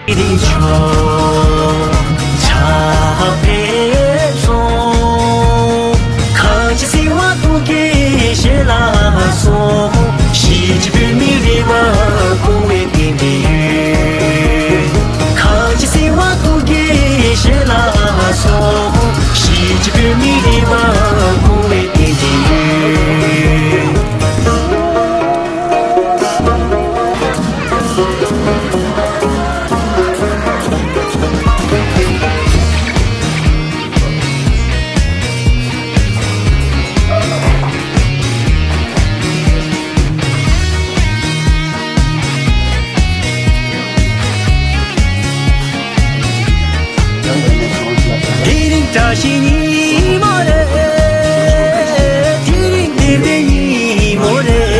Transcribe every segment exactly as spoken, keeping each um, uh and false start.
རིང་ཆོས་ཕྱག་འཕེལ་སོང་། ཁ་ཆེ་སེ་བ་ཏུ་གེ་ཞེ་ལ་སོང་། ཞི་ཅི་པི་མི་རི་བ་ཁོང་བའི་རྟེན་འབྲེལ་ཡོད། ཁ་ཆེ་སེ་བ་ཏུ་གེ་ཞེ་ལ་སོང་། ཞི་ཅི་པི་མི་རི་བ་ཁོང་བའི་རྟེན་འབྲེལ་ཡོད། དེ་རིང་བཀྲ་ཤིས་ཉིན་མོ་རེད། དེ་རིང་བདེ་ལྡན་ཉིན་མོ་རེད།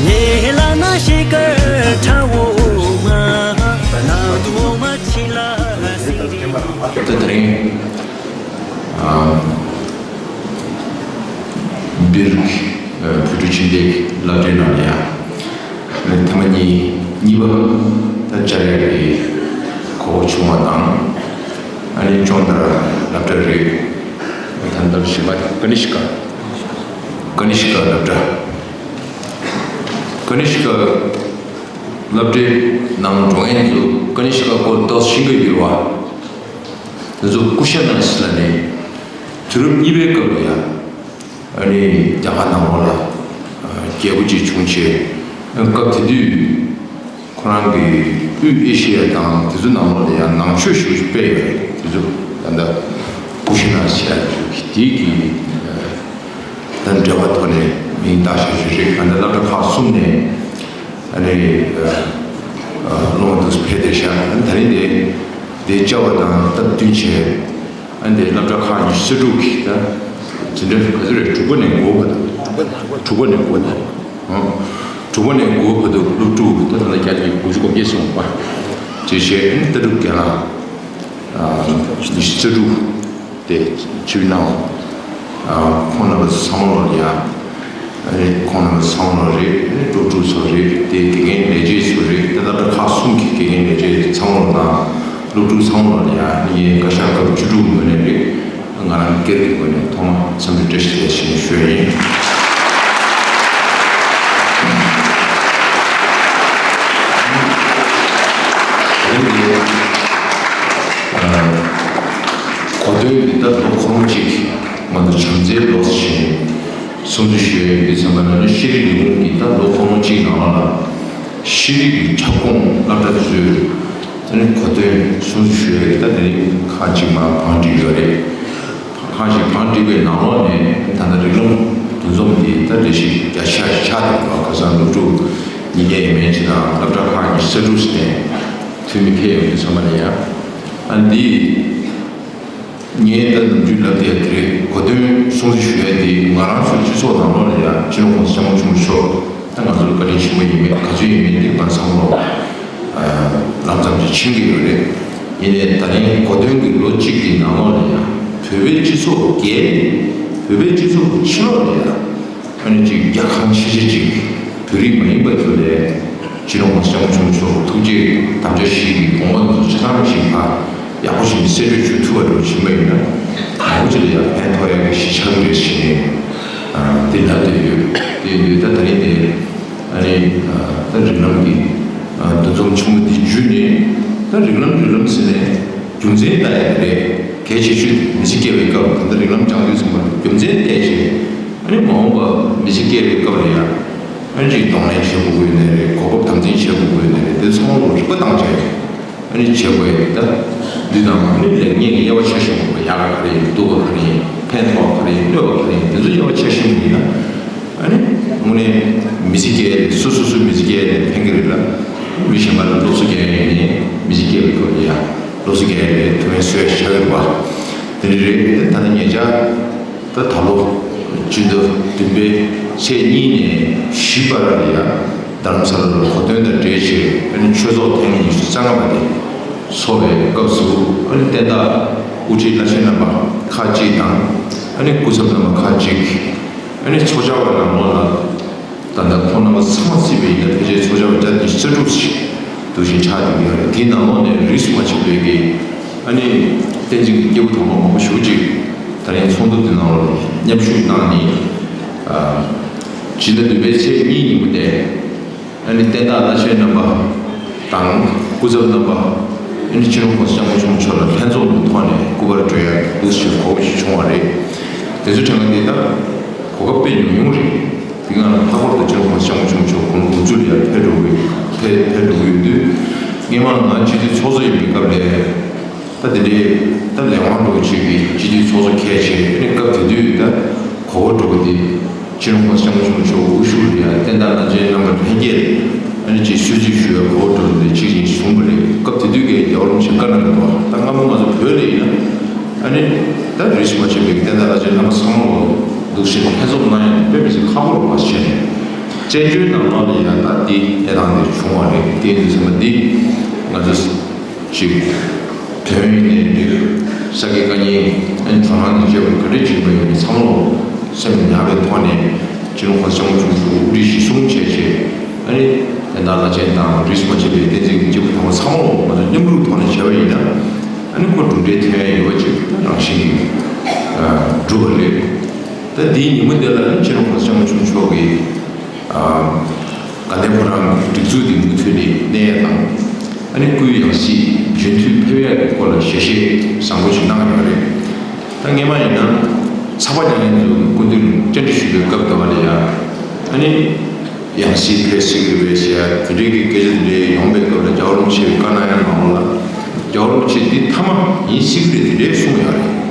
ལས་སླ་ན་ཤེལ་དཀར་ཁྲ་བོ་མ། ནང་དུ་འོ་མ་ཆིལ་ལ་སིང་རེད། ད་དེ་རིང་ཨ་སྦིར་བོད་ཕྲུག་ཕྱི་འབྲེལ་གྱི་སློབ་གྲྭའི་ནང་ལ་ཡང་ཐེངས་མ་གཉིས་གཉིས་པ་ད་བཅར་ཡག་གི་གོ་སྐབས་བྱུང་བ་དང་། ཨ་ནི་སྦྱོང་བརྡར་སློབ་གྲྭ་རེད། ད་ལྟ་བཞིན་པ་ཀ་ནི་ཤི་ཀ་ཀ་ནི་ཤི་ཀ་སློབ་གྲྭ། ཀ་ནི་ཤི་ཀ་སློབ་གྲྭའི་ནང་འགྲོ་མཁན་ཚོ་ཀ་ནི་ཤི་ཀ་སྐོར་ཏོག་ཤེས་ཀྱི་ཡོད་པ། དེ་ཚོ་སྐུ་ཤ་ནང་སི་ལ་ནི་དུས་རབས་གཉིས་པའི་སྐབས་ལ་ཡང་། ཨ་ནི་རྒྱ་གར་ནང་ལོགས་ལ་རྒྱལ་པོ་ཅིག་བྱུང་བྱས། སྐབས་དེ་དུས་ཁོ་རང་གི་དབུས་ཨེ་ཤེ་ཡ་དང་དེ་ཚོ་ནང་ལོགས་ལ་ཡང་ནང་ཆོས་ཞེ་པོ་ཅིག་སྤེལ་ཡོད་རེད། དེ་ཚོ་ད་ལྟ་སྐུ་ཤ་ནང་ཟེར་ཡག་ཅིག་གི་དེའི་གི་ད་འབྲེལ་བ་ཐོག་ནས་མིང་བཏགས་བཞག་རྒྱུ་རེད། ད་ལྟ་སློབ་གྲྭ་ཁག་གསུམ་ནས་ཨ་ནི་སློབ་མ་དེ་ཚོ་ཕེབས་བསྡད་ཤག་ད་རིང་དེ་དེ་བཅར་བ་དང་སྟབས་བསྟུན་བྱས། ཨ་ནི་སློབ་གྲྭ་ཁག་ཉི་ཤུ་རྩ་དྲུག་གི་ད་འཛིན་གྲྭ་ག་ཚོད་རེད། དྲུག་པ་ནས་དགུ་བར་དུ། དྲུག་པ་ནས་དགུ་བར་དུ། ཨང་། དྲུག་པ་ནས་དགུ་བར་དུ་སློབ་ཕྲུག་ད་ལྟ་བརྒྱ་དང་དགུ་བཅུ་གོ་བརྒྱད་སོང་བ། དེ་བྱས་ཨ་ནི་ལྟ་གྲུབ་རྒན་ལགས་ཉི་ཤུ་རྩ་དྲུག་དེ་ཆིབས་གནང་། ཁོང་རྣམ་པ་ཚང་མ་ལོ་ཡ། ཨ་ནི་ཁོང་རྣམ་པ་ཚང་མ་ལོ་རེད། ཨ་ནི་སློབ་ཕྲུག་ཚོ་རེད། དེ་དགེ་རྒན་ལས་བྱེད་ཚོ་རེད། དེ་སློབ་གྲྭ་ཁག་གསུམ་གྱི་དགེ་རྒན་ལས་བྱེད་ཚང་མ་ལོ་དང་སློབ་ཕྲུག་ཚང་མ་ལོ་ཡ། ཨ་ནི་ངས་བཀའ་ཤག་སྐབས་བཅུ་དྲུག་ངོས་ནས་རེད། ང་རང་སྒེར་གྱི་ངོས་ནས་ཐོག་མ་འཚམས་འདྲི་བཀྲ་ཤིས་བདེ་ལེགས་ཞུ་ཡིན། གོ་སྟོན་འདི་ལྟར་ལོ་འཁོར་མོ་གཅིག་ང་ཚོ་བྱམས་བརྩེའི་ལོ་ཞེས་སྲུང་བརྩི་ཞུ་ཡ་ཡིན་པའི་ཚེ་ན་ནི་ཤེས་རིག་ལས་ཁུངས་ཀྱི་ད་ལོ་འཁོར་མོ་གཅིག་ནང་ལ་ཤེས་རིག་གི་ཁྱབ་ཁོངས་སློབ་གྲྭ་དེ་ཚོས་ད་ནི་གོ་སྟོན་སྲུང་བརྩི་ཞུ་ཡ་ཡིན། ད་དེ་རིང་ཁག་ཅིག་མར་བང་བསྒྲིགས་ཡོད་རེད། ཁག་ཅིག་བང་བསྒྲིགས་པའི་ནང་ལོགས་ནས་ད་ལྟ་རིགས་ལམ་འདུ་འཛོམས་འདི་ད་ལས་གཞི་རྒྱ་ཆེ་ཆགས་བསྡད་པ། ཁ་སང་སློབ་ཕྲུག་ཉིས་བརྒྱ་ཡས་མས་ཅིག་དང་སློབ་གྲྭ་ཁག་ཉི་ཤུ་རྩ་དྲུག་ནས་འཐུས་མི་ཕེབས་ཡོང་དུས་ཚང་མ་ལ་ཡ། ཨ་འདི། ངས་ད་ནམ་རྒྱུན་ལབ་བསྡད་ཡ་དེ་རེད། གོ་སྟོན་སྲུང་བརྩི་ཞུ་ཡ་དེ་ང་རང་ཚོའི་སྤྱི་ཚོགས་ནང་ལོགས་ལ་ཡ་སྤྱི་ནོར་༸གོང་ས་༸སྐྱབས་མགོན་ཆེན་པོ་མཆོག་ད་ང་ཚོར་བཀའ་དྲིན་ཆེན་པོ་ཡིན་མེད་ག་ཚོད་ཡིན་མེད་དེ་ང་ཚང་མ་ལོ་ལམ་ཙམ་ཅིག་ཕྱིན་གྱི་ཡོད་རེད། ཡིན་ནའི་ད་རིང་གོ་སྟོན་གྱི་ལོ་གཅིག་གི་ནང་ལོགས་ལ་ཡ་བོད་པའི་སྤྱི་ཚོགས་བརྒལ་ནས་བོད་པའི་སྤྱི་ཚོགས་ཀྱི་ཕྱི་ལོགས་ལ་ཡ། ཨ་ནི་ཅིག་རྒྱལ་ཁམས་ཤེས་བྱ་ཅིག་བོད་རིགས་མ་ཡིན་པ་ཚོ་ལས་སྤྱི་ནོར་༸གོང་ས་༸སྐྱབས་མགོན་ཆེན་པོ་མཆོག་ཐུགས་རྗེ་དམ་བཅའ་བཞེས་ཀྱི་དགོངས་པ་ཚོ་ཆ་ཚང་ཞིག་ཕར་ཡག་པོ་ཞིག་གསལ་བརྗོད་ཞུ་ཐུབ་པ་འགྲོ་བཞིན་པ་ཡིན་ན་མང་པོ་ཅིག་ལ་ཡང་ཕན་ཐོགས་ཡག་གི་གཞི་ཆགས་ཀྱི་རེད་ཞེས་ནས་དེ་ལབ་བསྡད་ཡོད། དེ་ཡིན་དུས་ད་ད་རིང་དེ་ཨ་ནི་ད་རིགས་ལམ་གྱི་འདུ་འཛོམས་ཆེན་མོ་འདི་བརྒྱུད་ནས་ད་རིགས་ལམ་རིགས་ལམ་ཟེར་ནས་རྒྱུ་མཚན་ལྟ་ཡག་རེད། གལ་ཆེ་ཤོས་དེ་མི་ཚེ་སྐྱེལ་བའི་སྐབས་ད་ལྟ་རིགས་ལམ་སྦྱང་དུས་ཙམ་པ་རྒྱུ་མཚན་བལྟས་བྱས། ཨ་ནི་མ་འོངས་པ་མི་ཚེ་སྐྱེལ་བའི་སྐབས་ལ་ཡང་ཨ་ནི་ཅིག་གདོང་ལེན་བྱེད་དགོས་ཀྱི་ཡོད་ནའི་རེད། གོ་སྐབས་དམ་འཛིན་བྱེད་དགོས་ཀྱི་ཡོད་ནའི་རེད། དེ་ཚང་མ་ལ་རིག་པ་བཏང་བྱས་ཨ་ནི་བྱེད་དགོས་ཡ་ད་འདི་དང་ཨ་ནི་ལེགས་ཉེས་ཀྱི་དབྱེ་བ་ཕྱེ་ཤེས་དགོས་པ། ཡག་ག་ག་རེ་ཡིན། སྡུག་ག་ག་རེ་ཡིན། ཕན་ཐོགས་ག་ག་རེ་ཡིན། གནོད་པ་ག་ག་རེ་ཡིན། དེ་ཚོ་དབྱེ་བ་ཕྱེ་ཤེས་མི་ཡིན་ན་ཨ་ནི་དངོས་གནས་མི་ཚེ་སྐྱེལ་ཡ་དེ་སོ་སོ་སོའི་མི་ཚེ་སྐྱེལ་ཡ་དེ་ཕན་གྱི་རེད་ལ། མི་གཞན་པ་ལ་སློབ་གསོ་རྒྱག་ཡ་ཡིན་ནའི་མི་ཚེ་སྐྱེལ་བའི་སྐབས་ལ་ཡ་སློབ་གསོ་རྒྱག་ཡ་དེ་ཐུགས་ཕན་གསོས་ཡ་ཞིག་ཆགས་ཀྱི་རེད་པ། དེ་འདྲ་རེད། ད་ནི་ཉེ་ཆར། ད་ད་ལོ་སྤྱི་ཟླ་བདུན་པའི་ཚེས་གཉིས་ནས་བཞི་བར་ལ་ཡ་རྡ་རམ་ས་ལ་ལ་གོ་སྟོན་དང་འབྲེལ་བྱས་ཨ་ནི་ཆོས་ཚོགས་ཐེངས་ཉི་ཤུ་རྩ་ལྔ་པ་དེ་ཚོགས་པའི་སྐབས་སུ་ཨ་ནི་བསྟན་བདག་དབུ་ཁྲིད་བླ་ཆེན་རྣམ་པ་ཁག་ཅིག་དང་ཨ་ནི་སྐུ་ཚབ་རྣམ་པ་ཁག་ཅིག་ཨ་ནི་ཚོགས་བཅར་བ་ནང་ལོགས་ལ་ད་ལྟ་ཁོང་རྣམ་པ་ཚང་མ་བརྩིས་པ་ཡིན་ན་ཕལ་ཆེར་ཚོགས་བཅར་བ་བརྒྱ་དང་ཉི་ཤུ་རྩ་དྲུག་ཞིག་འདུ་ཤེས་ཆགས་བསྡད་ཀྱི་ཡོད་ དེའི་ནང་ལོགས་ནས་རིས་སུ་མ་ཆད་པའི་གི་ཨ་ནི་བསྟན་འཛིན་གྱི་སྐྱེས་བུ་དམ་པ་མང་པོ་ཞེ་པོ་ཅིག་ད་རིང་ཚོགས་འདུ་འདི་ནང་ལ་མཉམ་ཞུགས་གནང་ནས། ཨ་སྤྱི་ཟླ་བདུན་པའི་ཚེས་གཉིས་ཉིན་མོ་དེ། ཨ་ནི་བསྟན་བདག་བླ་ཆེན་རྣམ་པ་དང་སྐུ་ཚབ་རྣམ་པ། ཨ་ནི་སྤྱི་ནོར་༸གོང་ས་༸སྐྱབས་མགོན་ཆེན་པོ་མཆོག་ལ་ལྷན་ཚོགས་ཀྱི་ཐོག་ནས་སྐུ་པར་སྒྲོན་ཡ་འདུག་ཞེས་གོ་བ་ཞིག་བྱུང་བ་རེད། དེ་ཚོ་དྲན་ག་དེ་ལྟར་གོ་སྐབས་དཔེ་ཉུང་ཉུང་རེད། དེ་སྒང་ལ་ལྷག་པར་དུ་སྤྱི་ནོར་༸གོང་ས་༸སྐྱབས་མགོན་ཆེན་པོ་མཆོག་དགུང་ལོ་དགུ་བཅུ་ལ་ཡར་ཕེབས་འགྲོ་གི་ཕེབས་ཕེབས་འགྲོ་གི་ཡོད་དུས། སྔོན་མ་ང་སྤྱི་འཐུས་ཚོགས་གཙོ་ཡིན་པའི་སྐབས་ལ། ད་དེ་འདྲའི་ད་ལས་དབང་འགྲོ་བྱེད་པའི་སྤྱི་འཐུས་ཚོགས་གཙོ་གལ་ཆེ་ཨ་ནི་སྐབས་དེ་དུས་ད་གོ་བ་འགྲོ་བ་དེ་སྤྱི་ནོར་༸གོང་ས་༸སྐྱབས་མགོན་ཆེན་པོ་མཆོག་དབུ་བཞུགས་ལ་ཡ་བསྟན་བདག་བླ་ཆེན་རྣམ་པ་ལྷན་རྒྱས་ཨ་ནི་ཅིག་གསོལ་ཚིགས་ཞུ་བའི་གོ་བ་འགྲོ་བ་དེ་གཅིག་ཡིན་གསུངས་པ་རེད། སྐབས་དེ་དུས་ཀྱི་རྒྱལ་བ་རིན་པོ་ཆེ་བཀའ་གནང་གི་འདུག་ད་སྔ་མོ་ང་ཚོ་བོད་ལ་ཡིན་ན་ཨ་ནི་ད་རིས་སུ་མ་ཆད་པའི་བསྟན་བདག་བླ་ཆེན་རྣམ་པ་ཚང་མ་ལ་འདུག་སེ་ལྷན་ཚོགས་གནང་ཡ་དེ་དཔེ་མི་སྲིད་ཁག་པོ་རེད་བ་བྱས་ནས། བཙན་བྱོལ་ནང་ལོགས་ལ་ཡ་ད་འདི་གནས་སྟངས་དེ་བྱུང་བ་རེད། དེ་ཡིན་དུས་ཙམ་པ་འདི་ང་ཚོ་ཅིག་དོན་ཡིན་ནའི་འདི་ས་དགེ་བཀའ་རྙིང་ཨན་གྲོང་ནང་དུ་བཅས་པར་ག་འདྲ་བྱེད་པ་ཡིན་ཚང་མ་སེམས་ལ་ཉར་བའི་ཐོག་ནས་སྤྱི་ནོར་༸གོང་ས་༸སྐྱབས་མགོན་ཆེན་པོ་མཆོག་དབུ་ཁྲིད་གཞི་བཟུང་བྱས་བྱས་ཨ་ནི་བསྟན་བདག་བླ་ཆེན་དང་རིས་སུ་མ་ཆད་པའི་བསྟན་འཛིན་གྱི་སྐྱེས་བུ་དམ་པ་ཚང་མ་ལ་ང་ཚོ་མཉམ་རུབ་ཐོག་ནས་བྱས་པ་ཡིན་ན་ཨ་ནི་ཁོ་གྲུབ་འབྲས་ཐོན་ཡ་ཡོད་པ་ཅིག་རང་བཞིན་གྱིས་གྲུབ་པ་རེད། ད་འདིའི་ཉིན་མོ་འདི་ལ་ནི་སྤྱི་ནོར་༸གོང་ས་༸སྐྱབས་མགོན་ཆེན་པོ་མཆོག་གིས། དགའ་ལྡན་ཕོ་བྲང་གི་སྒྲིག་འཛུགས་འདི་མུ་མཐུད་ནས་གནས་ཡ་དང་། ཨ་ནི་སྐུའི་ཡང་སྲིད་རྒྱུན་མཐུད་ཕེབས་ཡ་གི་སྐོར་ལ་ཞལ་བཞེས་བཟང་པོ་ཞིག་གནང་ཡོད་རེད། ད་སྔས་མ་ཡིན་ན་ཚགས་པར་རྒྱག་མཁན་ཚོ་སྐུ་མདུན་བཅར་འདྲི་ཞུ་བའི་སྐབས་དེ་བ་ལ་ཡ། ཨ་ནི་ཡང་སྲིད་ཕེབས་སྲིད་ཀྱི་རེད་ཟེར་ཡ་དེ་འདྲའི་གི་སྐད་ཆ་དེ་འདྲའི་ཡོང་པའི་སྐབས་ལ་རྒྱལ་བ་རིན་པོ་ཆེ་གི་བཀའ་གནང་ཡ་ནང་ལོགས་ལ་རྒྱལ་བ་རིན་པོ་ཆེ་འདི་མཐའ་མ་ཡིན་སྲིད་ཀྱི་རེད་དེ་འདྲའི་གསུངས་ཡོད་རེད།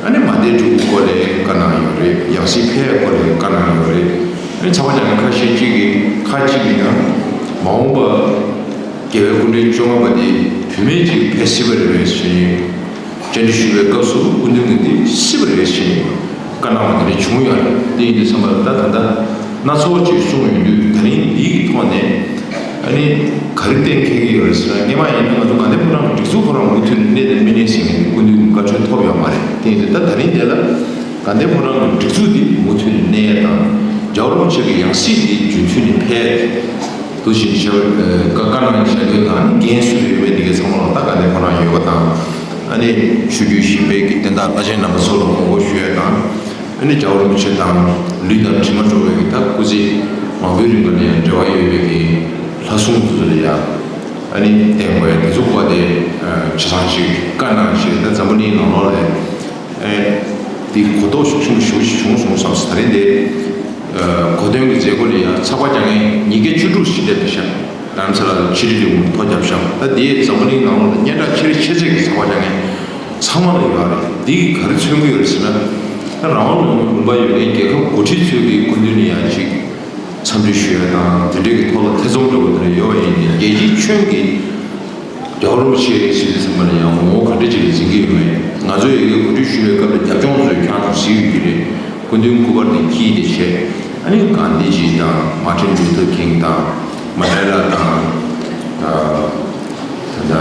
ཨ་ནི་མ་དེ་འགྲུབ་སྐོར་ལས་བཀའ་གནང་ཡོད་རེད། ཡང་སྲིད་ཕེབས་སྐོར་ལས་བཀའ་གནང་ཡོད་རེད། ཨ་ནི་ཚགས་པར་རྒྱག་མཁན་ཁ་ཤས་ཅིག་གིས་ཁ་ཅིག་གིས་ཡང་མ་འོངས་པ་རྒྱལ་བའི་སྐུ་ཕྲེང་བཅོ་ལྔ་པ་དེ་བུད་མེད་ཅིག་ཕེབས་སྲིད་པ་རེད་པས་ཞེས་བཅར་འདྲི་ཞུ་བའི་སྐབས་སུ་སྐུ་མདུན་གྱིས་འདི་སྲིད་པ་རེད་ཞེས་བཀའ་གནང་བ་དེ་འདྲ་བྱུང་ཡོད་རེད། དེ་ཡིན་དུས་ཙམ་པ་ད་ད་ལྟ་སྣ་ཚོགས་ཅིག་གསུངས་ཡོང་དུས་ད་རིང་འདིའི་ཐོག་ནས། ཨ་ནི་ག་རེ་གཏན་འཁེལ་གྱི་ཡོད་རེད་ཟེར་ན། སྔས་མ་ཡིན་ན་ང་ཚོ་དགའ་ལྡན་ཕོ་བྲང་གི་སྒྲིག་འཛུགས་ཁོ་རང་མུ་མཐུད་ནས་གནས་དང་མི་གནས་ཟེར་མཁན་གྱི་སྐུ་མདུན་གྱི་བཀའ་ཆོས་ཐོབ་ཡོད་མ་རེད། དེ་ཡིན་དུས་ད་ད་རིང་དེ་ལ་དགའ་ལྡན་ཕོ་བྲང་གི་སྒྲིག་འཛུགས་འདི་མུ་མཐུད་ནས་གནས་ཡ་དང་། རྒྱལ་བ་རིན་པོ་ཆེ་གི་ཡང་སྲིད་འདི་རྒྱུན་མཐུད་ནས་ཕེབས་འདུག་ཅེས་བྱ་བ་བཀའ་གནང་བྱ་དགོས་དང་། ཨ་ནི་འགན་སུ་ལ་ཡོད་མེད་འདི་གའི་ཚང་མ་ལ་ད་དགའ་ལྡན་ཕོ་བྲང་ཡོད་པ་དང་། ཨ་ནི་ཆོས་བརྒྱུད་གཞན་པའི་གི་བསྟན་བདག་བླ་ཆེན་རྣམ་པ་ཚོ་ལ་དགོངས་སྐོར་ཞུ་ཡ་དང་། ཨ་ནི་རྒྱལ་བ་རིན་པོ་ཆེ་དང་ལུས་དང་གྲིབ་མ་འགྲོ་བའི་ད་སྐུ་ཚེ་མང་པོའི་རིང་ལ་ཡང་འབྲེལ་བ་ཡོད་པའི་གི་ལྷ་སྲུང་ཚོ་ལ་ཡང་ཨ་ནི་བསྟེན་དགོས་ཡ་དེ་ཚོ་སྐོར་དེ་ཆ་ཚང་ཞིག་བཀའ་གནང་ཞེས། ད་འཛམ་བུ་གླིང་ནང་ལོགས་ལ་ཨེ་དེ་གོ་རྟོགས་ཤུགས་ཆེན་པོ་ཞེ་པོ་ཞིག་བྱུང་སོང་བསམ། ད་རིང་དེ་གོ་སྟོན་གྱི་མཛད་སྒོ་ལ་ཡང་ཚགས་པར་རྒྱག་མཁན་ཉིས་བརྒྱ་བཅུ་དྲུག་ཞིག་སླེབས་བསྡད་ཤག་རྡ་རམ་ས་ལ་ལ་ཕྱི་དྲིལ་ལས་ཁུངས་ཐོ་བརྒྱབ་ཤག་ད་དེ་འཛམ་བུ་གླིང་ནང་ལོགས་ལ་སྙན་གྲགས་ཆེ་རིགས་ཆེ་ཚད་ཀྱི་ཚགས་པར་རྒྱག་མཁན་ཚང་མ་ལ་ཡོད་རེད། འདི་གིས་ག་རེ་མཚོན་གྱི་ཡོད་རེད་ཟེར་ན། ད་རང་དབང་ལུང་པ་ཡོད་མཁན་རྒྱལ་ཁབ་འགོ་ཁྲིད་ཚོས་ཀྱི་སྐུ་མདུན་ནས་ཡང་ཅིག་འཚམས་འདྲི་ཞུ་ཡ་དང་དེ་འདྲའི་གི་ཐོག་ལ་ཐེ་ཚོམ་འདྲ་བོ་དེ་འདྲ་ཡོད་པ་ཡིན་ནའི་རྒྱལ་སྤྱིའི་ཁྱོན་གྱི་རྒྱལ་བ་རིན་པོ་ཆེ་ཟེར་དུས་ཙམ་པ་ལ་ཡང་ངོ་བོ་ག་འདྲ་ཅིག་ལ་འཛིན་གྱི་ཡོད་མེད། ང་ཚོ་ཡ་གིའི་གོ་སྒྲིག་ཞུ་བའི་སྐབས་ལ་རྒྱབ་ལྗོངས་ཚོས་ཁྱེད་རང་ཚོ་གཟིགས་ཡོད་ཀྱི་རེད། སྐུ་མདུན་སྐུ་པར་དེ་འཁྱེར་ཏེ་བྱས། ཨ་ནི་གྷན་དྷི་ཇི་དང་མར་ཊིན་ལུ་ཐར་ཁིང་དང་མན་ཌེ་ལ་དང་། ཨ་ད་ལྟ་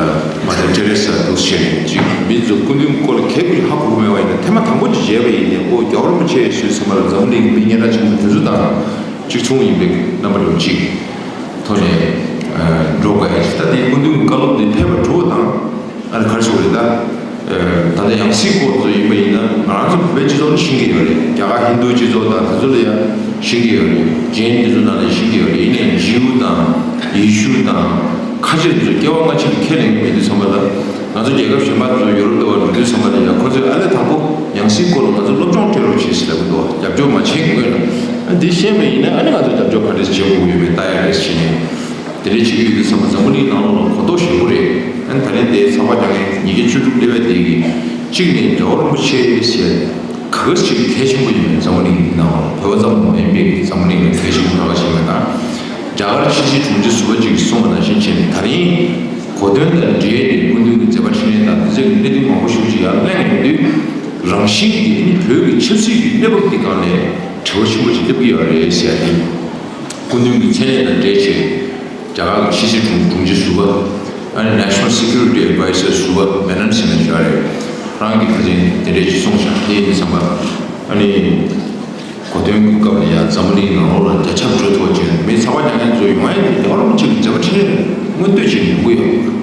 མ་དར་ཏེ་རེ་ས་འདུག་བྱས་ནས་ཅིག་མི་ཚོ་སྐུ་མདུན་སྐོར་ལ་གལ་ཏེ་ཧ་གོ་གི་མེད་པ་ཡིན་ན། ཐེངས་མ་དང་པོ་ཅིག་མཇལ་བ་ཡིན་ནའི་ཨོ་རྒྱལ་བ་རིན་པོ་ཆེ་ཟེར་དུས་ཙམ་པ་ལ་འཛམ་བུ་གླིང་གི་མི་སྙན་གྲགས་ཆེན་པོ་དེ་ཚོ་དང་གཅིག་མཚུངས་ཡིན་པའི་རྣམ་པ་འདྲ་བོ་ཅིག་ཐོག་ནས་འགྲོ་དགོས་ཡ་ཅིག་ད་དེ་སྐུ་མདུན་གྱི་བཀའ་སློབ་འདི་ཕེབས་པ་འགྲོ་བ་དང་། ཨ་ནི་ག་རེ་ཟེར་དགོས་རེད་ད། ད་ལྟ་ཡང་སྲིད་སྐོར་ཚོ་ཡིན་པ་ཡིན་ན་ང་རང་ཚོ་བོད་པའི་སྤྱི་ཚོགས་ནས་ཤེས་ཀྱི་ཡོད་རེད། རྒྱ་གར་ཧིན་རྡུ་སྤྱི་ཚོགས་དང་དེ་ཚོ་ལ་ཡང་ཤེས་ཀྱི་ཡོད་རེད། ཇེན་དེ་ཚོ་ནང་ལ་ཤེས་ཀྱི་ཡོད་རེད། ཡིན་ནའི་ཇིའུ་དང་ཡེ་ཤུ་དང་ཁ་ཆེ་དེ་ཚོ་སྐྱེ་བ་སྔ་ཕྱི་ལ་ཁས་ལེན་གྱི་མེད་དུས་ཙམ་པ་ལ། ང་ཚོ་རྒྱལ་ཁབ་གཞན་པ་དེ་ཚོ་ཡོ་རོབ་ལྟ་བུ་འགྲོ་དུས་ཙམ་པ་ལ་ཡང་ཁོ་ཚོས་ཨ་ལས་དང་པོ་ཡང་སྲིད་སྐོར་ལ་ང་ཚོ་སློབ་སྦྱོང་སྤྲད་རོགས་བྱེད་ཟེར་ལབ་ཀྱི་འདུག་རྒྱབ་སྐྱོར་མ་བྱེད་དགོས་ན། ཨ་འདི་ཤེས་པ་ཡིན་ན་ཨ་ནི་ང་ཚོ་རྒྱབ་སྐྱོར་ག་འདྲས་བྱེད་དགོས་ཀྱི་ཡོད་མེད་ལྟ་ཡ་རེད་ཟེར་ནས། དེ་འདྲའི་བྱེད་ཀྱི་ཡོད་དུས་ཙམ་པ་འཛམ་བུ་གླིང་ནང་ལོགས་ལ་གོ་རྟོགས་ཞན་པོ་རེད། ཨ་ནི་ད་རེས་དེ་ཚགས་པར་རྒྱག་མཁན་ཉིས་བརྒྱ་བཅུ་དྲུག་སླེབས་པ་དེ་གིས་གཅིག་ནས་རྒྱལ་བ་རིན་པོ་ཆེ་ཟེར་ག་ཚོད་ཅིག་གལ་ཆེན་པོ་ཡིན་མིན་འཛམ་བུ་གླིང་ནང་ལ་བོད་པ་ཙམ་མ་ཡིན་པའི་འཛམ་བུ་གླིང་ལ་གལ་ཆེན་པོ་ག་པར་ཞིག་ཡིན་པ་དང་། རྒྱ་གར་ཕྱི་སྲིད་དྲུང་ཆེ་ཟུར་པ་ཅིག་གིས་གསུངས་པ་ནང་བཞིན་བྱས་ནས་ད་རིང་གོ་སྟོན་དང་འབྲེལ་ནས་སྐུ་མདུན་གྱི་མཛད་པ་འཕྲིན་ལས་དང་དེ་ཚོ་གི་གནད་དོན་མང་པོ་ཞིག་ཅིག་ཡར་གླེང་ཡོང་དུས། རང་བཞིན་གྱིས་ཨ་ནི་བོད་ཀྱི་ཆབ་སྲིད་ཀྱི་གནས་བབ་འདི་སྒང་ནས་དྲི་བ་ཆེན་པོ་ཅིག་སླེབས་ཀྱི་ཡོད་རེད་ཟེར་ཡ་དེ། སྐུ་མདུན་གྱི་མཚན་གནས་དང་འབྲེལ་བྱས། རྒྱ་གར་གྱི་ཕྱི་སྲིད་དྲུང་དྲུང་ཆེ་ཟུར་པ། ཨ་ནི་National Security Adviser ཟུར་པ་མེ་ནམ་སི་ནས་བཞག་རེད། རང་གི་ཁ་ཆེན་དེ་འདྲས་ཅིག་གསུངས་ཤག་དེ་ཡིན་དུས་ཙམ་པ། ཨ་ནི་གོ་སྟོན་གྱི་སྐབས་ལ་ཡང་འཛམ་བུ་གླིང་ནང་ལོགས་ལ་རྒྱ་ཁྱབ་འགྲོ་ཐུབ་པ་བྱས་ནས་མི་ཚགས་པར་རྒྱག་མཁན་ཚོ་ཡོང་ཡ་དེ་རྒྱལ་བ་རིན་པོ་ཆེ་གི་མཛད་པ་འཕྲིན་ལས་མངོན་བསྟོད་བྱེད་ཡོང་གི་ཡོད།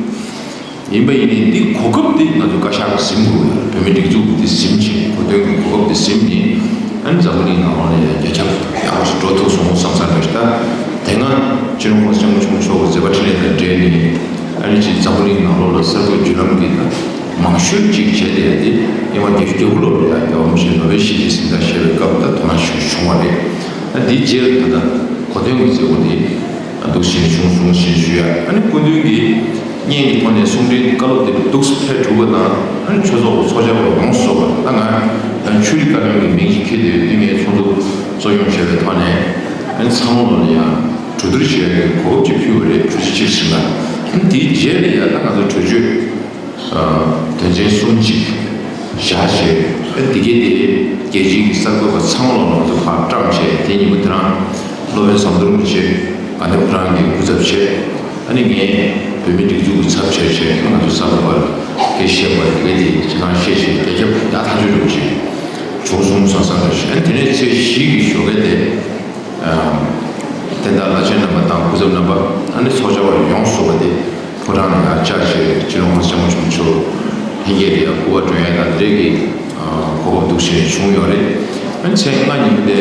ཡིན་པ་ཡིན་ནའི་འདི་གོ་སྐབས་འདི་ང་ཚོ་བཀའ་ཤག་གིས་ཟིན་དགོས། བོད་མི་སྒྲིག་འཛུགས་ཀྱིས་འདི་ཟིན་བྱས་གོ་སྟོན་གྱི་གོ་སྐབས་འདི་ཟིན་ནས་ཨ་ནི་འཛམ་བུ་གླིང་ནང་ལོགས་ལ་ཡང་རྒྱ་ཁྱབ་ཡག་པོ་ཞིག་འགྲོ་ཐུབ་སོང་བསམ་བསམ་འདྲ་ཞིག་ད། དེ་སྔ་སྤྱི་ནོར་༸གོང་ས་༸སྐྱབས་མགོན་ཆེན་པོ་མཆོག་གི་མཛད་པ་འཕྲིན་ལས་དང་འབྲེལ་ནས་ཨ་ནི་ཅིག་འཛམ་བུ་གླིང་ནང་ལོགས་ལ་གསར་འགོད་བརྒྱུད་ལམ་གྱི་ད་མང་ཤོས་ཅིག་བྱས་ཏེ་ཡ་དེ་ཨེ་མ་བརྒྱད་ཅུ་གྱ་དགུ་ལོར་ཡང་རྒྱལ་བ་རིན་པོ་ཆེས་ནོ་བེལ་ཞི་བདེའི་གཟེངས་རྟགས་བཞེས་པའི་སྐབས་ད་དོ་སྣང་ཞིག་བྱུང་བ་རེད། ད་འདིའི་རྗེས་ལ་ད་ལྟ་གོ་སྟོན་གྱི་མཛད་སྒོ་དེ། འདུག་བཞིན་བྱུང་སོང་ཞེས་ཞུ་ཡ། ཨ་ནི་སྐུ་མདུན་གྱིས་བརྙན་གྱི་ཐོག་ནས་གསུང་འཕྲིན་བཀའ་སློབ་དེ་འདུག་སེ་ཕེབས་གྲུབ་པ་དང་ཨ་ནི་ཆོས་ཚོགས་ཀྱི་ཚོགས་བཅར་བ་ཡོངས་སུ་རྫོགས་པ་ད་ང་ཡང་ཆོས་རིག་བཀའ་བློན་གྱི་མིང་ཞིག་འཁྱེར་ཏེ་ཡོད་དུས་ངས་ཚོགས་འདུ་གཙོ་སྐྱོང་བྱས་པའི་ཐོག་ནས་ཨ་ནི་ཚང་མ་ལ་ཡང་གྲོས་བསྡུར་བྱེད་ཡ་གི་གོ་སྐབས་ཅིག་ཕུལ་བ་རེད། གྲོས་གཞི་ཅིག་ཟིན་ལ་ཨ་ནི་དེའི་རྗེས་ལ་ཡང་ད་ང་ཚོ་གྲོས་ཆོད། དོན་ཚན་གསུམ་གཅིག་བཞག་བྱས། ཨ་འདི་གའི་དེ་རྒྱལ་སྤྱིའི་གི་གསར་འགོད་པ་ཚང་མ་ལ་ང་ཚོ་ཕར་བཀྲམ་བྱས། དེ་ཉིན་མོ་དེ་རང་སློབ་དཔོན་ཟམ་གདོང་རིན་པོ་ཆེ་དགའ་ལྡན་ཕོ་བྲང་གི་སྐུ་ཚབ་བྱས། ཨ་ནི་ངས་བོད་མི་སྒྲིག་འཛུགས་ཀྱི་ཚབ་བྱས་བྱས་ང་ཚོ་གསར་འགོད་པ་སྐད་བཤད་པ་འདི་གའི་དེ་ཁྱེད་རང་བཤད་བྱས་རྒྱ་ཁྱབ་ཡག་ཐག་ཆོད་རེད་བྱས་བྱུང་སོང་བསམ་བསམ་རེད་བྱས། ཨ་ནི་དེ་ནས་ཚེས་བཞི་གི་ཞོགས་ཀས་དེ། བསྟན་བདག་བླ་ཆེན་རྣམ་པ་དང་སྐུ་ཚབ་རྣམ་པ་ཨ་ནི་ཚོགས་བཅར་བ་ཡོངས་སུ་རྫོགས་པ་དེ་ཕོ་བྲང་ནས་ཡར་བཅར་བྱས་སྤྱི་ནོར་༸གོང་ས་༸སྐྱབས་མགོན་ཆེན་པོ་མཆོག་ལྷན་རྒྱས་ལ་ཡང་སྐུ་པར་སྒྲོན་ཡ་དང་དེ་འདྲའི་གི་གོ་སྐབས་འདུག་སེ་བྱུང་ཡོད་རེད། ཨ་ནི་ཚེས་ལྔ་ཉིན་མོ་དེ་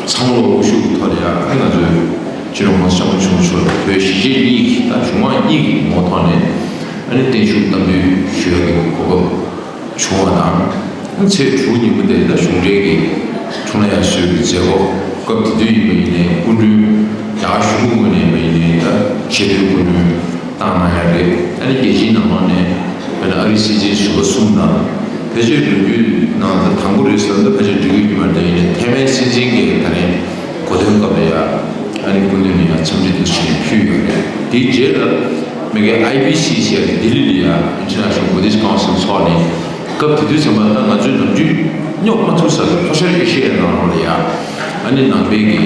ཚང་མ་ལ་དབུ་བཞུགས་ཀྱི་ཐོག་ལ་ཡང་ཨ་ནི་ང་ཚོའི་སྤྱི་ནོར་༸གོང་ས་༸སྐྱབས་མགོན་ཆེན་པོ་མཆོག་ལ་བོད་གཞིས་བྱེས་གཉིས་ཀྱི་ད་གཞུང་མང་གཉིས་ཀྱི་ངོ་ཐོག་ནས་ཨ་ནི་བརྟན་བཞུགས་བསྟར་འབུལ་ཞུ་ཡ་གི་གོ་སྐབས། བྱུང་བ་དང་། ཚེས་དྲུག་ཉིན་མོ་དེ་ལ་གཞུང་འབྲེལ་གྱི་འཁྲུངས་ལྷ་དབྱར་གསོལ་གྱི་མཛད་སྒོ་སྐབས་དེ་དུས་ཡིན་པ་ཡིན་ནའི་སྐུ་མགྲོན་རྒྱ་གར་གཞུང་གི་ངོས་ནས་ཡིན་པ་ཡིན་ནའི་ད་ཆེས་མཐོའི་སྐུ་མགྲོན་བཏང་གནང་ཡ་རེད། ཨ་ནི་རྒྱལ་སྤྱིའི་ནང་ལོགས་ནས་དཔེར་ན་ཨ་རིའི་སྲིད་འཛིན་ཟུར་པ་གསུམ་དང་ཕལ་ཆེར་ལོ་རྒྱུས་ནང་ད་དང་པོ་རེད་ཟེར་ན་ཕལ་ཆེར་འགྲིག་གི་ཡོད་མ་རེད། ད་ཡིན་ནའི་ཐའེ་ཝན་སྲིད་འཛིན་གྱིས་ད་རེས་གོ་སྟོན་སྐབས་ལ་ཡ་ཨ་ནི་སྐུ་མགྲོན་ནས་ཡ་འཚམས་འདྲི་འདུག་ཞེས་ཕུལ་ཡོད་རེད། དེའི་རྗེས་ལ། མི་གའི་ཨའི་བི་སི་སི་ལྡི་ལི་ལ་ཡ་International Buddhist Council ཚོགས་ནས་སྐབས་དེ་དུས་ཙམ་པ་ད་ང་ཚོའི་ནམ་རྒྱུན་སྙོབ་མ་ཐུབ་ས་གི་ལྷོ་ཤར་ཨེ་ཤེ་ཡའི་ནང་ལོགས་ལ་ཡ་ཨ་ནི་ནང་པའི་གི་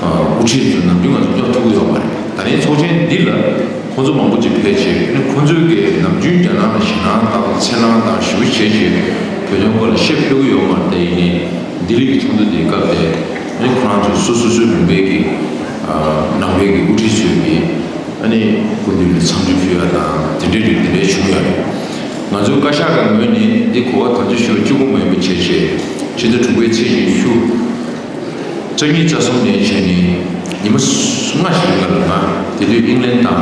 དབུ་ཁྲིད་ཚོ་ནམ་རྒྱུན་ང་ཚོ་སྙོབ་ཐུབ་ཀྱི་ཡོད་མ་རེད། ད་རིང་ཚོགས་ཆེན་འདི་ལ་ཁོང་ཚོ་མང་པོ་ཅིག་ཕེབས་བྱས་ཨ་ནི་ཁོང་ཚོའི་གི་ནམ་རྒྱུན་རྒྱ་ནག་ལ་ཞེད་སྣང་དང་འཚེར་སྣང་དང་ཞེ་པོ་བྱས་བྱས་བོད་དོན་སྐོར་ལ་བཤད་ཕོད་ཀྱི་ཡོད་མ་རེད། དེ་ཡིན་ནའི་ལྡི་ལི་གི་ཚོགས་འདུ་དེའི་སྐབས་དེ་ཨ་ནི་ཁོ་རང་ཚོ་སོ་སོ་སོའི་ལུང་པའི་གི་ནང་པའི་གི་དབུ་ཁྲིད་ཚོའི་གི་ཨ་ནི་སྐུ་མདུན་ལ་འཚམས་འདྲི་ཕུལ་ཡ་དང་དེ་འདྲའི་རིགས་དེ་འདྲའི་བྱུང་ཡོད་རེད། ང་ཚོའི་བཀའ་ཤག་གི་ངོས་ནས་འདི་གོ་བ་གང་ཅི་ཞུ་བ་གཅིག་པོ་མ་ཡིན་པ་བྱས་བྱས་ཕྱི་ཟླ་དྲུག་པའི་ཚེས་ཉི་ཤུ་རྩ་གཉིས་རྩ་གསུམ་ནས་བྱས་ནས་ཉི་མ་ལྔ་ཞིག་ལ་ང་དེ་དུས་ཨིང་ལན་དང་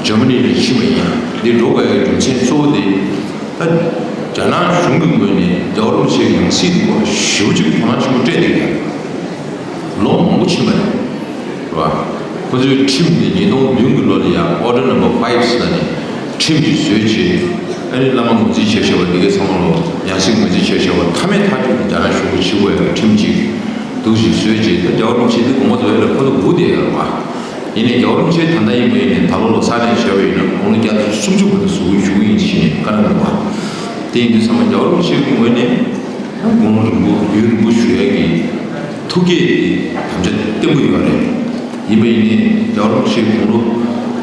ཇར་མ་ནི་ལ་ཕྱིན་པ་ཡིན། འདི་འགྲོ་དགོས་ཡའི་རྒྱུ་མཚན་གཙོ་བོ་དེ་ད་རྒྱ་ནག་གཞུང་གི་ངོས་ནས་རྒྱལ་བ་རིན་པོ་ཆེའི་ཡང་སྲིད་སྐོར་ཞེ་པོ་ཅིག་དོ་སྣང་ཆེན་པོ་སྤྲད་བསྡད་ཡོད། ལོ་མང་པོ་ཕྱིན་པ་རེད། རེད་བ། ཁོ་ཚོའི་ཁྲིམས་དེ་ཉིས་སྟོང་བདུན་གྱི་ལོ་ལ་ཡང་Order Number Five ཟེར་ནས་ཁྲིམས་ཅིག་བཟོས་བྱས། ཨ་ནི་བླ་མ་ངོས་འཛིན་བྱས་བྱས་པ་འདི་གའི་ཚང་མ་ལོ་ཡང་སྲིད་ངོས་འཛིན་བྱས་བྱས་པ་མཐའ་མའི་མཐའ་མཇུག་ཏུ་རྒྱ་ནག་གཞུང་གིས་བྱེད་དགོས་ཡག་ཁྲིམས་ཅིག་འདུག་ཅིག་བཟོས་བྱས། ད་རྒྱལ་བ་རིན་པོ་ཆེ་འདི་དགོང་མོ་བཟོ་ཡ་ལ་ཁོ་ཚོ་སྒུག་བསྡད་ཡོད་རེད་བ། ཡིན་ནའི་རྒྱལ་བ་རིན་པོ་ཆེ་ད་ལྟ་ཡིན་པ་ཡིན་ནའི་ད་ལོ་ལོ་གསར་ནས་བྱས་པ་ཡིན་ན་དགུང་ལོ་བརྒྱ་དང་སུམ་ཅུ་བར་དུ་བཞུགས་བཞུགས་ཡིན་ཞེས་ནས་བཀའ་གནང་འདུག་བ། དེ་ཡིན་དུས་ཚང་མ་རྒྱལ་བ་རིན་པོ་ཆེའི་ངོས་ནས་དགུང་ལོ་རིང་པོ་ཡུན་རིང་པོ་བཞུགས་ཡས་ཀྱི་ཐུགས་བསྐྱེད་དེ་དམ་བཅའ་བརྟན་པོ་ཡོད་རེད། ཡིན་པ་ཡིན་ནའི་རྒྱལ་བ་རིན་པོ་ཆེའི་དགུང་ལོ་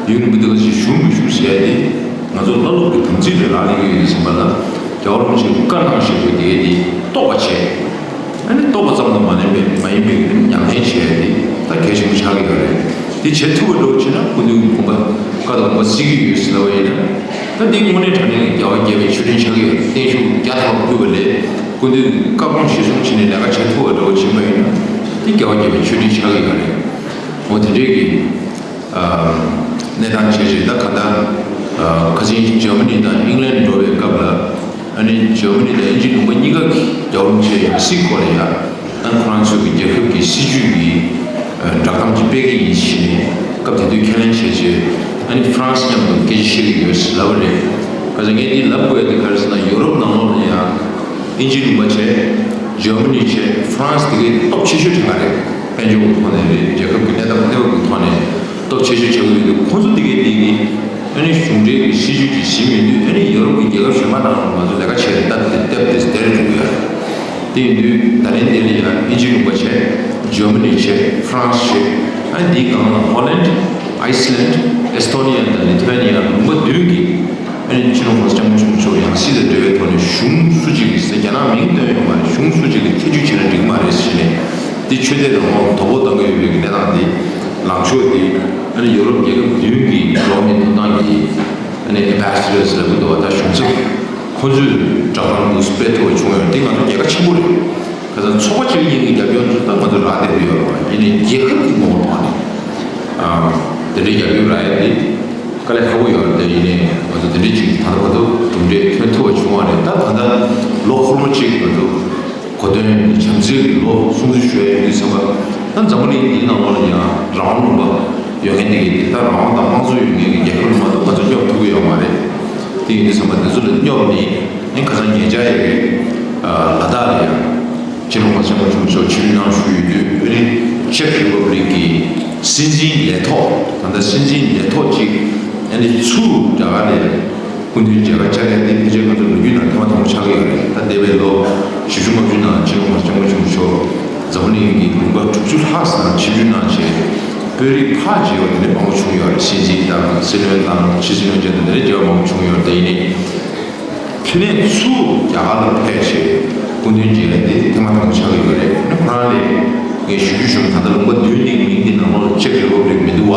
ཡུན་རིང་པོ་དེ་ག་ཞིག་བཞུགས་མི་བཞུགས་ཟེར་ཡ་དེ་ང་ཚོ་བླ་སློབ་ཀྱི་དམ་ཚིག་ལ་རག་ལས་ཀྱི་ཡོད་ཟིན་པ་ལ་རྒྱལ་བ་རིན་པོ་ཆེའི་བཀའ་གནང་བཞིན་པའི་དེ་གའི་དེ་རྟོགས་པ་བྱས། ཨ་ནི་རྟོགས་པ་ཙམ་དུ་མ་ནན་པའི་མ་ཡིན་པའི་ཉམས་ལེན་བྱས་ཏེ་ད་གལ་ཆེན་པོ་ཆགས་ཀྱི་ཡོད་རེད། དེ་བྱེད་ཐུབ་པ་འདྲ་བོ་བྱས་ན་སྐུ་མདུན་གྱི་དགོངས་པ་བཀའ་དང་དགོངས་པ་གཟིགས་ཀྱི་ཡོད་ཟེར་ལབ་པ་ཡིན་ན། ད་འདི་དངོས་གནས་དྲང་གནས་ཀྱི་རྒྱལ་བ་དགྱེས་པའི་མཆོད་སྤྲིན་ཆགས་ཀྱི་ཡོད་རེད། བརྟན་བཞུགས་བརྒྱ་ཐམ་པ་ཕུལ་བ་ལས་སྐུ་མདུན་གྱི་བཀའ་དགོངས་གཞིར་བཟུང་བྱས་ནས་ལས་ཀ་བྱེད་ཐུབ་པ་འདྲ་བོ་བྱས་པ་ཡིན་ན་འདི་རྒྱལ་བ་དགྱེས་པའི་མཆོད་སྤྲིན་ཆགས་ཀྱི་ཡོད་རེད། འོ་དེ་འདྲས་ཀྱི་གནས་སྟངས་བྱས་རྗེས་ད་ག་ད་ཁ་སང་ཇར་མ་ནི་དང་ཨིང་ལན་འགྲོ་བའི་སྐབས་ལ། ཨ་ནི་ཇར་མ་ནི་དང་དབྱིན་ཇི་ལུང་པ་གཉིས་ཀ་གི་རྒྱལ་བ་རིན་པོ་ཆེའི་ཡང་སྲིད་སྐོར་ལ་ཡང་ཨ་ནི་ཁོ་རང་ཚོའི་གི་རྒྱལ་ཁབ་ཀྱི་སྲིད་ཇུས་ཀྱི་བསྒྲགས་གཏམ་ཅིག་སྤེལ་གྱི་ཡིན་ཞེས་ནས་སྐབས་དེ་དུས་ཁས་ལེན་བྱས་རྗེས་ཨ་ནི་ཧྥ་རན་སི་མཉམ་དུ་སྐད་ཆ་བཤད་ཀྱི་ཡོད་ཟེར་ལབ་པ་རེད། ག་ཚོད་ངས་འདི་ལབ་དགོས་ཡ་དེ་ག་རེ་ཟེར་ན་ཡོ་རོབ་ནང་ལོགས་ལ་ཡང་དབྱིན་ཇི་ལུང་པ་བྱས། ཇར་མ་ནི་བྱས། ཧྥ་རན་སི་དེ་གའི་སྟོབས་ཆེ་ཤོས་དེ་ག་རེད། དཔལ་འབྱོར་གྱི་ཐོག་ནས་རེད། རྒྱལ་ཁབ་ཀྱི་གནས་སྟངས་གནས་བབ་ཀྱི་ཐོག་ནས་སྟོབས་ཆེ་ཤོས་ཆགས་ཀྱི་ཡོད་དུས་ཁོང་ཚོ་དེ་གའི་དེ་གི་ཨ་ནི་གཞུང་འབྲེལ་གྱི་སྲིད་ཇུས་ཀྱི་གཞི་མེད་དུས་ཨ་ནི་ཡོ་རོབ་ཀྱི་རྒྱལ་ཁབ་གཞན་པ་ནང་ལ་ང་ཚོ་ལས་ཀ་བྱས་ཏེ་སྟབས་བདེ་སྟབས་བདེ་དེ་རེད་འགྲོ་གི་ཡོད་རེད། དེ་ཡིན་དུས་ད་ལན་དེ་ལ་ཡང་དབྱིན་ཇི་ལུང་པ་བྱས། ཇར་མ་ནི་བྱས། ཧྥ་རན་སི་བྱས། ཨ་ནི་འདིའི་སྒང་ལ་ཧོ་ལན། ཨའི་སི་ལན། ཨེ་སི་ཐོ་ནི་ཡ་དང་ལི་ཐུ་ཨེ་ནི་ཡ་ལུང་པ་བདུན་གྱིས་ཨ་ནི་སྤྱི་ནོར་༸གོང་ས་༸སྐྱབས་མགོན་ཆེན་པོ་མཆོག་ཡང་སྲིད་དང་འབྲེལ་བའི་ཐོག་ནས་གཞུང་སུ་གཅིག་གིས་ཟེར་རྒྱ་ནག་མིང་བཏོན་ཡོད་མ་རེད། གཞུང་སུ་གཅིག་གིས་ཐེ་བྱུས་བྱས་ན་འགྲིག་གི་མ་རེད་ཟེར་ནས་འདི་ཆོས་དད་རང་དབང་དོ་ཕོག་བཏང་གི་ཡོད་པའི་གནས་སྟངས་འདི་ལངས་ཕྱོགས་འདི་ ཨ་ནི་ཡོ་རོབ་རྒྱལ་ཁབ་བདུན་གྱི་འགྲོ་བ་མིའི་ཐོབ་ཐང་གི་ཨ་ནི་ཨེམ་བྷེ་སི་ཌར་ཟེར་དགོས་འདུག་བ། ད་གཞུང་ཚབ་ཁོ་ཚོས་བསྒྲགས་གཏམ་འདུག་སྤེལ་ཐུབ་པ་བྱུང་ཡོད་རེད། དེ་ང་ཚོ་རྒྱལ་ཁ་ཆེན་པོ་རེད། ཁ་སང་ཚོགས་པ་གཅིག་གཉིས་ཀྱི་རྒྱབ་སྐྱོར་ཚོ་ད་ང་ཚོ་རག་བསྡད་ཡོད་རེད་བ། ཡིན་ནའི་རྒྱལ་ཁབ་ཀྱི་ངོ་བོ་ཐོག་ནས་ཨ་དེ་འདྲའི་རྒྱབ་སྐྱོར་རག་ཡ་དེ་དཀའ་ལས་ཁག་པོ་ཡོད་རེད། དེ་ཡིན་ནའི་ང་ཚོ་དེ་འདྲའི་ཅིག་ད་ལྟ་བར་དུ་གྲུབ་འབྲས་ཐོན་ཐུབ་པ་བྱུང་བ་རེད། ད་ད་ལྟ་ལོ་འཁོར་མོ་གཅིག་ང་ཚོ་གོ་སྟོན་བྱམས་བརྩེ་གི་ལོ་སྲུང་བརྩི་ཞུ་ཡ་ཡོད་དུས་ཙམ་པ། ད་འཛམ་བུ་གླིང་འདིའི་ནང་ལོགས་ལ་ཡང་རང་དབང་ལུང་པ་ཡོད་མཁན་དེ་གས་དེ་ད་རང་དབང་དང་དམངས་གཙོ་ཡོད་མཁན་གྱི་རྒྱལ་ཁབ་ལ་མ་གཏོགས་ང་ཚོ་སྙོབ་ཐུབ་ཀྱི་ཡོད་མ་རེད། དེ་ཡིན་དུས་ཙམ་པ་དེ་ཚོ་ལ་སྙོབ་ནས་ཨ་ནི་ཁ་སང་ཉེ་ཆར་ཡོད་པའི་ལ་དྭགས་ལ་ཡང་སྤྱི་ནོར་གོང་ས་སྐྱབས་མགོན་ཆེན་པོ་མཆོག་ཆིབས་བསྒྱུར་གནང་ཞུས་ཡོད་དུས། ཨ་ནི་ཅེཀ་རི་པབ་ལིག་གི་སྲིད་འཛིན་ལས་ཐོག་ད་ལྟ་སྲིད་འཛིན་ལས་ཐོག་ཅིག་ཨ་ནི་ཚུར་རྒྱ་གར་ནས་སྐུ་མདུན་མཇལ་ཁ་བཅར་ཡ་དེ་ཕལ་ཆེར་ང་ཚོ་ལོ་རྒྱུས་ནང་ཐེངས་མ་དང་པོ་ཆགས་ཀྱི་ཡོད་རེད། ད་འདས་པའི་ལོ་བཞི་བཅུ་ལྔ་བཅུ་ནང་སྤྱི་ནོར་གོང་ས་སྐྱབས་མགོན་ཆེན་པོ་མཆོག་འཛམ་བུ་གླིང་གི་ལུང་པ་དྲུག་ཅུ་ལྷག་ཙམ་ཆིབས་བསྒྱུར་གནང་བྱས། དཔོན་རིགས་ཕར་མཇལ་བ་དེ་འདྲ་མང་པོ་བྱུང་ཡོད་རེད། སྲིད་འཛིན་དང་སྲིད་བློན་དང་ཕྱི་སྲིད་བློན་བཅས་དང་དེ་འདྲ་མཇལ་བ་མང་པོ་བྱུང་ཡོད་རེད། དེ་ཡིན་ནའི་ཕ་ནས་ཚུར་རྒྱ་གར་ལ་ཕེབས་བྱས་སྐུ་མདུན་མཇལ་ཡ་དེ་ཐེངས་མ་དང་པོ་ཆགས་ཀྱི་ཡོད་རེད། ཨ་ནི་ཁོ་རང་ལ་ངས་ཞུ་རྒྱུ་ཞུ་ན། ད་ལྟ་ལུང་པ་བདུན་འདིའི་མིང་འདི་ནང་ལོགས་ལ་ཅེཀ་རི་པབ་ལིག་མི་འདུག་བ།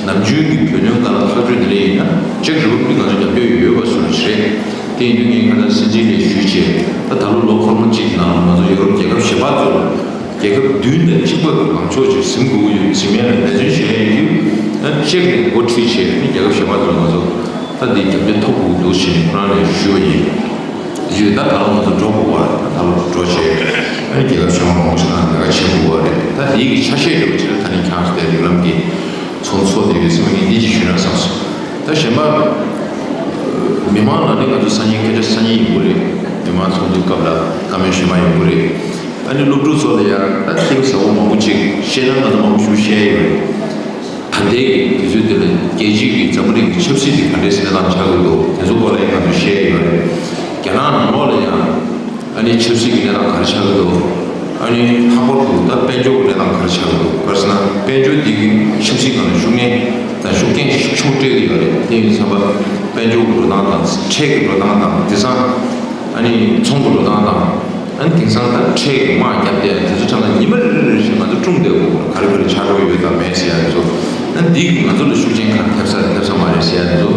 ནམ་རྒྱུན་གྱི་བོད་དོན་སྒང་ལ་ཐག་གཅོད་དེ་འདྲ་ཡིན་ན་ཅེཀ་རི་པབ་ལིག་ང་ཚོ་རྒྱབ་སྐྱོར་ཡོད་པ་བཟོ་འདྲ་ཞིག་རེད། དེ་ཡིན་དུས་ངས་ཁ་སང་སྲིད་འཛིན་ལ་ཞུས་བྱས། ད་ད་ལོ་ལོ་འཁོར་མོ་གཅིག་ནང་ལ་ང་ཚོ་ཡོ་རོབ་རྒྱལ་ཁབ་གཞན་པ་ཚོ་ལ་རྒྱལ་ཁབ་བདུན་དང་གཅིག་པ་གི་ལངས་ཕྱོགས་ཅིག་འཛིན་དགོས་ཀྱི་ཡོད། འཛིན་ཡ་ལ་འབད་བརྩོན་བྱས་ཡོད་དུས། ཅེཀ་ནས་འགོ་ཁྲིད་བྱས་ནས་རྒྱལ་ཁབ་གཞན་པ་ཚོ་ལ་ང་ཚོ་ད་འདི་རྒྱབ་སྐྱོར་ཐོབ་དགོས་འདུག་ཞེས་ཁོ་རང་ལ་ཞུས་པ་ཡིན། ཞུས་ད་ད་ལོ་ང་ཚོ་འགྲོ་དགོས་པ་རེད། ད་ལོ་འགྲོ་བྱས་ཨ་ནི་རྒྱལ་ཁབ་གཞན་པ་མང་པོ་ཞིག་ནང་ལས་ཀ་བྱེད་དགོས་པ་རེད། ད་འདི་གི་ཆ་ཤས་འདྲ་བོ་ཅིག་ལ་ད་ནི་ཁྱེད་རང་ཚོ་དེ་རིགས་ལམ་གྱི་ཚོགས་འདུ་ཚོགས་བསྡད་ཡོད་ཟེར་བ་ངས་འདི་ཅིག་ཞུས་ན་བསམ་སོང་། ད་གཞན་པ་མི་མང་ལ་ནི་ང་ཚོ་སང་ཉིན་སྐད་ཆ་སང་ཉིན་ཡོང་གི་རེད། མི་མང་ཚོགས་འདུའི་སྐབས་ལ་བཀའ་མོལ་ཞུས་མ་ཡོང་གི་རེད། ཨ་ནི་སློབ་ཕྲུག་ཚོ་ལ་ཡང་ད་ཁྱེད་ཚོ་མང་པོ་ཅིག་བཤད་ན་ང་ཚོ་མང་པོ་ཞིག་བཤད་ཡོད་རེད། ད་ལྟའི་གི་དུས་ཚོད་འདི་ལ་རྒྱལ་སྤྱི་གི་འཛམ་བུ་གླིང་གི་ཆབ་སྲིད་འདི་ག་འདྲས་སེ་གནས་སྟངས་ཆགས་ཀྱི་འདུག་དེ་ཚོ་སྐོར་ལ་ཡང་ང་ཚོས་བཤད་ཡོད་རེད། རྒྱ་ནག་ནང་ལོགས་ལ་ཡང་ཨ་ནི་ཆབ་སྲིད་ཀྱི་གནས་སྟངས་ག་རེ་ཆགས་ཀྱི་འདུག་ཨ་ནི་ལྷག་པར་དུ་ད་དཔལ་འབྱོར་གྱི་གནས་སྟངས་ག་རེ་ཆགས་ཀྱི་འདུག་ག་རེ་ཟེར་ན་དཔལ་འབྱོར་འདི་གི་ཆབ་སྲིད་སྒང་ལ་ཤུགས་རྐྱེན་དང་ཤུགས་རྐྱེན་ཤུགས་ཆེན་པོ་སྤྲད་ཀྱི་ཡོད་རེད། དེ་ཡིན་ཙང་དཔལ་འབྱོར་གྱི་འགྲོ་སྟངས་དང་ཁྲལ་གྱི་འགྲོ་སྟངས་དང་། དེང་སང་ཨ་ནི་ཚོང་གི་འགྲོ་སྟངས་དང་། ཨ་ནི་དེང་སང་ད་ཁྲལ་གྱི་དམག་བརྒྱབ་བསྡད་དེ་ཚོ་ཁྲ་ལ་ཉི་མ་རེ་རེ་རེ་བཞིན་ང་ཚོ་སྲུང་བསྡད་དགོས། ག་རེ་ག་རེ་ཆགས་འགྲོ་ཡོད་དང་མེད་ཟེར་ཡ་དེ་ཚོ། ཨ་ནི་འདི་གིས་ང་ཚོ་ལ་ཤུགས་རྐྱེན་ག་རེ་ཐེབས་ས་རེད་ཐེབས་ས་མ་རེད་ཟེར་ཡ་དེ་ཚོ་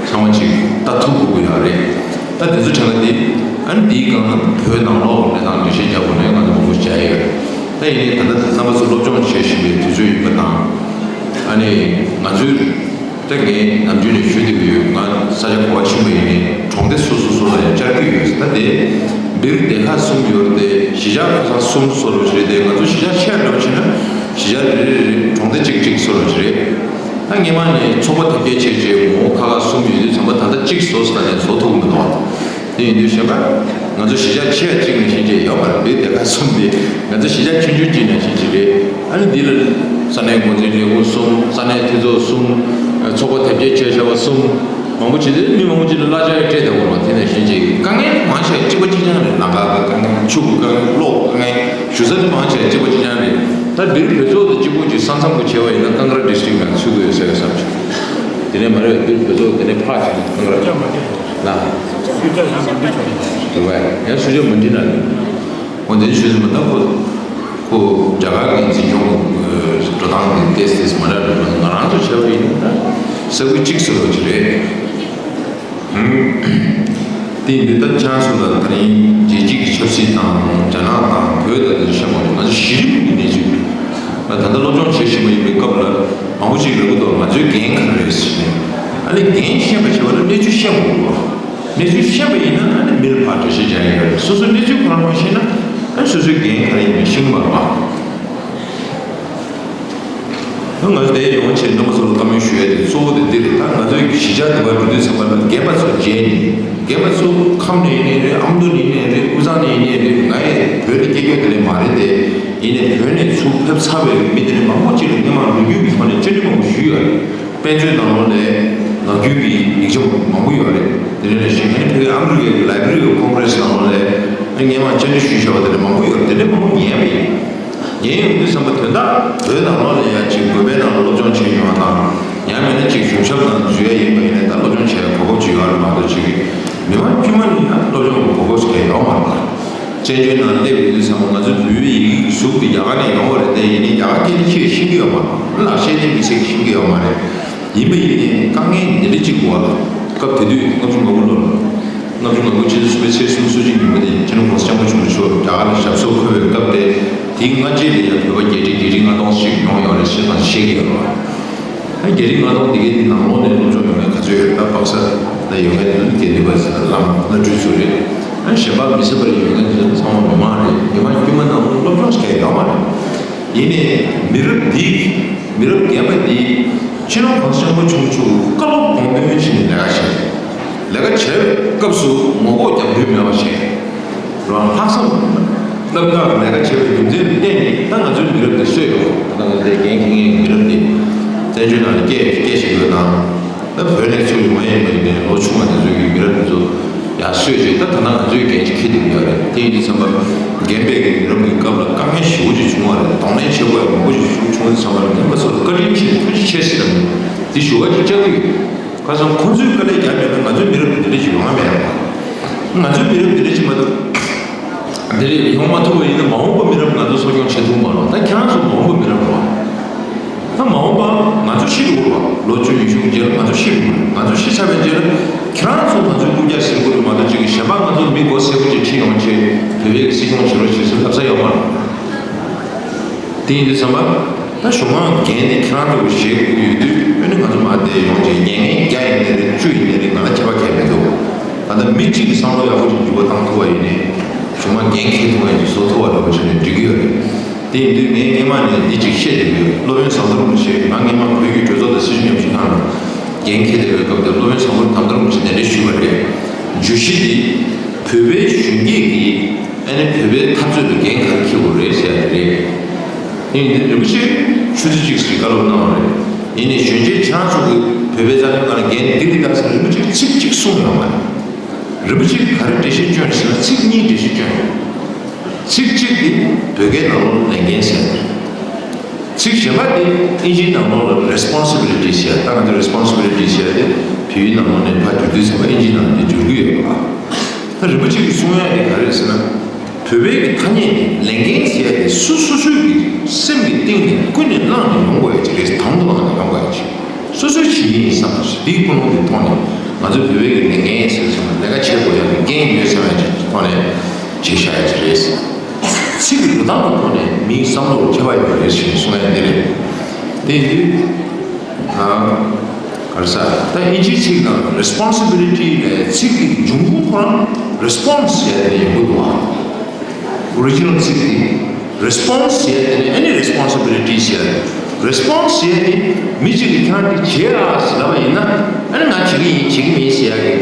ཚང་མ་ཅིག་ལྟ་ཐུབ་དགོས་ཀྱི་ཡོད་རེད། ད་དེ་ཚོ་ཁྲ་ལ་དེ་ཨ་ནི་འདིའི་སྒང་ལ་བོད་ནང་ལོགས་ལ་དང་འགྲེལ་བཤད་རྒྱག་དགོས་ནས་ང་ཚོ་མང་པོ་ཞིག་བྱ་ཡི་ཡོད་རེད། ད་ཡིན་ནའི་ད་ལྟ་དེ་རྣམ་པ་ཚོ་སློབ་སྦྱོང་བྱེད་བཞིན་པའི་དུས་ཚོད་ཡིན་པ་དང་། ཨ་ནི་ང་ཚོའི་ད་ངས་ནམ་རྒྱུན་ནས་ཞུ་བསྡད་ཀྱི་ཡོད། ང་ས་ཆ་ག་པར་ཕྱིན་པ་ཡིན་ནའི་གྲོང་སྡེ་སོ་སོ་སོ་ལ་ཡང་བཅར་གྱི་ཡོད། ད་དེ་སྦིར་སྡེ་ཁག་གསུམ་ཡོད་རེད་དེ། གཞིས་ཆགས་ཁ་སང་གསུམ་བཟོ་འདྲ་བྱས་རེད་དེ། ང་ཚོ་གཞིས་ཆགས་ཆེ་འདྲ་བོ་བྱས་ན་གཞིས་ཆགས་རེ་རེ་རེ་རེ་གྲོང་སྡེ་གཅིག་གཅིག་བཟོ་འདྲ་བྱས་རེད། ད་སྔོན་མ་ནས་ཚོགས་པ་དེབ་སྐྱེལ་བྱས་རྗེས་མོ་ཁ་ཁ་གསུམ་ཡོད་དུས་ཙམ་པ་ད་ལྟ་གཅིག་བཟོ་ཟེར་ནས་བཟོ་ཐུབ་ཀྱི་མི་འདུག་དེ་ཡིན་དུས་གཞན་པ་ང་ཚོ་གཞིས་ཆགས་ཆེ་བ་གཅིག་ནས་བྱས་རྗེས་ཡོད་པ་རེད། སྦིར་སྡེ་ཁག་གསུམ་དེ་ང་ཚོ་གཞིས་ཆགས་ཆུང་ཆུང་གཅིག་ནས་བྱས་རྗེས་རེད། ཨ་ནི་འདི་ལ་ས་གནས་འགོ་འཛིན་ལས་ཁུངས་གསུམ། ས་གནས་འཐུས་ཚོགས་གསུམ། ཚོགས་པ་དེབ་སྐྱེལ་བྱས་བྱ་བ་གསུམ། མང་པོ་བྱས་ཏེ་མི་མང་པོ་ཅིག་ལ་གླ་ཆ་ཡང་སྤྲད་བསྡད་ཡོད་རེད་བ། དེ་ནང་བཞིན་གྱི་དཀའ་ངལ་མང་ཆེ་གཅིག་པ་གཅིག་རྐྱང་རེད། ལམ་ཁ་གི་དཀའ་ངལ། ཆུ་གི་དཀའ་ངལ། གློག་གི་དཀའ་ངལ། བཞུགས་ས་དེ་མང་ཆེ་གཅིག་པ་གཅིག་རྐྱང་རེད། ད་འདིར་བོད་ཚོགས་དང་གཅིག་པོ་གཅིག་ས་མཚམས་ཀྱི་བྱས་པ་ཡིན་ན་ཀང་ཀྲ་ཌི་སི་ཊིག་ནང་ཚུད་དགོས་ཡོད་ཟེར་བསམ་བྱུང་། དེ་ནས་མ་རེད། འདིར་བོད་ཚོགས་དེ་ནས་ཕར་ཕྱིན་ཀང་ཀྲ་ལ། ཡང་སུ་ཇོ་མི་འདྲི་ན། འོ་འདི་ཞུས་ཟིན་པ་ད་ཁོ། ཁོ་རྒྱ་གར་གྱི་འཛིན་སྐྱོང་གི་འགྲོ་སྟངས་དེ་ཏོག་ཙམ་མ་འདྲ་འདྲ་འདུག་ང་རང་ཚོ་བྱས་པ་ཡིན་ན་ས་ཁུལ་གཅིག་བཟོ་འདྲ་ཅིག་རེད། དེ་ཡིན་དུས་ད་ཆང་སོང་ལ་ད་རིང་རྒྱལ་སྤྱི་གི་ཆབ་སྲིད་དང་རྒྱ་ནག་དང་བོད་དང་དེ་ཚོ་བཤད་མ་འདུག་ང་ཚོ་གཞི་རིམ་གྱི་གནས་ཚུལ། ད་ལྟ་སློབ་སྦྱོང་བྱེད་བཞིན་པ་ཡིན་པའི་སྐབས་ལ་མང་པོ་ཅིག་ལབ་ཀྱི་འདུག་ང་ཚོའི་འགན་ག་རེ་རེད་ཟེར་ནས། ཨ་ནི་འགན་ཤེས་པ་བྱེད་པ་ལ་གནས་ཚུལ་ཤེས་དགོས་པ། གནས་ཚུལ་ཤེས་པ་ཡིན་ན་ཨ་ནི་མི་ལ་ཕར་འགྲེལ་བཤད་རྒྱག་ཡ་ཡོད་རེད། སོ་སོའི་གནས་ཚུལ་ཁོ་རང་མ་ཤེས་ན་ཨ་ནི་སོ་སོའི་འགན་ག་རེ་ཡིན་མིན་ཤེས་ཀྱི་མ་རེད་པ། ང་ཚོ་དེ་ཡོང་བྱས་རྣམ་པ་ཚོ་ལ་བཀའ་མོལ་ཞུ་ཡ་དེ་གཙོ་བོ་དེ་འདི་རེད། ད་ང་ཚོའི་གཞིས་ཆགས་འདི་བར་འགྲོ་དུས་ཚང་མ་ལ་རྒན་པ་ཚོ་མཇལ་ནས། རྒན་པ་ཚོ་ཁམས་ནས་ཡིན་ནའི་རེད། ཨ་མདོ་ནས་ཡིན་ནའི་རེད། དབུས་གཙང་ནས་ཡིན་ནའི་རེད། ང་ཡི་བོད་ལ་སྐྱེས་རྒྱུ་དེ་ལས་མ་རེད་དེ། ཡིན་ནའི་བོད་ནས་ཚུར་ཕེབས་ཚར་བའི་མི་དེ་ནས་མང་པོ་ཅིག་ལ་སྔོན་མ་ལོ་རྒྱུས་ཀྱི་ཐོག་ནས་བཅར་འདྲི་མང་པོ་ཞུས་ཡོད་རེད། དཔེ་མཛོད་ནང་ལོགས་ལ་ནམ་རྒྱུན་གྱི་ཡིག་ཆ་མང་པོ་ཡོད་རེད། དེ་འདྲ་ཞིག་ཨ་ནི་ཕ་གི་ཨ་མི་རི་ཀའི་Library of Congress ནང་ལོགས་ལ་སྔོན་མ་བཅར་འདྲི་ཞུས་བཞག་པ་དེ་འདྲ་མང་པོ་ཡོད་རེད། དེ་འདྲ་མང་པོ་ཉན་པ་ཡིན། ཉན་ཡོང་དུས་ཙམ་པ་དོན་དག་བོད་ནང་ལོགས་ལ་ཡ་ཅིག་བོད་པའི་ནང་ལ་སློབ་སྦྱོང་བྱེད་མྱོང་བ་དང་། ཡང་མིན་ན་ཅིག་གཞུང་ཞབས་ནང་འཛུལ་ཡ་ཡིན་པ་ཡིན་ན་ད་སློབ་སྦྱོང་བྱེད་ཡ་གོ་སྐབས་ཅིག་ཡོད་རེད་མ་གཏོགས། ཅིག་མི་མང་དཀྱུས་མ་ནི་ཡང་སློབ་སྦྱོང་གི་གོ་སྐབས་ཅིག་ཡོད་མ་རེད། བཙན་བྱོལ་ནང་སླེབས་ཡོང་དུས་ཙམ་པ་ང་ཚོ་བོད་ཡིག་གཟུགས་དེ་རྒྱ་གར་ནས་ཡོང་བ་རེད་དེ། ཡིན་ནའི་རྒྱ་གར་སྐད་ཆ་ཁྱེད་ཤེས་ཀྱི་ཡོད་མ་རེད། ལག་ཤེས་ནས་མི་ཚེ་ཤེས་ཀྱི་ཡོད་མ་རེད། ཡིན་པ་ཡིན་ནའི་དཀའ་ངལ་འདི་འདྲ་ཅིག་འོག་ལ། སྐབས་དེ་དུས་ལྔ་བཅུ་ང་དགུ་ལོར། ལྔ་བཅུ་ང་དགུ་ཕྱི་ཟླ་གསུམ་པའི་ཚེས་སུམ་ཅུ་ཉིན་མོ་དེ་སྤྱི་ནོར་༸གོང་ས་༸སྐྱབས་མགོན་ཆེན་པོ་མཆོག་རྒྱ་གར་ལ་ཞབས་སོར་འཁོད་པའི་སྐབས་དེ། དེའི་སྔ་རྗེས་ལ་ཡང་བོད་པ་བརྒྱད་ཁྲི་བརྒྱད་ཁྲི་ལྔ་སྟོང་ཞིག་ཡོང་ཡོད་རེད་ཅེས་ང་ཚོས་ཤེས་ཀྱི་ཡོད་རེད། ཨ། བརྒྱད་ཁྲི་ལྔ་སྟོང་དེ་གའི་ནང་ལོགས་ནས་སློབ་སྦྱོང་ཡོང་མཁན་ག་ཚོད་ཡོད་རེད། ད་སྦག་ས་ལ་ཡོང་མཁན་དེ་ཚོ་དགེ་འདུན་པ་ཚོ་དང་བླ་མ་བླ་སྤྲུལ་ཚོ་རེད། ཨ། གཞན་པ་མི་སེར་པ་ལ་ཡོང་མཁན་དེ་ཚོ་ཚང་མ་མི་མང་རེད། མི་མང་དཀྱུས་མ་ནང་ལོགས་སློབ་སྦྱོང་ཞིག་ཡོད་མ་རེད། ཡིན་ནའི་མི་རབས་འདི། མི་རབས་རྒན་པ་འདི། སྤྱི་ནོར་༸གོང་ས་༸སྐྱབས་མགོན་ཆེན་པོ་མཆོག་གི་བཀའ་སློབ་དགོངས་དོན་བྱས་ནས་ལས་ཀ་བྱས། ལས་ཀ་བྱས་པའི་སྐབས་སུ་ངོ་ལྐོག་རྒྱབ་མདུན་མེད་པ་བྱས། རང་ལྷག་བསམ་རྣམ་དག་ལས་ཀ་བྱས་པའི་རྒྱུ་མཚན་ལ་བརྟེན་ནས་ད་ང་ཚོའི་མི་རབས་འདི་གསོས་ཡོང་། ད་ང་ཚོའི་འགན་འཁྱེར་མཁན་གྱི་མི་རབས་འདི་བཙན་བྱོལ་ནང་ལ་སྐད་སྐད་བཤད་ཡོད་དང་། ད་བོད་ནས་ཚུར་ཡོང་མཁན་ཡིན་པ་ཡིན་ནའི་ལོ་ཆུང་བ་དེ་ཚོ་གི་མི་རབས་དེ་ཚོ་ཡར་གསོས་བྱས། ད་ད་ལྟ་ང་ཚོའི་འགན་ཅིག་འཁྱེར་བསྡད་ཀྱི་ཡོད་རེད། དེ་ཡིན་དུས་ཙམ་པ་རྒན་པའི་གི་མི་རབས་ཀྱི་སྐབས་ལ་དཀའ་ངལ་ཞེ་པོ་ཅིག་བྱུང་བ་རེད། གདོང་ལེན་བྱེད་དགོས་ཡག་མང་པོ་ཅིག་བྱུང་བྱུང་དུས་ཙམ་པ་རྒན་པ་ཚོ་ལ་བཀའ་དྲིན་ཆེ་ཐུགས་རྗེ་ཆེ་ཟེར་ནས་འདི་ཞུ་བ་ཅིག་བཅར་གི་ཡོད། ཁ་སང་ཁོང་ཚོས་དཀའ་ལས་རྒྱབ་མེད་ན་ང་ཚོའི་མི་རབས་འདི་འདྲ་ཅིག་ཡོང་བ་མེད་རེད་པ། ང་ཚོའི་མི་རབས་འདི་འདྲ་ཅིག་མ་གཏོགས། འདི་རེད། ཡོང་མ་ཐུབ་པ་ཡིན་ན་མ་འོངས་པ་མི་རབས་ང་ཚོ་གསོ་སྐྱོང་བྱེད་ཐུབ་མ་རེད། ད་ཁྱེད་རང་ཚོ་མ་འོངས་པ་མི་རབས་རེད་པ། ད་མ་འོངས་པ་ང་ཚོ་ཤི་འགྲོ་གི་རེད་པ། ལོ་བཅུ་ཉི་ཤུ་གི་རྗེས་ལ་ང་ཚོ་ཤི་འགྲོ་གི་རེད། ང་ཚོ་ཤི་ཚར་བའི་རྗེས་ལ་ཁྱེད་རང་ཚོ་ང་ཚོའི་རྐུབ་བཀྱག་ཟིན་དགོས་རེད་མ་གཏོགས། ཅིག་གཞན་པ་ང་ཚོ་མི་མགོ་སེར་པོ་ཅིག་ཁྲིད་ཡོང་བྱས་བོད་པའི་སྲིད་སྐྱོང་བྱེད་རོགས་བྱེད་ཟེར་ལབ་ས་ཡོད་མ་རེད། དེ་ཡིན་དུས་ཙམ་པ། ད་གཞུང་མང་འགན་དེ་ཁྱེད་རང་ཚོ་གི་བཞེས་དགོས་ཀྱི་ཡོད་དུས། ཨ་ནི་ང་ཚོ་མར་བསྡད་ཡོང་བྱས་མྱ་ངན་བརྒྱ་ཡིན་ནའི་རེད། བཅུ་ཡིན་ནའི་རེད། ང་ལ་ཁྱད་པར་གང་ཡང་མི་འདུག་ད་ལྟ་མི་གཅིག་གི་བསམ་བློ་ཡག་པོ་ཞིག་འགྱུར་བ་བཏང་ཐུབ་པ་ཡིན་ནའི། གཞུང་མང་འགན་འཁྱེར་ཐུབ་མཁན་ཅིག་བཟོ་ཐུབ་པ་འདྲ་པོ་བྱས་ནས་འགྲིག་གི་ཡོད་རེད། དེ་ཡིན་དུས་ངས་སྔོན་མ་ནས་འདི་ཅིག་བཤད་བསྡད་ཀྱི་ཡོད། སློབ་དཔོན་ཟམ་གདོང་རིན་པོ་ཆེ། ང་སྔོན་མ་བོད་ཀྱི་གྲོས་ཚོགས་དང་སྲིད་བྱུས་ཉམས་ཞིབ་ཁང་ལ་འགན་འཁྱེར་བསྡད་པའི་སྐབས་དེར་སློབ་དཔོན་ཟམ་གདོང་རིན་པོ་ཆེ་གདན་འདྲེན་ཞུས་པ་རེད། བརྗོད་གཞི་འདི་བོད་པའི་གཞོན་སྐྱེས་ཀྱི། ཨ་ནི་བོད་པའི་འཐབ་རྩོད་ལ་འགན་ག་རེ་འཁྱེར་དགོས་རེད་ཟེར་ཡ་དེ་རེད། དེ་ཡིན་དུས་རིན་པོ་ཆེས་ཆུ་ཚོད་གཅིག་ཙམ་བཀའ་སློབ་གནང་བ་རེད། ཡིན་ནའི་གཞོན་སྐྱེས་ཁྱེད་རང་ཚོ་གིས་བོད་པའི་རྩ་དོན་སྒང་ལ་འགན་འདི་རེད་ད་ཟེར་ནས་རིན་པོ་ཆེས་ཚིག་གཅིག་གསུངས་ཡོད་མ་རེད། རིན་པོ་ཆེས་ག་རེ་འགྲེལ་བཤད་བསྐྱོན་ཟེར་ན་ཚིག་གཉིས་འགྲེལ་བཤད་བསྐྱོན་ཡོད། ཚིག་གཅིག་དེ་བོད་སྐད་ནང་ལོགས་ལ་ལས་འགན་ཟེར། ཚིག་གཞན་པ་དེ་ཨིན་ཇིའི་ནང་ལོགས་ལ་responsibility ཟེར། ད་ང་ཚོ་responsibility ཟེར་དེ་བོད་ཡིག་ནང་ལོགས་ནས་ཕར་བསྒྱུར་དུས་ཙམ་པ་ཨིན་ཇིའི་ནང་དེ་བསྒྱུར་གྱི་ཡོད་པ། ད་རིན་པོ་ཆེ་གིས་གསུང་ཡ་དེ་ག་རེ་རེད་ཟེར་ན། བོད་པའི་གི་ཐ་སྙད་དེ་ལས་འགན་ཟེར་ཡ་དེ་སུ་སོ་སོའི་གི་སེམས་ཀྱི་གཏིང་ནས་ཀུན་ནས་བསླངས་ནས་ཡོང་དགོས་ཡ་ཅིག་རེད། དང་དུ་བླངས་ནས་ཡོང་དགོས་ཡ་ཅིག་སོ་སོའི་བྱེད་ཀྱི་ཡིན་བསམ་ཞིག་དེའི་ཀུན་སློང་གི་ཐོག་ནས་ང་ཚོ་བོད་པའི་གི་ལས་འགན་ཟེར་སོང་ན་ལས་ཀ་བྱེད་དགོས་ཡ་གི་འགན་ཡོད་བསམ་ཡ་ཅིག་ཐོག་ནས་བྱས་བཞག་ཡ་ཅིག་རེད། ཚིག་གི་འགྲོ་སྟངས་ཀྱི་ཐོག་ནས་མིའི་བསམ་བློར་ཁྱད་པར་ཡོད་རེད་ཞེས་གསུང་ཡ་འདི་རེད། དེ་ཡིན་དུས། ཨ། ག་རེ་ཟ། ད་ཨིན་ཇིའི་ཚིག་ནང་responsibility ལས་ཚིག་གི་འབྱུང་ཁུངས་ཁོ་རང་response ཟེར་ཡ་དེ་ཡིན་དགོས་འདུག་ཨ། Original ཚིག་དེ་response ཟེར་ཡ་དེ་ནི་ཨ་ནི་responsibility ཟེར་ཡ་རེད། Response ཟེར་ཡ་དེ་མི་གཅིག་གིས་ཁྱེད་རང་དེ་བྱེད་ཨ་ཟེར་ལབ་པ་ཡིན་ན། ཨ་ནི་ང་བྱེད་ཀྱི་ཡིན་བྱེད་ཀྱི་མིན་ཟེར་ཡ་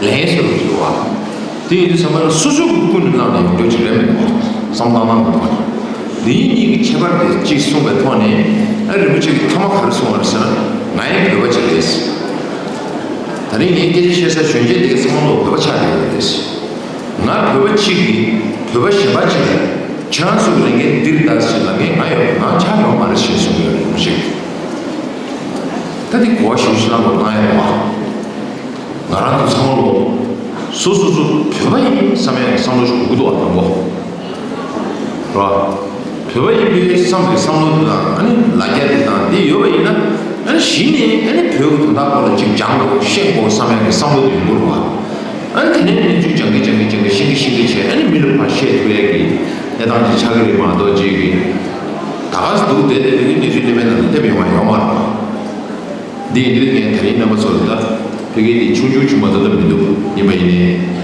གི་ལན་ཟེར་བ་ཞིག་འདུག་ཨ། དེ་ཡིན་དུས་ཚང་མ་ལ་སོ་སོ་གི་ཀུན་ནས་བླངས་ནས་ཡོང་རྒྱུ་ཅིག་རེད་མི་འདུག་བསམ་བློ་བཏང་སྟངས་ཀྱི་ཐོག་ནས། འདི་གཉིས་ཀྱི་ཁྱད་པར་དེ་གཅིག་གསུངས་པའི་ཐོག་ནས། ཨ། རིན་པོ་ཆེ་གིས་ཐོག་མ་ག་རེ་གསུངས་པ་རེད་ཟེར་ན། ང་ཡང་བོད་པ་ཅིག་རེད། ད་རིང་ངས་སྐད་ཆ་བཤད་ས་གཞོན་སྐྱེས་དེ་གའི་ཚང་མ་ལོ་བོད་པ་ཆགས་བསྡད་ཡོད་རེད། ང་བོད་པ་གཅིག་གིས་བོད་པ་གཞན་པ་ཅིག་ལ་ཁྱེད་རང་ཚོ་གི་ལས་འགན་འདི་རེད་ད་ཟེར་ལབ་མཁན་ང་ཡོད་ང་ཆགས་ཡོད་མ་རེད་ཞེས་གསུངས་ཡོད་རེད། རིན་པོ་ཆེ་གིས། ད་འདི་གོ་བ་ཞིབ་ཞིབ་བླངས་དགོས་གནང་ཡ་རེད་བ། ང་རང་ཚོ་ཚང་མ་ལོ། སོ་སོ་ཚོ་བོད་པ་ཡིན་བསམ་ཡག་གི་བསམ་བློ་ཞིག་དགོས་ཀྱི་འདུག་བ། དང་པོ། རེད་བ། བོད་པ་ཡིན་པའི་བསམ་པའི་བསམ་བློ་དང་ཨ་ནི་ལ་རྒྱ་དེ་དང་དེ་ཡོད་པ་ཡིན་ན། ཨ་ནི་གཞི་ནས་ཨ་ནི་བོད་ཀྱི་དོན་དག་སྐོར་ལ་ཅིག་སྦྱང་དགོས་ཤེས་དགོས་བསམ་ཡག་གི་བསམ་བློ་དེ་ཡོང་གི་རེད་བ། ཨ་ནི་དེ་ནས་གནས་ཚུལ་སྦྱང་གི་སྦྱང་གི་སྦྱང་གི་ཤེས་ཀྱི་ཤེས་ཀྱི་བྱས། ཨ་ནི་མི་ལ་ཕར་བཤད་ཐུབ་ཡག་གི་གནས་སྟངས་ཅིག་ཆགས་ཀྱི་རེད་མ་གཏོགས། ཅིག་གི་ད་ག་སེ་འདུག་བསྡད་བསྡད་པའི་གནས་ཚུལ་སླེབས་པའི་ནང་ལ་སླེབས་ཡོང་བ་ཡོད་མ་རེད་བ། འདི་ཡིན་དུས་ངས་ད་རིང་རྣམ་པ་ཚོར་ད་ཕ་གི་འདི་ཆུང་ཆུང་ཆུང་མ་གཏོགས་ད་མི་འདུག་ཡིན་པ་ཡིན་ནའི་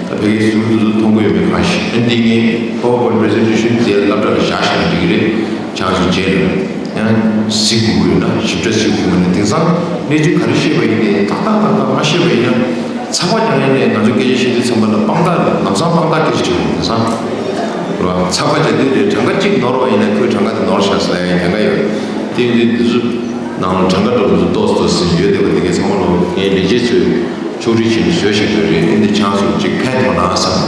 ད་ཕ་གི་ཟུར་དུ་ཚོ་མཐོང་གི་ཡོད་མེད་གང་ཤེས། ཨ། འདི་ངས་PowerPoint presentation དེ་སློབ་གྲྭ་ལ་བཞག་བཞག་ན་འགྲིག་གི་རེད། ཆང་སུ་རྗེས་ལ་ཡང་གཟིགས་དགོས་ཡོད་ན། ཞིབ་ཕྲ་གཟིགས་དགོས་ཡོད་ན། དེང་སང་གནས་ཚུལ་ག་རེ་ཤེས་པ་ཡིན་ནའི་ཏག་ཏག་ཏག་ཏག་མ་ཤེས་པ་ཡིན་ན། ཚགས་པར་རྒྱག་ཡ་ནས་ང་ཚོ་སྐད་ཆ་བཤད་དུས་ཙམ་པ་ལ་དཔང་རྟགས་ལམ་སང་དཔང་རྟགས་སྐད་ཆ་བྲིས་དགོས། དེང་སང་རེད་བ། ཚགས་པར་རྒྱག་དུས་དེ་གྲངས་ཀ་གཅིག་ནོར་བ་ཡིན་ན་ཁོས་གྲངས་ཀ་དེ་ནོར་བཞག་ཟེར་ཡ་ཉེན་ཁ་ཡོད། དེ་ཡིན་དུས་དེ་ཚོ་ནང་ལ་གྲངས་ཀ་འདྲ་བོ་ཚོ་ཏོག་ཙམ་ཏོག་ཙམ་ཡོད་བསྡད་པ་དེ་གའི་ཚང་མ་ལོ་ངའི་ལས་བྱེད་ཚོས་ཕྱོགས་སྒྲིག་བྱས་ནས་བཟོས་བཞག་པ་རེད། འདི་ཆང་སུ་ཅིག་ཕན་ཐོགས་ན་བསམ།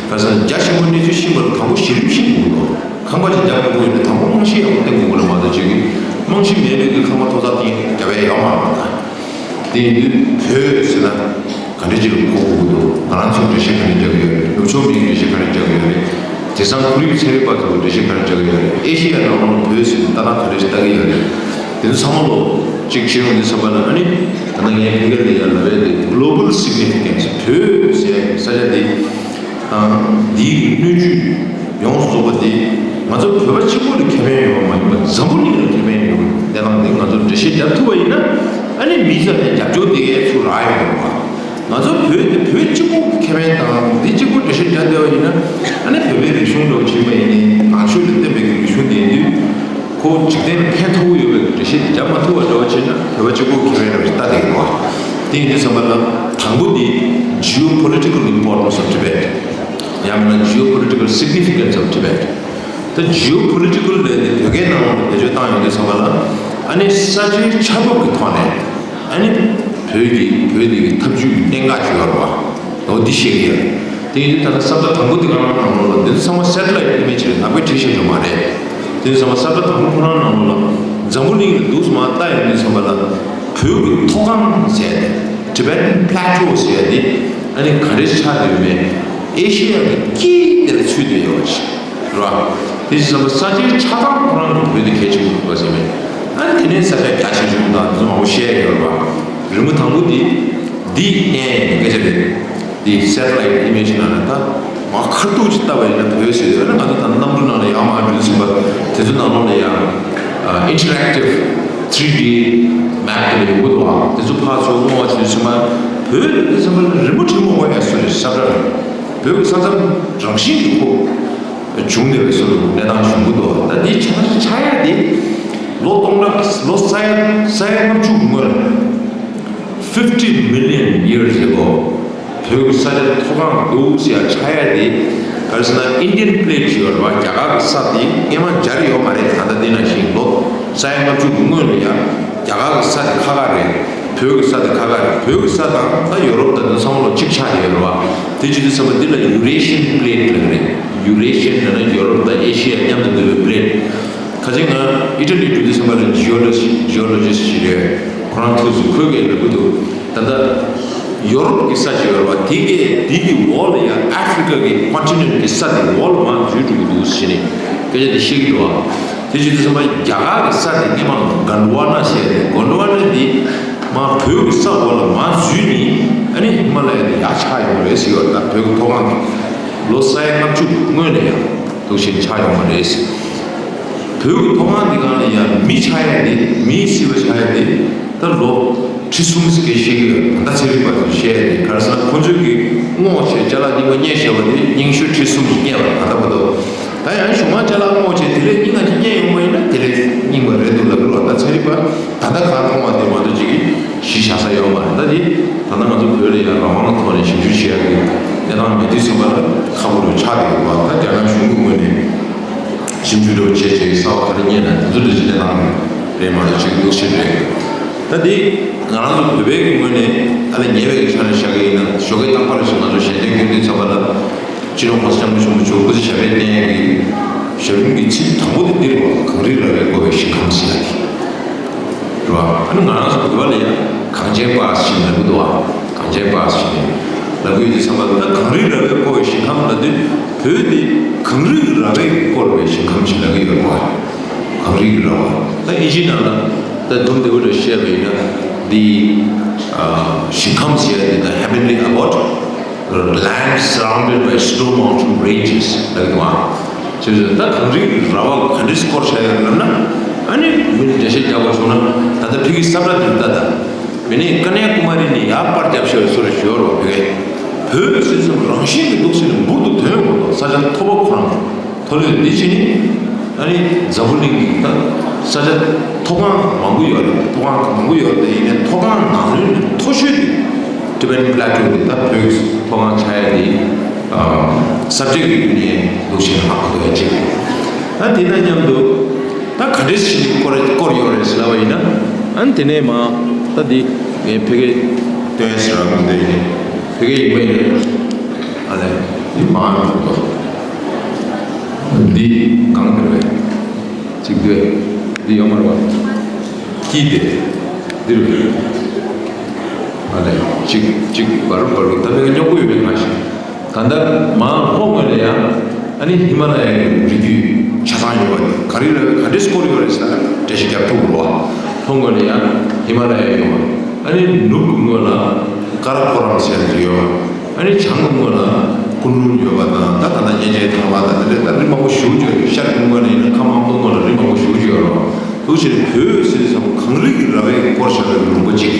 ཁ་སང་རྒྱ་ཆེན་པོ་གནས་ཚུལ་ཤེས་པ་ལ་དང་པོ་གཞི་རིམ་ཤེས་དགོས་འདུག་ཁང་པ་ཅིག་རྒྱག་དགོས་ཀྱི་ཡོད་ན་དང་པོ་རྨང་གཞི་ཡག་པོ་བཏིང་དགོས་ཀྱི་རེད་མ་གཏོགས། ཅིག་རྨང་གཞི་མེད་པའི་གི་ཁང་པ་ཐོག་རྩེག་བཏིང་རྒྱབ་ཡ་ཡོད་མ་རེད། དེ་ཡིན་དུས་བོད་ཟེར་ན་ག་འདྲ་ཅིག་ལ་གོ་དགོས་ཀྱི་འདུག་ང་རང་ཚོས་འགྲེལ་བཤད་ག་འདྲ་རྒྱག་གི་ཡོད་རེད། ནུབ་ཕྱོགས་མིས་འགྲེལ་བཤད་ག་འདྲ་རྒྱག་གི་ཡོད་རེད། དེང་སང་ཁོར་ཡུག་ཚན་རིག་པ་ཚོ་འགྲེལ་བཤད་ག་རེ་རྒྱག་གི་ཡོད་རེད། ཨེ་ཤེ་ཡ་ནང་ལོགས་བོད་ཟེར་དུས་ལྟ་སྟངས་ག་རེ་ཞིག་ལྟ་གི་ཡོད་རེད། དེ་ཚོ་ཚང་མ་ལོ་གཅིག་བཤད་ཡོང་དུས་ཙམ་པ་ལ། ཨ་ནི་ད་ལྟ་ངས་ཕ་གིར་ལ་ཡ་ལབ་ཡ་དེ་global significance བོད་ཟེར་ཡ་གི་ས་ཆ་དེ་དང་འདིའི་སྣོད་བཅུད་ཡོངས་སུ་རྫོགས་པ་དེ་ང་ཚོ་བོད་པ་གཅིག་པོ་ལ་ཁེ་ཕན་ཡོད་པ་མ་ཡིན་པར་འཛམ་བུ་གླིང་ལ་ཁེ་ཕན་ཡོད་པའི་གནས་སྟངས་དེ་ང་ཚོ་འགྲེལ་བཤད་རྒྱབ་ཐུབ་པ་ཡིན་ན། ཨ་ནི་མི་ཚང་མས་རྒྱབ་སྐྱོར་དེ་གའི་ཚུར་རག་ཡོང་བ། ང་ཚོ་བོད་དེ་བོད་གཅིག་པུ་ཁེ་ཕན་དང་འདི་གཅིག་པུ་འགྲེལ་བཤད་རྒྱག་བསྡད་པ་ཡིན་ན། ཨ་ནི་བོད་པའི་རིག་གཞུང་འདྲ་བོ་ཅིག་ཡིན་པ་ཡིན་ནའི། ནང་ཆོས་ལ་བརྟེན་པའི་རིག་གཞུང་དེ་ཡིན་དུས། ཁོ་འཇིག་རྟེན་ལ་ཕན་ཐོགས་ཀྱི་ཡོད་པའི་འགྲེལ་བཤད་དེ་རྒྱག་མ་ཐུབ་པ་འདྲ་བོ་བྱས་ན། བོད་པ་གཅིག་པུ་ཁེ་ཕན་རེད་པ་ཞིག་ལྟ་བསྡད་ཀྱི་རེད་པ། དེ་ཡིན་དུས་ཙམ་པ་ལ། དང་པོ་དེ་geopolitical importance of Tibet། ཡང་མིན་ན་geopolitical significance of Tibet། ད་geopolitical ལས་དེ་བོད་སྐད་ནང་ལོགས་ལ་བེད་སྤྱོད་བཏང་ཡོང་དུས་ཙམ་པ་ལ། ཨ་ནི་ས་ཆའི་ཆགས་བབ་ཀྱི་ཐོག་ནས། ཨ་ནི་བོད་ཀྱི་བོད་དེ་གི་འཐབ་ཇུས་ཀྱི་གནད་འགག་ཅིག་ཡོད་རེད་པ། འོ་འདི་བཤད་ཀྱི་ཡོད། དེ་ཡིན་དུས་ད་ལྟ་ས་བཅད་དང་པོ་དེ་ག་རང་ནང་ལོགས་ལ། འདི་ཚོ་ཚང་མ་satellite image རེད། ནག་པས་བྲིས་བཞག་ཡོད་མ་རེད། དེ་ཚང་མ་ས་བཅད་དང་པོ་ཁོ་རང་ནང་ལོགས་ལ། འཛམ་བུ་གླིང་ལ་འདུག་སེ་མར་ལྟ་ཡོང་དུས་ཙམ་པ་ལ། བོད་ཀྱི་མཐོ་སྒང་ཟེར་ཏེ། Tibetan Plateau ཟེར་ཡ་དེ། ཨ་ནི་ག་འདྲས་ཆགས་བསྡད་ཡོད་མེད། ཨེ་ཤེ་ཡ་གི་དཀྱིལ་དེ་ལ་ཚུད་བསྡད་ཡོད་པ་ཞིག་རེད་པ། དེ་བཞིན་ས་ཆའི་ཆགས་སྟངས་ཁོ་རང་གི་བོད་དེ་གལ་ཆེན་པོ་འདུག་པ་ཟེར་མེད། ཨ་ནི་དེ་ནས་ས་ཆ་རྒྱ་ཆེ་ཆུང་དང་དེ་ཚོ་མང་པོ་བཤད་ཡོད་རེད་པ། རི་མོ་དང་པོ་འདི། འདི་བསྟན་ཡ་ཡིན་སྐད་ཆ་རེད། འདི་satellite image ནང་ན་ད་མར་ཁ་ཐུག་ཅིག་ལྟ་བ་ཡིན་ན་བོད་ཟེར་དུས། ཨ་ནི་ང་ཚོ་ད་གནམ་གྲུ་ནང་ལ་ཡར་མར་འགྲོ་དུས་ཙམ་པ་དེ་ཚོ་ནང་ལོགས་ལ་ཡང་interactive three D map དེ་འདྲ་ཡོང་གི་འདུག་པ། དེ་ཚོ་ཕར་ཚུར་སྔོག་བྱེད་དུས་ཙམ་པ། བོད་དེ་ཚོ་ཚང་མ་རི་མོ་ཁྲི་མོ་བ་ཡ་སུ་རེད། ས་བཀྲ་རེད། བོད་ཀྱི་ས་མཚམས་རང་བཞིན་གྱིས་ཁོ་བྱུང་བསྡད་པའི་བཟོ་འདྲ་གནས་སྟངས་བྱུང་གི་འདུག། ད་འདི་ཆགས་ཆགས་ཡ་དེ་ལོ་སྟོང་ཕྲག་ལོ་ས་ཡ་ས་ཡ་ལྔ་བཅུ་སྔོན། fifty million years ago བོད་ཀྱི་ས་ཆ་མཐོ་སྒང་འདུག་ཟེར་ཡ་ཆགས་ཡ་དེ། ག་རེ་ཟེར་ན་Indian plate ཡོད་རེད་པ། རྒྱ་གར་གྱི་ས་དེ་སྔོན་མ་སྦྱར་ཡོད་མ་རེད། ད་ལྟ་འདི་ནང་བཞིན་ལོ་ས་ཡ་ལྔ་བཅུ་སྔོན་ལ་ཡ་རྒྱ་གར་གྱི་ས་དེ་ཁ་ཁ་རེད། བོད་ཀྱི་ས་དེ་ཁ་ཁ་རེད། བོད་ཀྱི་ས་དང་ད་ཡོ་རོབ་དང་དེ་ཚང་མ་ལོ་གཅིག་ཆགས་ཡོད་རེད་པ། དེ་བྱེད་དུས་ཙམ་པ་འདི་ལ་Eurasian plate ལབ་ཀྱི་རེད། Eurasian ལབ་ན་ཡོ་རོབ་དང་ཨེ་ཤི་ཡ་མཉམ་དུ་འདུས་པའི་plate། ཁ་ཅིག་ང་ཨི་ཊ་ལི་འགྲོ་དུས་ཙམ་པ་ལ་geology geologist ཞིག་རེད། ཁོ་རང་ཐུག་སོང་། ཁོས་ཀྱིས་ལབ་ཀྱི་འདུག། ད་ལྟ་ཡོ་རོབ་ཀྱི་ས་ཅིག་ཡོད་རེད་པ། དེ་གའི་དེ་གི་འོག་ལ་ཡ་ཨ་ཧྥི་རི་ཀ་གི་continent གི་ས་དེ་འོག་ལ་མར་འཛུལ་འགྲོ་གི་འདུག་ཟེར་ནས་སྐད་ཆ་དེ་བཤད་ཀྱི་འདུག་པ། དེ་བྱེད་དུས་ཙམ་པ་རྒྱ་གར་གྱི་ས་དེ་སྔོན་མ་གོན་ཌ་ཝ་ན་ཟེར་ཏེ། གོན་ཌ་ཝ་ན་དེ་མར་བོད་ཀྱི་ས་འོག་ལ་མར་འཛུལ་ནས། ཨ་ནི་ཧི་མ་ལ་ཡ་དེ་ཡར་ཆགས་ཡོང་བ་རེད་ཟེར་གྱི་ཡོད་རེད། ད་བོད་ཀྱི་མཐོ་སྒང་གི་ལོ་ས་ཡ་ལྔ་བཅུ་སྔོན་ནས་ཡང་འདུག་བཞིན་ཆགས་ཡོང་བ་རེད། བོད་ཀྱི་མཐོ་སྒང་འདི་སྒང་ལ་ཡང་མི་ཆགས་ཡ་དེ། མི་བསད་པ་ཆགས་ཡ་དེ་ད་ལོ་ཁྲི་གསུམ་ཟེར་མཁན་བཤད་ཀྱི་ཡོད། ད་ལྟ་ཚན་རིག་པ་ཚོས་བཤད་ཡ་དེ། ག་རེ་ཟེར་ན་ཁོ་ཚོས་ཀྱིས་སྔོག་བྱས་ཅ་ལག་རྙིང་པ་རྙེད་བཞག་པ་དེ་རྙིང་ཤོས་ཁྲི་གསུམ་ཞིག་རྙེད་པ་ད་ལྟ་བར་དུ། ད་ཡང་གཞུག་མ་ཅ་ལག་སྔོག་བྱས་དེ་ལས་རྙིང་བ་ཅིག་རྙེད་ཡོང་བ་ཡིན་ན་དེ་ལས་རྙིང་བ་རེད་འདུག་ལབ་ཀྱི་རེད་པ། ད་ལྟ་ཚན་རིག་པ་ད་ལྟ་གང་མཐོང་བ་དེ་མ་གཏོགས་ཅིག་གཞི་བཞག་ས་ཡོད་མ་རེད། ད་དེ་ད་ལྟ་ང་ཚོ་བོད་ལ་ཡང་རང་དབང་གི་ཐོག་ནས་ཞིབ་འཇུག་བྱེད་ཡག་གི་གནས་སྟངས་མེད་དུས་ཙམ་པ་ལ་ཁག་པོ་རུ་ཆགས་བསྡད་ཡོད་པ། ད་རྒྱ་ནག་གཞུང་གི་ངོས་ནས་ཞིབ་འཇུག་འདྲ་བོ་བྱས་བྱས་གསར་པ་ག་རེ་རྙེད་ན་དེ་ཚོ་འདྲ་ཞིག་གནས་སྟངས་རེད་མ་གཏོགས་ཅིག་གློག་ཆེན་རེད། ད་དེ་ང་རང་ཚོ་བོད་པའི་གི་ངོས་ནས་ཨ་ལས་ཉེ་བའི་གི་ཆ་ནས་བཞག་གི་ཡིན་ན། ཞོགས་ཀས་རྟག་པར་ཞིག་ང་ཚོ་ཞལ་འདོན་སྐྱོན་དུས་ཙམ་པ་ལ། སྤྱི་ནོར་༸གོང་ས་༸སྐྱབས་མགོན་ཆེན་པོ་མཆོག་སྐུ་ཚེ་ཞབས་པད་བརྟན་གྱི་ཞབས་དྲུང་གི་ཚིག་དང་པོ་དེ་འདི་རེད་པ། གངས་རི་ར་བས་བསྐོར་བའི་ཞིང་ཁམས་ཟེར་ཡ་དེ་རེད་པ། ཨ་ནི་ང་རང་ཚོ་བོད་པ་ལ་ཡང་གངས་ཅན་པ་ཞེས་ལབ་ཀྱི་འདུག་པ། གངས་ཅན་པ་ཞེས་ལབ་ཀྱི་ཡོད་དུས་ཙམ་པ་ལ། ད་གངས་རི་ར་བས་བསྐོར་བའི་ཞིང་ཁམས་ལབ་དུས་བོད་དེ་གངས་རི་ར་བས་བསྐོར་བའི་ཞིང་ཁམས་ཞེས་ལབ་ཀྱི་ཡོད་རེད་པ། གངས་རི་ར་བ། ད་ཨིན་ཇིའི་ནང་ལ་ད་དུམ་བདེ་བོ་འདྲ་བཤད་པ་ཡིན་ན། འདི་ཨ་ཞིང་ཁམས་ཟེར་ཡ་འདི་ད་heavenly abode, land surrounded by snow mountain ranges ལབ་ཀྱི་འདུག་ཨ། བྱས་ཙང་ད་གངས་རིའི་ར་བ་ག་འདྲས་བསྐོར་བཞག་ཡོད་ལབ་ན། ཨ་ནི་མི་ལ་འགྲེལ་བཤད་རྒྱག་པ་བྱུང་ན། ད་ལྟ་ཕ་གིའི་ས་བཀྲ་འདིར་ལྟ་དང་། མི་ནི་ཀ་ནྱ་ཀུ་མ་རི་ནས་ཡར་པར་བརྒྱབ་བཞག་པའི་བཟོ་འདྲ་ཞིག་ཡོད་རེད་པ། བོད་ཀྱི་བོད་ཟེར་ཙམ་རང་བཞིན་གྱིས་འདུག་ཟེར་ནས་འབུར་དུ་ཐོན་ཡོང་གི་འདུག། ས་ཆ་མཐོ་པོ་ཁོ་རང་མཐོ་ལོས་འདི་བྱས་ནས། ཨ་ནི་འཛམ་བུ་གླིང་གི་ད་ས་ཆ་མཐོ་སྒང་མང་པོ་ཡོད་རེད། མཐོ་སྒང་མང་པོ་ཡོད་རེད། ཡིན་ནའི་མཐོ་སྒང་ནང་ལོགས་ནས་མཐོ་ཤོས་དེ་Tibetan Plateau དེ་ད་བོད་ཀྱི་མཐོ་སྒང་ཆགས་ཡ་དེ་ཨ་ས་བཀྲའི་གི་བརྒྱུད་ནས་འདུག་ཟེར་ཧ་གོ་འདུག་ཡ་གཅིག། ད་དེ་དང་མཉམ་དུ་ད་ག་འདྲས་ཞིག་སྐོར་སྐོར་ཡོད་རེད་ཟེར་ལབ་པ་ཡིན་ན། ཨ་ནི་དེ་ནས་མ་ད་འདི་ངས་ཕ་གིར་སྟོན་ཟེར་བ་དེ་ཡིན། ཕ་གི་ཡིན་པ་ཡིན་ན། ཨ་ལས། འདི་མང་རུ་འགྲོ། འདི་གང་དེ་རེད། གཅིག་དེ། འདི་ཡོད་མ་རེད་པ། དཀྱིལ་དེ། འདི་རུ། ཨ་ལས། གཅིག་གཅིག་བར་བར་ལུགས་ད་ཕ་གི་སྙོམས་པོ་ཡོད་པའི་ང་ཞིག། ད་ལྟ་མང་ལྷོ་ངོས་ལ་ཡང་ ཨ་ནི་ཧི་མ་ལ་ཡའི་རི་རྒྱུད་ཆ་ཚང་ཡོད་པ་དེ་ག་རེ་ལ་ག་འདྲས་སྐོར་ཡོད་རེད་ཟེར་ན་འགྲེལ་བཤད་རྒྱབ་ཐུབ་དགོས་རེད་བ། ལྷོ་ངོས་ལ་ཡང་ཧི་མ་ལ་ཡ་ཡོད་པ། ཨ་ནི་ནུབ་ཀྱི་ངོས་ལ་ཀ་ར་ཀོ་རམ་ཟེར་ཡ་ཡོད་པ། ཨ་ནི་བྱང་གི་ངོས་ལ་ཀུན་ལུན་ཡོད་པ་དང་ད་ད་ལྟ་གཉན་ཆེན་ཐང་པ་དང་དེ་འདྲས་ད་རི་མང་པོ་ཞེ་པོ་ཅིག་ཡོད་རེད། ཤར་གྱི་ངོས་ལ་ཡིན་ན་ཁམས་དམར་པོའི་ངོས་ལ་རི་མང་པོ་ཞེ་པོ་ཅིག་ཡོད་རེད་བ། འདུག་བྱས་ནས་བོད་ཟེར་ཙམ་གངས་རི་གི་ར་བས་བསྐོར་བཞག་པའི་ལུང་པ་ཅིག་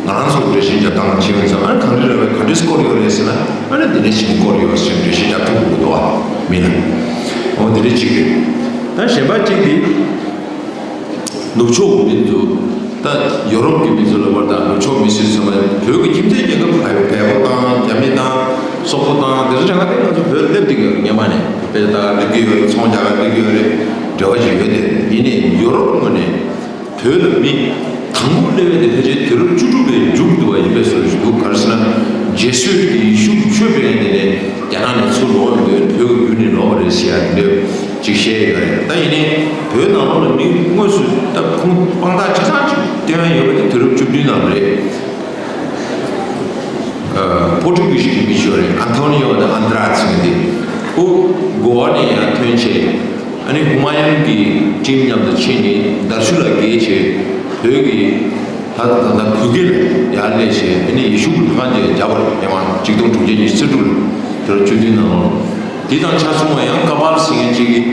ང་རང་ཚོ་འགྲེལ་བཤད་རྒྱབ་སྟངས་ལ་ཕྱིན་ཡོད་ཙང་ཨ་ནི་གངས་རི་ར་བས་ག་འདྲས་བསྐོར་ཡོད་རེད་ཟེར་ན་ཨ་ནི་འདི་འདྲས་བྱས་ནས་བསྐོར་ཡོད་ཟེར་འགྲེལ་བཤད་རྒྱབ་ཐུབ་ཀྱི་འདུག་བ། མི་ལ་འོ་འདི་འདྲས་ཅིག་རེད། ད་གཞན་པ་གཅིག་དེ་ནུབ་ཕྱོགས་མི་ཚོ་ད་ཡོ་རོབ་ཀྱི་མི་ཚོ་ལ་བར་དང་ནུབ་ཕྱོགས་མི་སེར་ཚང་མ་བོད་ཀྱི་ཁྱིམ་མཚེས་རྒྱལ་ཁབ་བལ་པོ་དང་རྒྱ་མི་དང་སོག་པོ་དང་དེ་ཚོ་གྲངས་ཀ་དེ་ང་ཚོ་བོད་སླེབས་བསྡད་ཀྱི་ཡོད་རེད། སྔོན་མ་ནས་དཔེ་ད་སླེབས་ཀྱི་ཡོད་རེད། ཚོང་རྒྱག་ག་སླེབས་ཀྱི་ཡོད་རེད། འབྲེལ་བ་ཅིག་ཡོད་དེ་ཡིན་ནའི་ཡོ་རོབ་ངོས་ནས། བོད་ལ་མི་དང་པོ་སླེབས་པ་དེ་ཕལ་ཆེར་དུས་རབས་བཅུ་དྲུག་པའི་མཇུག་ཏུ་བ་ཡིན་པའི་བཟོ་ཞིག་འདུག་ག་རེ་ཟེར་ན་རྗེས་སུ་ཡི་ཤུ་ཆོས་སྤེལ་མཁན་དེ་ནས་རྒྱ་ནག་ནས་ཚུར་ལོག་ཡོང་དུས་བོད་ཀྱི་རྒྱུད་ནས་ལོག་པ་རེད་ཟེར་ཡ་འདི་འདྲ་ཅིག་བཤད་ཡོད་རེད། ད་ཡིན་ནའི་བོད་ནང་ལོགས་ལ་མི་དངོས་སུ་ད་ཁུངས་དཔང་རྟགས་ཆ་ཚང་ཅིག་སྟོན་ཡ་ཡོད་པ་དེ་དུས་རབས་བཅུ་བདུན་ནང་རེད། ཨ། པོར་ཊུ་གྷི་ཤི་གི་མི་ཞིག་ཡོད་རེད། ཨན་ཐོ་ནི་ཡོ་དང་ཨན་དྲ་ཟེར་མཁན་དེ། ཁོ་གོ་བ་ནས་ཡར་ཐོན་བྱས། ཨ་ནི་ཧུ་མ་ཡུན་གྱི་ཁྲིམས་མཉམ་དུ་ཕྱིན་ནས་དར་ཤུ་ལ་བརྒལ་བྱས། བོད་ཀྱི་ད་ད་ད་བོད་སྐད་ལ་ཡར་སླེབས་བྱས། ཨ་ནི་ཡེ་ཤུ་གི་ལྷ་ཁང་དེ་བརྒྱབ་པ་རེད། ཡང་ན་གཅིག་སྟོང་དྲུག་བརྒྱ་ཉི་ཤུ་རྩ་དྲུག་ལ་དེ་ལ་བཅུ་བདུན་ནང་ལོགས། དེ་དང་ཆ་མཚུངས་པ་ཡང་ཀ་པཱལ་ཟེར་མཁན་གཅིག་གིས་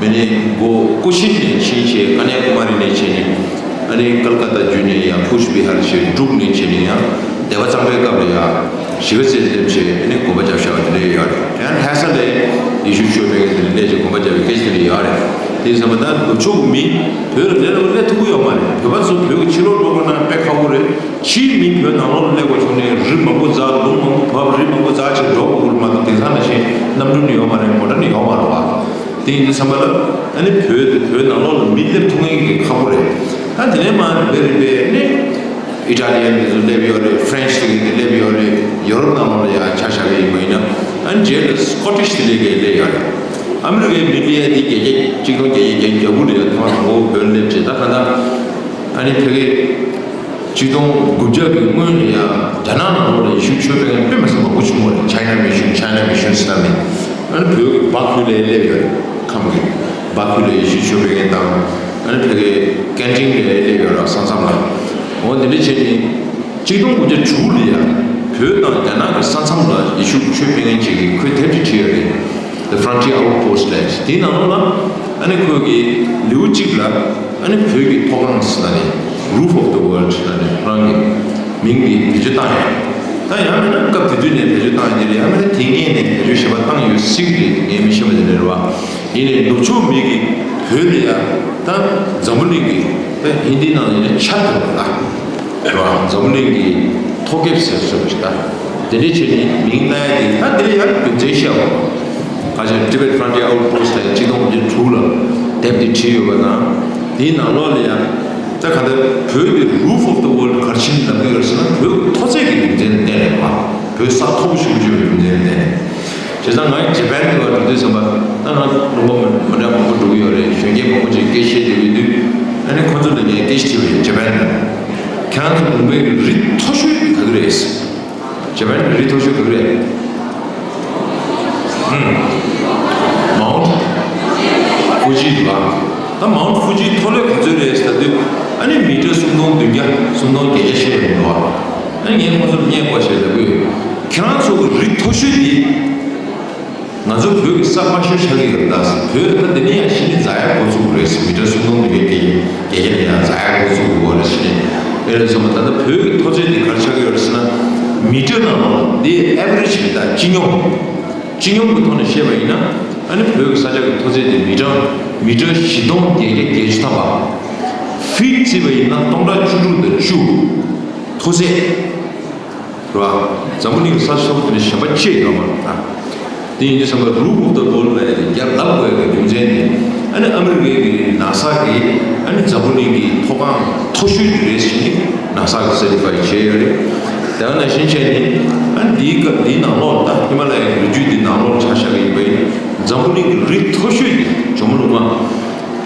མི་ནི་མགོ་ཀུ་ཤིན་ནས་ཕྱིན་བྱས་ཀ་ནྱ་ཀུ་མ་རི་ནས་བྱས་ནས། ཨ་ནི་ཀལ་ཀ་ཏ་བརྒྱུད་ནས་ཡང་ཀུཆ་བི་ཧར་བྱས་འབྲུག་ནས་བྱས་ནས་ཡང་སྡེ་པ་གཙང་པའི་སྐབས་ལ་ཡང་གཞིས་ཀ་རྩེར་སླེབས་བྱས་ཨ་ནི་དགོན་པ་བརྒྱབ་བཞག་པ་དེ་འདྲ་ཡོད་རེད། ཡང་ལྷ་ས་ལ་ཡེ་ཤུ་ཆོས་སྤེལ་མཁན་དེ་འདྲ་སླེབས་བྱས་དགོན་པ་བརྒྱབ་པའི་སྐད་ཆ་དེ་འདྲ་ཡོད་རེད། དེ་ཡིན་ཙང་ད་ནུབ་ཕྱོགས་མི་བོད་ལ་སླེབས་ན་སླེབས་ཐུབ་ཀྱི་ཡོད་མ་རེད། བོད་པ་ཚོ་བོད་ཀྱི་ཕྱི་ལོགས་འགྲོ་དགོས་ན་དཔེ་ཁག་པོ་རེད། ཕྱིའི་མི་བོད་ནང་ལོགས་ལ་སླེབས་དགོས་བྱུང་ནས་རི་མང་པོ་འཛེགས། ལུང་མང་པོ་བབས། རི་མང་པོ་འཛེགས་བྱས་འགྲོ་དགོས་ཀྱི་རེད་མ་གཏོགས་དེང་སང་ནང་བཞིན་གནམ་གྲུ་ནི་ཡོད་མ་རེད། མོ་ཊ་ནི་ཡོད་མ་རེད་བ། དེ་ཡིན་དུས་ཙམ་པ་ལ་ཨ་ནི་བོད་བོད་ནང་ལོགས་ལ་མི་སླེབས་ཐུབ་མཁན་གྱི་ཁག་པོ་རེད། ད་དེ་ནས་མར་རིམ་པས་རིམ་པས་ནི་ཨི་ཊ་ལི་ཡན་དེ་ཚོ་སླེབས་ཡོད་རེད། ཕ་རན་སི་དེ་ག་དེ་སླེབས་ཡོད་རེད། ཡོ་རོབ་ནང་ལོགས་ལ་ཡང་ཆ་བཞག་གི་ཡིན་པ་ཡིན་ན་ཨ་ནི་རྗེས་ལ་སི་ཀོ་ཊི་ཤི་དེ་ལས་ཀྱང་སླེབས་ཡོད་རེད། ཨ་མི་རི་ཀའི་མི་སླེབས་ཡ་དེ་བརྒྱད་བརྒྱ་གཅིག་སྟོང་བརྒྱད་བརྒྱ་བརྒྱད་བརྒྱ་དགུ་རེད། ཐོག་མ་དང་པོ་བོད་སླེབས་རྗེས་ད་ག་ད་ཨ་ནི་ཕ་གི་གཅིག་སྟོང་དགུ་བརྒྱ་གི་སྔོན་ལ་ཡང་རྒྱ་ནག་ནང་ལོགས་ལ་ཡེ་ཤུ་ཆོས་སྤེལ་མཁན་དཔེ་མི་སྲིད་མང་པོ་བྱུང་བ་རེད། ཆའི་ན་མི་ཤོན། ཆའི་ན་མི་ཤོན་ཟེར་ནས་ཨ་ནི་བོད་ཀྱི་སྦག་ཁུལ་ལ་སླེབས་ཡོད་རེད། ཁམས་ཀྱི་སྦག་ཁུལ་ལ་ཡེ་ཤུ་ཆོས་སྤེལ་མཁན་དང་ཨ་ནི་ཕ་གི་ཀན་ཀྲིང་ལ་སླེབས་ཡོད་རེད། ས་མཚམས་ལ། འོ་དེ་འདྲ་བྱས་ནས་གཅིག་སྟོང་དགུ་བརྒྱ་དྲུག་ལ་ཡང་བོད་དང་རྒྱ་ནག་གི་ས་མཚམས་ལ་ཡེ་ཤུ་ཆོས་སྤེལ་མཁན་ཅིག་གིས་ཁོས་དེབ་ཅིག་བྲིས་ཡོད་རེད། The Frontier Outpost ལབ། དེའི་ནང་ལོགས་ལ་ཨ་ནི་ཁོས་ཀྱི་ལེའུ་གཅིག་ལ་ཨ་ནི་བོད་ཀྱི་མཐོ་སྒང་ཟེར་ནས་Roof of the World ཟེར་ནས་རང་གི་མིང་འདི་བེད་སྤྱོད་བཏང་ཡོད། ད་ཡང་མིན་ན་སྐབས་དེ་དུས་ནས་བེད་སྤྱོད་བཏང་ཡོད་རེད། ཡང་མིན་ན་དེ་སྔས་ནས་བེད་སྤྱོད་ཞེ་པོ་བཏང་ཡོད་སྲིད་ཀྱི་རེད། ངས་མི་ཤེས་པ་དེ་འདྲ་རེད་བ། ཡིན་ནའི་ནུབ་ཕྱོགས་མི་གིས་བོད་ལ་ཡ་ད་འཛམ་བུ་གླིང་གི་ད་ཧིན་དི་ནང་ལ་ཡིན་ན་ཆ་དེ་རེད་བ། རེད་བ། འཛམ་བུ་གླིང་གི་ཐོག་ཁེབས་ཟེར་སྲོལ་ཞིག་ད་དེ་འདྲའི་ཆེད་ནས་མིང་བཏགས་ཡ་དེ་ད་དེ་ལ་ཡང་རྒྱུ་མཚན་བཤད་པ། ཁ་ཤས་Tibet Frontier Outpost ལ་གཅིག་སྟོང་དགུ་བརྒྱ་དྲུག་ལ་དེབ་དེ་བྲིས་ཡོད་པ་དང་། དེའི་ནང་ལོགས་ལ་ཡང་ད་ག་ད་བོད་ཀྱི་Roof of the World ག་རེ་བྱས་ནས་ལབ་ཀྱི་ཡོད་ཟེར་ན་བོད་ཀྱི་མཐོ་ཚད་ཀྱི་རྒྱུ་མཚན་ལ་བརྟེན་ནས་བ། བོད་ས་མཐོ་པོ་ཞེ་པོ་ཅིག་ཡོད་པའི་རྒྱུ་མཚན་ལ་བརྟེན་ནས། བྱས་ཙང་ང་ཇ་པན་དུ་བ་འགྲོ་དུས་ཙམ་པ་ད་ང་ལུང་པ་མི་མི་འདྲ་མང་པོ་འགྲོ་གི་ཡོད་རེད། གཞོན་སྐྱེས་མང་པོ་ཅིག་སྐད་བཤད་བསྡད་ཡོད་དུས་ཨ་ནི་ཁོ་ཚོ་ལ་ངས་སྐད་ཆ་དྲིས་པ་ཡིན། ཇ་པན་དུ་ཁྱེད་རང་ཚོ་ལུང་པའི་རི་མཐོ་ཤོས་དེ་ག་གི་རེད། ཇ་པན་གི་རི་མཐོ་ཤོས་ག་གི་རེད། ཨུམ། Mount Fuji འདུག་ག་ད་Mount Fuji མཐོ་ལོས་ག་ཚོད་རེད་ཟེར་དུས་ཨ་ནི་མི་ཊར་སུམ་སྟོང་བདུན་བརྒྱ་སུམ་སྟོང་བརྒྱད་བརྒྱ་བཤད་པ་འདུག་ག་ཨ་ནི་ངས་ཁོང་ཚོར་བརྙན་བཀོད་བྱས་ལབ་ཀྱི་ཡོད། ཁྱེད་རང་ཚོ་གི་རི་མཐོ་ཤོས་དེ། ང་ཚོ་བོད་ཀྱི་ས་དམའ་ཤོས་ཆགས་ཀྱི་ཡོད་རེད་ད། བོད་ད་འདི་ནས་ཡང་གཞི་ནས་འཛེག་ཡག་འགོ་བཙུགས་དགོས་རེད་ཟེར། མི་ཊར་སུམ་སྟོང་བདུན་བརྒྱ་བརྒྱད་བརྒྱ་ནས་ཡང་འཛེག་ཡག་འགོ་བཙུགས་དགོས་རེད་ཟེར་ནས། ཨེ་རེད་སོང་པ། ད་ལྟ་བོད་ཀྱི་མཐོ་ཚད་དེ་ག་རེ་ཆགས་ཀྱི་ཡོད་རེད་ཟེར་ན། མི་ཊར་ནང་ལོགས་ལ་འདི་ཨེ་ཝ་རེཇ་རེད་ད། སྤྱི་སྙོམས། སྤྱི་སྙོམས་ཀྱི་ཐོག་ནས་བཤད་པ་ཡིན་ན། ཨ་ནི་བོད་ཀྱི་ས་ཆ་གི་མཐོ་ཚད་དེ་མི་ཊར་མི་ཊར་བཞི་སྟོང་བརྒྱད་བརྒྱ་བརྒྱད་ཅུ་ཐམ་པ། ཕིཊ་བརྩིས་པ་ཡིན་ན་སྟོང་ཕྲག་བཅུ་དྲུག་དང་བཅུ། མཐོ་ཚད། རེད་བ། འཛམ་བུ་གླིང་གི་ས་ཆ་ཁོངས་ནས་གཞན་པ་ཅི་ཡང་ཡོད་མ་རེད་ད། དེ་ཡིན་དུས་ཙམ་པ་Roof of the World ལབ་ཡ་དེ་རྒྱབ་ལབ་དགོས་ཡ་གི་རྒྱུ་མཚན་དེ། ཨ་ནི་ཨ་མི་རི་ཀའི་གི་ནཱ་ས་གིས་ཨ་ནི་འཛམ་བུ་གླིང་གི་མཐོ་སྒང་མཐོ་ཤོས་དེ་རེད་ཟེར་ནས་ནཱ་ས་གིས་སར་ཊི་ཕའི་བྱས་ཡོད་རེད། དེ་ག་ནང་བཞིན་བྱས་ནས་ཨ་ནི་འདིའི་སྐབས་འདིའི་ནང་ལོགས་ལ་ད་ཧི་མ་ལ་ཡའི་རི་རྒྱུད་འདི་ནང་ལོགས་ལ་ཆ་བཞག་གི་ཡིན་པ་ཡིན། འཛམ་བུ་གླིང་གི་རི་མཐོ་ཤོས་དེ་ཇོ་མོ་ལུང་པ།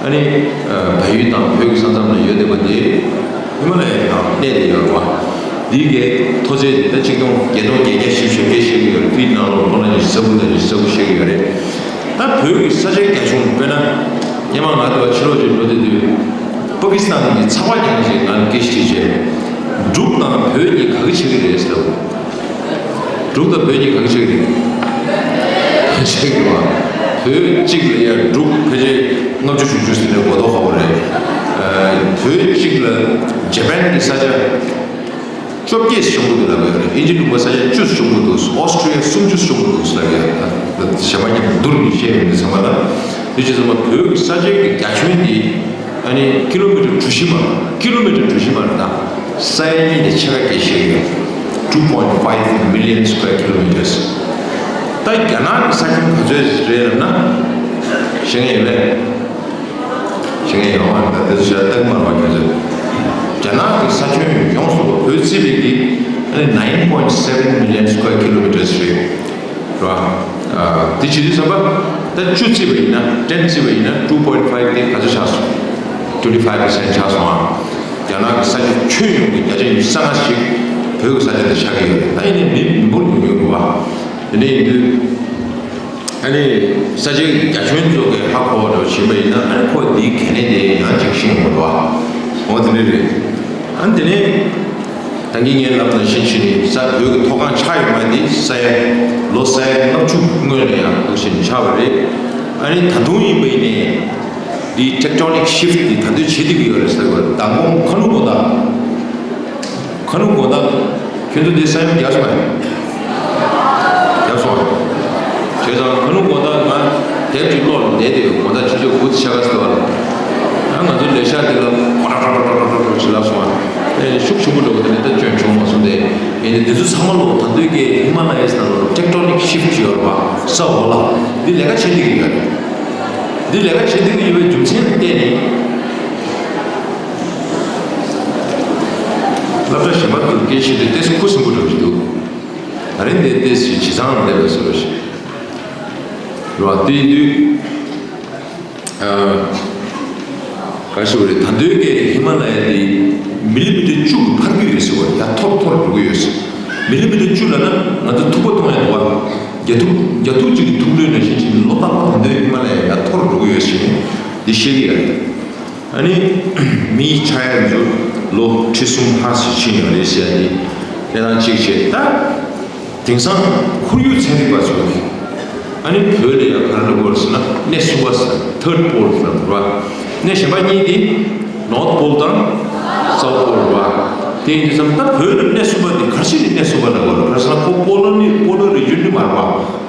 ཨ་ནི་བལ་ཡུལ་དང་བོད་ཀྱི་ས་མཚམས་ན་ཡོད་བསྡད་པ་དེ་ཧི་མ་ལ་ཡའི་ནང་གནས་བསྡད་ཡོད་རེད་བ། འདི་གའི་མཐོ་ཚད་དེ་ད་ཆིག་སྟོང་བརྒྱད་སྟོང་བརྒྱད་བརྒྱ་བཞི་བཅུ་ཞེ་བརྒྱད་བཤད་ཀྱི་ཡོད་རེད། ཕིཊ་ནང་ལོགས་སྟོང་ཕྲག་ཉི་ཤུ་རྩ་དགུ་དང་ཉི་ཤུ་རྩ་དགུ་བཤད་ཀྱི་ཡོད་རེད། ད་བོད་ཀྱི་ས་ཆའི་རྒྱ་ཁྱོན། དཔེར་ན་སྔོན་མ་ང་ཚོ་ཕྱི་ལོགས་ཅིག་འགྲོ་དུས་དུས། པ་ཀི་སི་ཐན་གྱི་ཚགས་པར་རྐྱང་ཅིག་ང་ལ་སྐད་ཆ་དྲིས་བྱས། འབྲུག་དང་བོད་གཉིས་ག་གི་ཆེ་གི་རེད་ཟེར། འབྲུག་དང་བོད་གཉིས་ག་གི་ཆེ་གི་རེད། ཆེ་གི་རེད་བ། བོད་གཅིག་ལ་ཡ་འབྲུག་ཕལ་ཆེར་ལྔ་བཅུ་དྲུག་ཅུ་ཟེར་ནས་གོ་ལྡོག་ཁ་པོ་རེད། ཨ། བོད་གཅིག་ལ་ཇ་པན་གྱི་ས་ཆ་བཅོ་བརྒྱད་ཤོང་གི་འདུག་ལབ་ཡོད་རེད། དབྱིན་ཇི་ལུང་པ་ས་ཆ་བཅུ་ཤོང་གི་འདུག་ཨོ་སི་ཀྲི་ཡ་སུམ་ཅུ་ཤོང་གི་འདུག་ལབ་ཡོད། ད་གཞན་པ་མཉམ་དུ་བསྡུར་ནས་བཤད་ཡོང་དུས་ཙམ་པ་ལ། དེ་བྱས་ཙང་བོད་ཀྱི་ས་ཆའི་རྒྱ་ཁྱོན་འདི་ཨ་ནི་ཀི་ལོ་མི་ཊར་གྲུ་བཞི་མ། ཀི་ལོ་མི་ཊར་གྲུ་བཞི་མ་རེད། ད་ས་ཡ་གཉིས་དང་ཕྱེད་ཀ་བརྒལ་བཞག་ཡོད། two point five million square kilometers། ད་རྒྱ་ནག་གི་ས་ཁྱོན་ག་ཚོད་རེད་ལབ་ན། ཤེས་མཁན་ཡོད་པས། ཤེས་མཁན་ཡོད་མ་རེད། ད་དེ་ཚོ་ཞེ་དྲག་བལྟ་གི་མ་རེད་པ་ཁྱོད་ཚོས། རྒྱ་ནག་གི་ས་ཁྱོན་ཡོངས་སུ་བོད་བརྩིས་པའི་གི་ཨ་ནི་nine point seven million square kilometers རེད། རེད་བ། ཨ། དེ་བྱེད་དུས་ཙམ་པ། ད་བཅུ་བརྩིས་པ་ཡིན་ན། ten བརྩིས་པ་ཡིན་ན། two point five དེ་ག་ཚོད་ཆགས་སོང་། twenty five percent ཆགས་སོང་ཨ། རྒྱ་ནག་གི་ས་ཆ་ཁྱོན་ཡོངས་ཀྱི་བརྒྱ་ཆ་ཉི་ཤུ་རྩ་ལྔ་ཞིག་བོད་ཀྱི་ས་ཆ་དེ་ཆགས་ཀྱི་ཡོད་རེད། ད་ཡིན་ནའི་མི་མི་འབོར་ཉུང་ཉུང་རེད་བ། དེ་འདྲ་ཡིན་དུས། ཨ་ནི་ས་ཆའི་རྒྱ་ཁྱོན་ཚོ་གི་ཧ་གོ་བ་འདྲ་བོ་བྱེད་པ་ཡིན་ན། ཨ་ནི་ཁོ་འདིའི་གལ་གནད་དེ་ཡང་ཅིག་ཤེས་ཡོང་གི་འདུག་ཨ། འོ་དེ་འདྲ་རེད། ཨ་ནི་དེ་ནས་ད་གིན་ངས་ལབ་ནང་བཞིན་བྱས་ནས། ས། བོད་ཀྱི་མཐོ་སྒང་ཆགས་ཡོད་མ་འདི་ས་ཡ། ལོ་ས་ཡ་ལྔ་བཅུ་སྔོན་ལ་ཡང་འདུག་བཞིན་ཆགས་པ་རེད། ཨ་ནི་ད་དུང་ཡིན་པ་ཡིན་ནའི། འདི་tectonic shift འདི་ད་དུང་བྱེད་བསྡད་ཀྱི་ཡོད་རེད་ཟེར་བ། མདང་དགོང་ཁ་ནུབ་དགོང་དག་ཁ་ནུབ་དགོང་དག་ཁྱོད་ཚོ་འདི་ས་ཡོམ་རྒྱག་སོང་ངས། རྒྱག་སོང་ངས། བྱས་ཙང་ཁ་ནུབ་དགོང་དག་ང་དེབ་ཅིག་ཀློག་ལ་བསྡད་དེ་ཡོད། དགོང་དག་ཕྱི་ཕྱོགས་དགུ་ཙམ་ཤར་ཁ་ཟེར་བ་ལ། ཡང་ང་ཚོ་ལས་ཤག་འདི་ལ་ཀོ་ཊ་ཀྲོ་ཀྲོ་ཀྲོ་ཀྲོ་ཅིག་ལབ་སོང་ངས། ཨེ། ཤུགས་ཆེན་པོ་འདྲ་བོ་དེ་འདྲ་ད་སྐྱོན་བྱུང་མ་སོང་སྟེ། ཡིན་ནའི་འདི་ཚོ་ཚང་མ་ལོ་ད་དུས་ཀྱི་ཧི་མ་ལ་ཡའི་ནང་ལོ་tectonic shift ཡོད་རེད་བ། ས་འོག་ལ་འདི་ལས་ཀ་བྱེད་བསྡད་ཀྱི་ཡོད་རེད། འདི་ལས་ཀ་བྱེད་བསྡད་ཀྱི་ཡོད་པའི་རྒྱུ་མཚན་ལ་བརྟེན་ནས། སློབ་གྲྭ་གཞན་པ་དུ་སྐད་ཆ་དེ་ཏོག་ཙམ་ཁུ་སིམ་པོ་འདྲ་བོ་ཞིག་འདུག་ད་རིང་འདི་ཏོག་ཙམ་ཇེ་བཟང་ལ་སླེབས་པའི་བཟོ་འདྲ་ཞིག་རེད་བ། དེ་ཡིན་དུས། ཨ། ག་རེ་ཞུ་དགོས་རེད། ད་དུས་ཀྱི་ཧི་མ་ལ་ཡ་དེ་མི་ལི་མི་ཊར་བཅུ་གི་འཕར་གྱི་ཡོད་ཟེར་བ། ཡར་མཐོ་རུ་མཐོ་རུ་འགྲོ་གི་ཡོད་ཟེར། མི་ལི་མི་ཊར་བཅུ་ལབ་ན་ང་ཚོ་ཐུག་པ་མཐོང་ཡ་འདུག་བ། རྒྱ་ཐུག་རྒྱ་ཐུག་ཅིག་གི་ཐུག་འགྲོས་ནང་བཞིན་བྱས་ནས་ལོ་རྟག་པར་ད་དུས་ཧི་མ་ལ་ཡ་ཡར་མཐོ་རུ་འགྲོ་གི་ཡོད་ཟེར་ནས་འདི་བཤད་ཀྱི་ཡོད་རེད། ཨ་ནི་མིའི་ཆགས་ཡ་ཚོ་ལོ་ཁྲི་གསུམ་ལྷག་ཙམ་ཕྱིན་ཡོད་རེད་ཟེར་ཡ་དེ་གནས་སྟངས་གཅིག་བྱས། ད་དེང་སང་ཁོར་ཡུག་ཚན་རིག་པ་ཚོ་གིས་ཨ་ནི་བོད་ལ་ཡ་ག་རེ་ལབ་དགོས་རེད་ཟེར་ན། གནས་གསུམ་པ་ཟེར། third pole ཟེར་བ། གནས་གཞན་པ་གཉིས་དེ་north pole དང་south pole རེད་བ། དེ་ཡིན་དུས་ཙམ་ད་བོད་ལ་གནས་གསུམ་པ་དེ་ག་རེ་བྱས་ནས་གནས་གསུམ་པ་ལབ་དགོས་རེད། ག་རེ་ཟེར་ན་ཁོ་polar ནི་polar region ནི་མ་རེད་བ།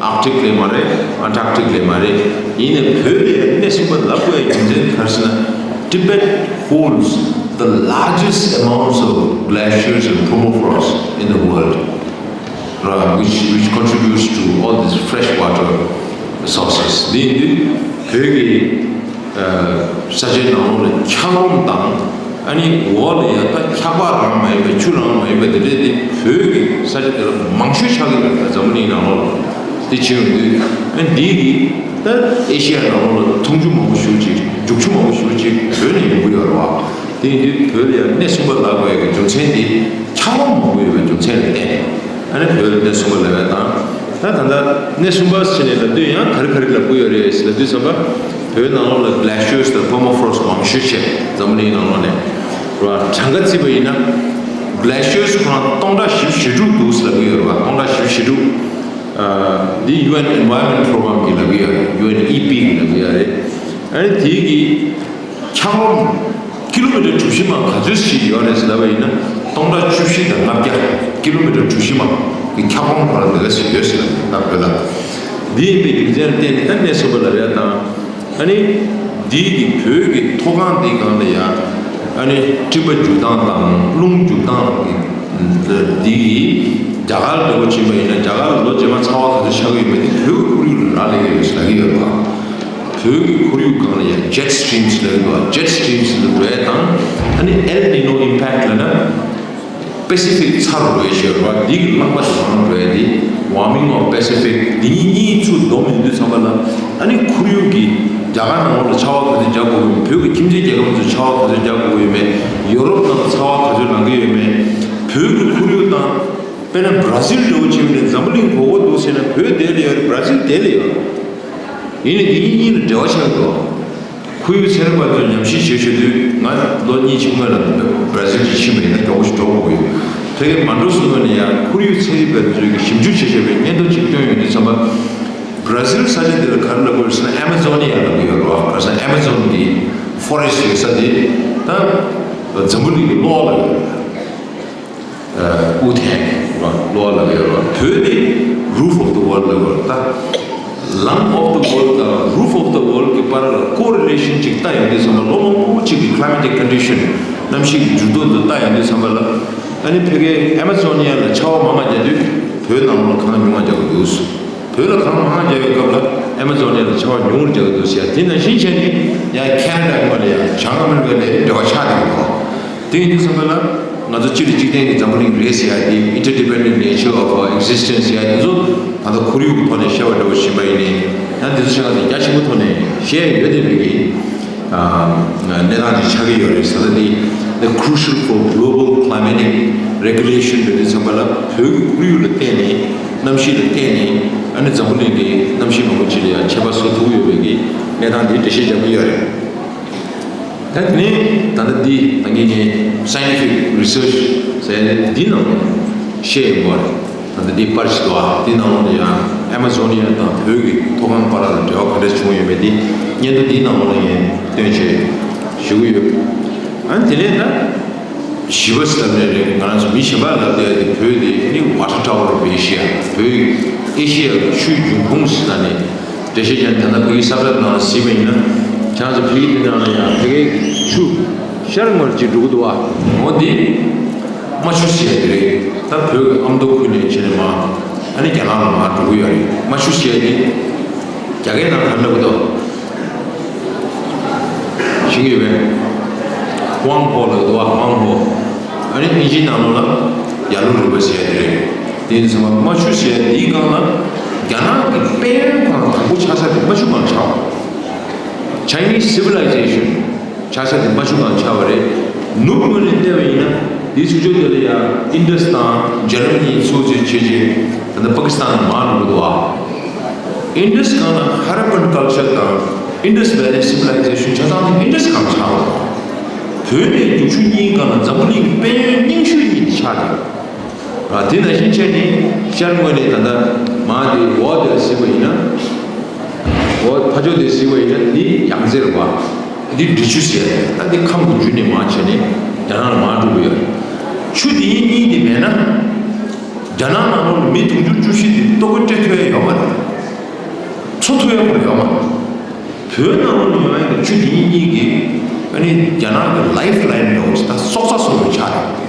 Arctic ལ་མ་རེད། Antarctic ལ་མ་རེད། ཡིན་ནའི་བོད་ལ་ཡ་གནས་གསུམ་པ་ལབ་དགོས་ཡ་རྒྱུ་མཚན་ག་རེ་ཟེར་ན། Tibet holds the largest amounts of glaciers and permafrost in the world, right, which, which contributes to all these fresh water resources. འདི་ཡིན་དུས་བོད་ཀྱི་ས་ཆའི་ནང་ལོགས་ལ་འཁྱགས་རོམ་དང་། ཨ་ནི་འོག་ལ་ཡ་ད་འཁྱགས་པ་རང་མ་ཡིན་པའི་ཆུ་རང་མ་ཡིན་པའི་དེ་འདྲས་དེ་བོད་ཀྱི་ས་ཆ་དེ་ལ་མང་ཤོས་ཆགས་ཀྱི་ཡོད་རེད། འཛམ་བུ་གླིང་ནང་ལོགས་ལ་དེ་བྱེད་ཡོང་དུས། ཨ་ནི་འདི་གི་ད་ཨེ་ཤི་ཡ་ནང་ལོགས་ལ་འཐུང་ཆུ་མང་པོ་ཞེ་པོ་ཅིག་རྒྱུག་ཆུ་མང་པོ་ཞེ་པོ་ཅིག་བོད་ནས་ཡོང་གི་ཡོད་རེད་བ། དེ་ཡིན་དུས་བོད་ལ་ཡང་གནས་གསུམ་པ་ལབ་དགོས་ཡག་གི་རྒྱུ་མཚན་དེ་འཁྱགས་རོམ་མང་པོ་ཡོད་པའི་རྒྱུ་མཚན་ལ་བརྟེན་ནས་ཨ་ནི་བོད་ལ་གནས་གསུམ་པ་ལབ་ཡག་དང་། ད་ད་ལྟ་གནས་གསུམ་པ་ཟེར་ནས་ལབ་དུས་ཡང་ག་རེ་ག་རེ་ལབ་དགོས་ཡོད་རེད་ཟེར་ལབ་དུས་ཙམ་པ། བོད་ནང་ལོགས་ལ་glaciers དང་permafrost མང་ཤོས་བྱས། འཛམ་བུ་གླིང་ནང་ལོགས་ནས་རེད་བ། གྲངས་ཀ་བརྩིས་པ་ཡིན་ན་glaciers ཁོ་རང་སྟོང་ཕྲག་བཞི་བཅུ་ཞེ་དྲུག་འདུག་ཟེར་ལབ་ཀྱི་ཡོད་རེད་བ། སྟོང་ཕྲག་བཞི་བཅུ་ཞེ་དྲུག་ཨ། འདི་ཡུ་ཨེན་Environment Program གིས་ལབ་ཀྱི་ཡོད་རེད། ཡུ་ཨེན་ཨི་པི་གིས་ལབ་ཀྱི་ཡོད་རེད། ཨ་ནི་དེ་གི་འཁྱགས་རོམ་ཀི་ལོ་མི་ཊར་གྲུ་བཞི་མ་ག་ཚོད་ཞིག་ཡོད་རེད་ཟེར་ལབ་པ་ཡིན་ན། སྟོང་ཕྲག་བཅུ་བཞི་དང་ལྔ་བརྒྱ། ཀི་ལོ་མི་ཊར་གྲུ་བཞི་མ་གི་འཁྱགས་རོམ་ཁོ་རང་དེ་ག་ཞིག་ཡོད་ཟེར་ལབ་ད་བོད་ལ། འདི་ཡིན་པའི་རྒྱུ་མཚན་ལ་བརྟེན་ནས་ད་གནས་གསུམ་པ་ལབ་ཡག་དང་། ཨ་ནི་འདི་གི་བོད་ཀྱི་མཐོ་སྒང་འདི་སྒང་ལ་ཡ་ཨ་ནི་སྤྲིན་པ་རྒྱུག་སྟངས་དང་རླུང་རྒྱུག་སྟངས་ཀྱི་འདི་གི་རྒྱ་གར་འདྲ་བོ་ཕྱིན་པ་ཡིན་ན། རྒྱ་གར་ལ་ལོ་རྗེས་མ་ཚ་བ་ག་ཚོད་ཆགས་ཀྱི་ཡོད་མེད་དེ་བོད་ཀྱི་ཁོར་ཡུག་ལ་རག་ལས་ཀྱི་ཡོད་ཟེར་ལབ་ཀྱི་ཡོད་པ། བོད་ཀྱི་ཁོར་ཡུག་སྒང་ལ་ཡང་jet streams ལབ་ཀྱི་འདུག jet streams ལ་འགྲོ་ཡ་དང་། ཨ་ནི་El Nino impact ལབ་ན་Pacific ཚ་རུ་འགྲོ་ཡ་ཞིག་ཡོད་རེད་བ། འདི་གི་རླངས་པ་དེ་གང་འགྲོ་ཡ་དེ་warming of Pacific འདི་གཉིས་གཉིས་ཚུར་བསྡོམས་ཡོང་དུས་ཙམ་པ་ལ། ཨ་ནི་ཁོར་ཡུག་གི་རྒྱ་གར་ནང་ལོགས་ལ་ཆར་པ་ག་ཚོད་རྒྱག་དགོས་ཡོད་མེད། བོད་ཀྱི་ཁྱིམ་མཚེས་རྒྱལ་ཁབ་ཚོ་ཆར་པ་ག་ཚོད་རྒྱག་དགོས་ཡོད་མེད། ཡོ་རོབ་ནང་ལ་ཚ་བ་ག་ཚོད་ལང་གི་ཡོད་མེད། བོད་ཀྱི་ཁོར་ཡུག་དང་། དཔེར་ན་Brazil འདྲ་བོ་བྱས་ནས་འཛམ་བུ་གླིང་གོ་གོ་འདུག་ཟེར་ན། བོད་དེ་ལ་ཡོད་རེད། Brazil དེ་ལ་ཡོད་རེད། ཡིན་ནའི་འདི་གཉིས་གཉིས་ལ་འབྲེལ་བ་ཆགས་འདུག་ཁོར་ཡུག་ཚན་རིག་པ་ཚོས་ཉམས་ཞིབ་བྱེད་བྱེད་དུས། ང་ལོ་གཉིས་ཕྱིན་སྔོན་ལ་བྷ་ར་ཟིལ་ཅིག་ཕྱིན་པ་ཡིན་ན་མགྱོགས་པོ་ཞིག་འགྲོ་དགོས་ཀྱི་ཡོད། ཕ་གིར་མ་འགྲོ་སོང་སྔོན་ནས་ཡང་ཁོར་ཡུག་ཚན་རིག་པ་ཚོས་ཀྱི་ཞིབ་འཇུག་བྱེད་བྱེད་པའི་སྙན་ཐོ་ཅིག་བཏོན་ཡོང་དུས་ཙམ་པ། བྷ་ར་ཟིལ་ས་ཆ་འདི་ལ་ག་རེ་ལབ་དགོས་རེད་ཟེར་ན། ཨ་མ་ཛོ་ནི་ཡ་ལབ་ཀྱི་ཡོད་རེད་བ། ག་རེ་ཟེར་ན་ཨ་མ་ཛོན་གྱི་ཕོ་རེ་སི་ཊི་ཡོད་ས་དེ་ད་འཛམ་བུ་གླིང་གི་གློ་བ་ལབ་ཡོད་རེད། ཨུ་ཐན་རེད་བ། གློ་བ་ལབ་ཡོད་རེད་བ། བོད་དེ་རུཕ་ཨོཕ་ཛ་ཝོལ་ལབ་ཡོད་རེད། ད་ལམ་ཨོཕ་ཛ་ཝོལ་དང་རུཕ་ཨོཕ་ཛ་ཝོལ་གྱི་བར་ལ་ཀོ་རི་ལེ་ཤན་ཅིག་ལྟ་ཡོང་དུས་ཙམ་པ། ལོ་མང་པོ་ཅིག་གི་ཀླའི་མེ་ཊིག་ཀོན་ཌི་ཤན། གནམ་གཤིས་ཀྱི་འགྱུར་ལྡོག་འདི་ལྟ་ཡོང་དུས་ཙམ་པ་ལ། ཨ་ནི་ཕ་གིའི་ཨ་མ་ཛོ་ནི་ཡ་ལ་ཆར་པ་མང་ང་རྒྱག་དུས་བོད་ནང་ལོགས་ལ་གངས་ཉུང་ང་རྒྱག་གི་འདུག་བོད་ལ་གངས་མང་ང་རྒྱག་པའི་སྐབས་ལ་ཨ་མ་ཛོ་ནི་ཡ་ལ་ཆར་པ་ཉུང་རུ་རྒྱག་གི་འདུག་ཟེར་ཡ། དེ་ནང་བཞིན་བྱས་ནས་ཡང་ཁེ་ན་ཌ་སྔོན་ལ་ཡང་བྱང་ཨ་མི་རི་ཀ་ལ་འབྲེལ་བ་ཆགས་བསྡད་ཡོད་དོ། དེ་ཡིན་དུས་ཙམ་པ་ལ་ང་ཚོ་སྤྱིར་གཅིག་བརྟེན་གྱི་འཛམ་བུ་གླིང་རེད་ཟེར་ཡ་དེ། Interdependent nature of existence ཟེར་ཡ་དེ་ཚོ་ད་ལྟ་ཁོར་ཡུག་གི་ཐོག་ནས་བཤད་པ་འདྲ་བོ་ཕྱིན་པ་ཡིན་ནའི། ཡང་དེ་ཚོ་ཆ་ཚང་རྒྱ་ཆེན་པོ་ཐོག་ནས་བཤད་ཡོད་བསྡད་པའི་གི་གནས་སྟངས་ཅིག་ཆགས་ཀྱི་ཡོད་རེད། ད་ལྟ་དེ་The Crucial for Global Climatic Regulation འདྲ་དེ་ཚང་མ་ལ་བོད་ཀྱི་ཁོར་ཡུག་ལ་བརྟེན་ནས། གནམ་གཤིས་ལ་བརྟེན་ནས། ཨ་ནི་འཛམ་བུ་གླིང་གི་གནམ་གཤིས་མང་པོ་ཅིག་ལ་ཡང་ཁྱད་པར་བཟོ་ཐུབ་ཀྱི་ཡོད་པའི་གི་གནས་སྟངས་དེ་འགྲེལ་བཤད་རྒྱག་གི་ཡོད་རེད། ད་དེ་ནས་ད་ལྟ་འདི་ད་ངས་ངས་scientific research ཟེར་འདི་ནང་བཤད་ཡོང་བ་རེད། ད་ལྟ་འདི་པར་ཞིག་འདུག་ཨ། འདི་ནང་ལོགས་ལ་ཡང་ཨ་མ་ཛོ་ནི་ཡ་དང་བོད་ཀྱི་མཐོ་སྒང་བར་ལ་འབྲེལ་བ་ག་འདྲ་བྱུང་ཡོད་མེད་དེ་སྙན་ཐོ་འདིའི་ནང་ལོགས་ལ་ངས་སྟོན་བྱས་ཞུ་གི་ཡོད། ཨ་ནི་དེ་ནས་ད་བཞི་པ་ཟེར་ནས་རེད། ང་རང་ཚོ་མི་གཞན་པ་ལབ་བསྡད་དེ། བོད་དེ་ནི་water tower of Asia། བོད་ཨེ་ཤི་ཡ་གི་ཆུའི་འབྱུང་ཁུངས་ཟེར་ནས་འགྲེལ་བཤད་བྱས་ནས། ད་ལྟ་ཕ་གིའི་ས་བཀྲ་ནང་གཟིགས་པ་ཡིན་ན། ཁྱེད་རང་ཚོ་ཕ་གི་འདི་ནང་ལ་ཡང་ཕ་གིའི་ཆུ་ཤར་ངོས་ལ་ཅིག་འགྲོ་གི་འདུག་བ། འོ་འདི་རྨ་ཆུ་ཟེར་ཡ་དེ་རེད། ད་བོད་ཀྱི་ཨ་མདོ་ཁུལ་ནས་བྱས་ནས་མར་ཨ་ནི་རྒྱ་ནག་ལ་མར་འགྲོ་གི་ཡོད་རེད། རྨ་ཆུ་ཟེར་ཡ་དེ་རྒྱ་སྐད་ནང་ག་རེ་ལབ་ཀྱི་འདུག་ཤེས་ཀྱི་ཡོད་པས། ཝང་ཧོ་ལབ་འདུག་བ། ཝང་ཧོ། ཨ་ནི་དབྱིན་ཇིའི་ནང་ལོགས་ལ་ཡར་ཀླུང་རིན་པོ་ཟེར་ཡ་དེ་རེད། དེ་ཡིན་ཙང་རྨ་ཆུ་ཟེར་ཡ་དེའི་སྒང་ལ་རྒྱ་ནག་གི་དཔལ་ཡོན་ཁང་དང་པོ་ཆགས་ས་དེ་རྨ་ཆུ་སྒང་ཆགས་པ། Chinese civilization ཆགས་ས་དེ་རྨ་ཆུ་སྒང་ཆགས་པ་རེད། ནུབ་ངོས་ནས་བལྟས་པ་ཡིན་ན་དེའི་ཚུར་ཕྱོགས་དེ་ལ་ཡ་ཨིན་ཌས་དང་འཇར་མ་ནི་ཚུར་ཕྱོགས་བྱས་རྗེས་ད་ལྟ་པ་ཀི་སི་ཐན་ལ་མར་འགྲོ་གི་འདུག་བ། ཨིན་ཌས་སྒང་ལ་ཧ་ར་པན་ཀལ་ཅར་དང་ཨིན་ཌས་ཝེ་ལི་སི་ཝི་ལི་ཛེ་ཤན་ཆ་ཚང་དེ་ཨིན་ཌས་སྒང་ཆགས་པ་རེད། བོད་ནས་རྒྱུག་ཆུ་གཉིས་སྒང་ལ་འཛམ་བུ་གླིང་གི་དཔལ་ཡོན་རྙིང་ཤོས་གཉིས་དེ་ཆགས་ཀྱི་རེད། ཨ། དེ་ནང་བཞིན་བྱས་ནས་ཤར་ངོས་ནས་ད་ལྟ་མར་དེ་འོག་དེར་གཟིགས་པ་ཡིན་ན། འོག་ཕར་ཕྱོགས་དེར་གཟིགས་པ་ཡིན་ན་འདི་ཡང་རྩེ་རེད་བ། འདི་འབྲི་ཆུ་ཟེར་ཡ་རེད། ད་འདི་ཁམས་ཀྱི་རྒྱུད་ནས་མར་བྱས་ནས་རྒྱ་ནག་ལ་མར་འགྲོ་གི་ཡོད་རེད། ཆུ་འདི་གཉིས་དེ་མེད་ན། རྒྱ་ནག་ནང་ལོགས་ལ་མི་དུང་ཕྱུར་བཅུ་བཞི་དེ་ལྟོ་གོས་སྤྲད་ཐུབ་ཡ་ཡོད་མ་རེད། འཚོ་ཐུབ་ཡ་ཁོ་རང་ཡོད་མ་རེད། བོད་ནང་ལོགས་ལ་ཡོད་ཡ་གི་ཆུ་འདི་གཉིས་གཉིས་ཀྱིས་ཨ་ནི་རྒྱ་ནག་གི་ལའིཕ་ལའིན་འདྲ་བོ་ཞིག་ད་སྲོག་རྩ་སྲུང་བའི་ཆ་རེད།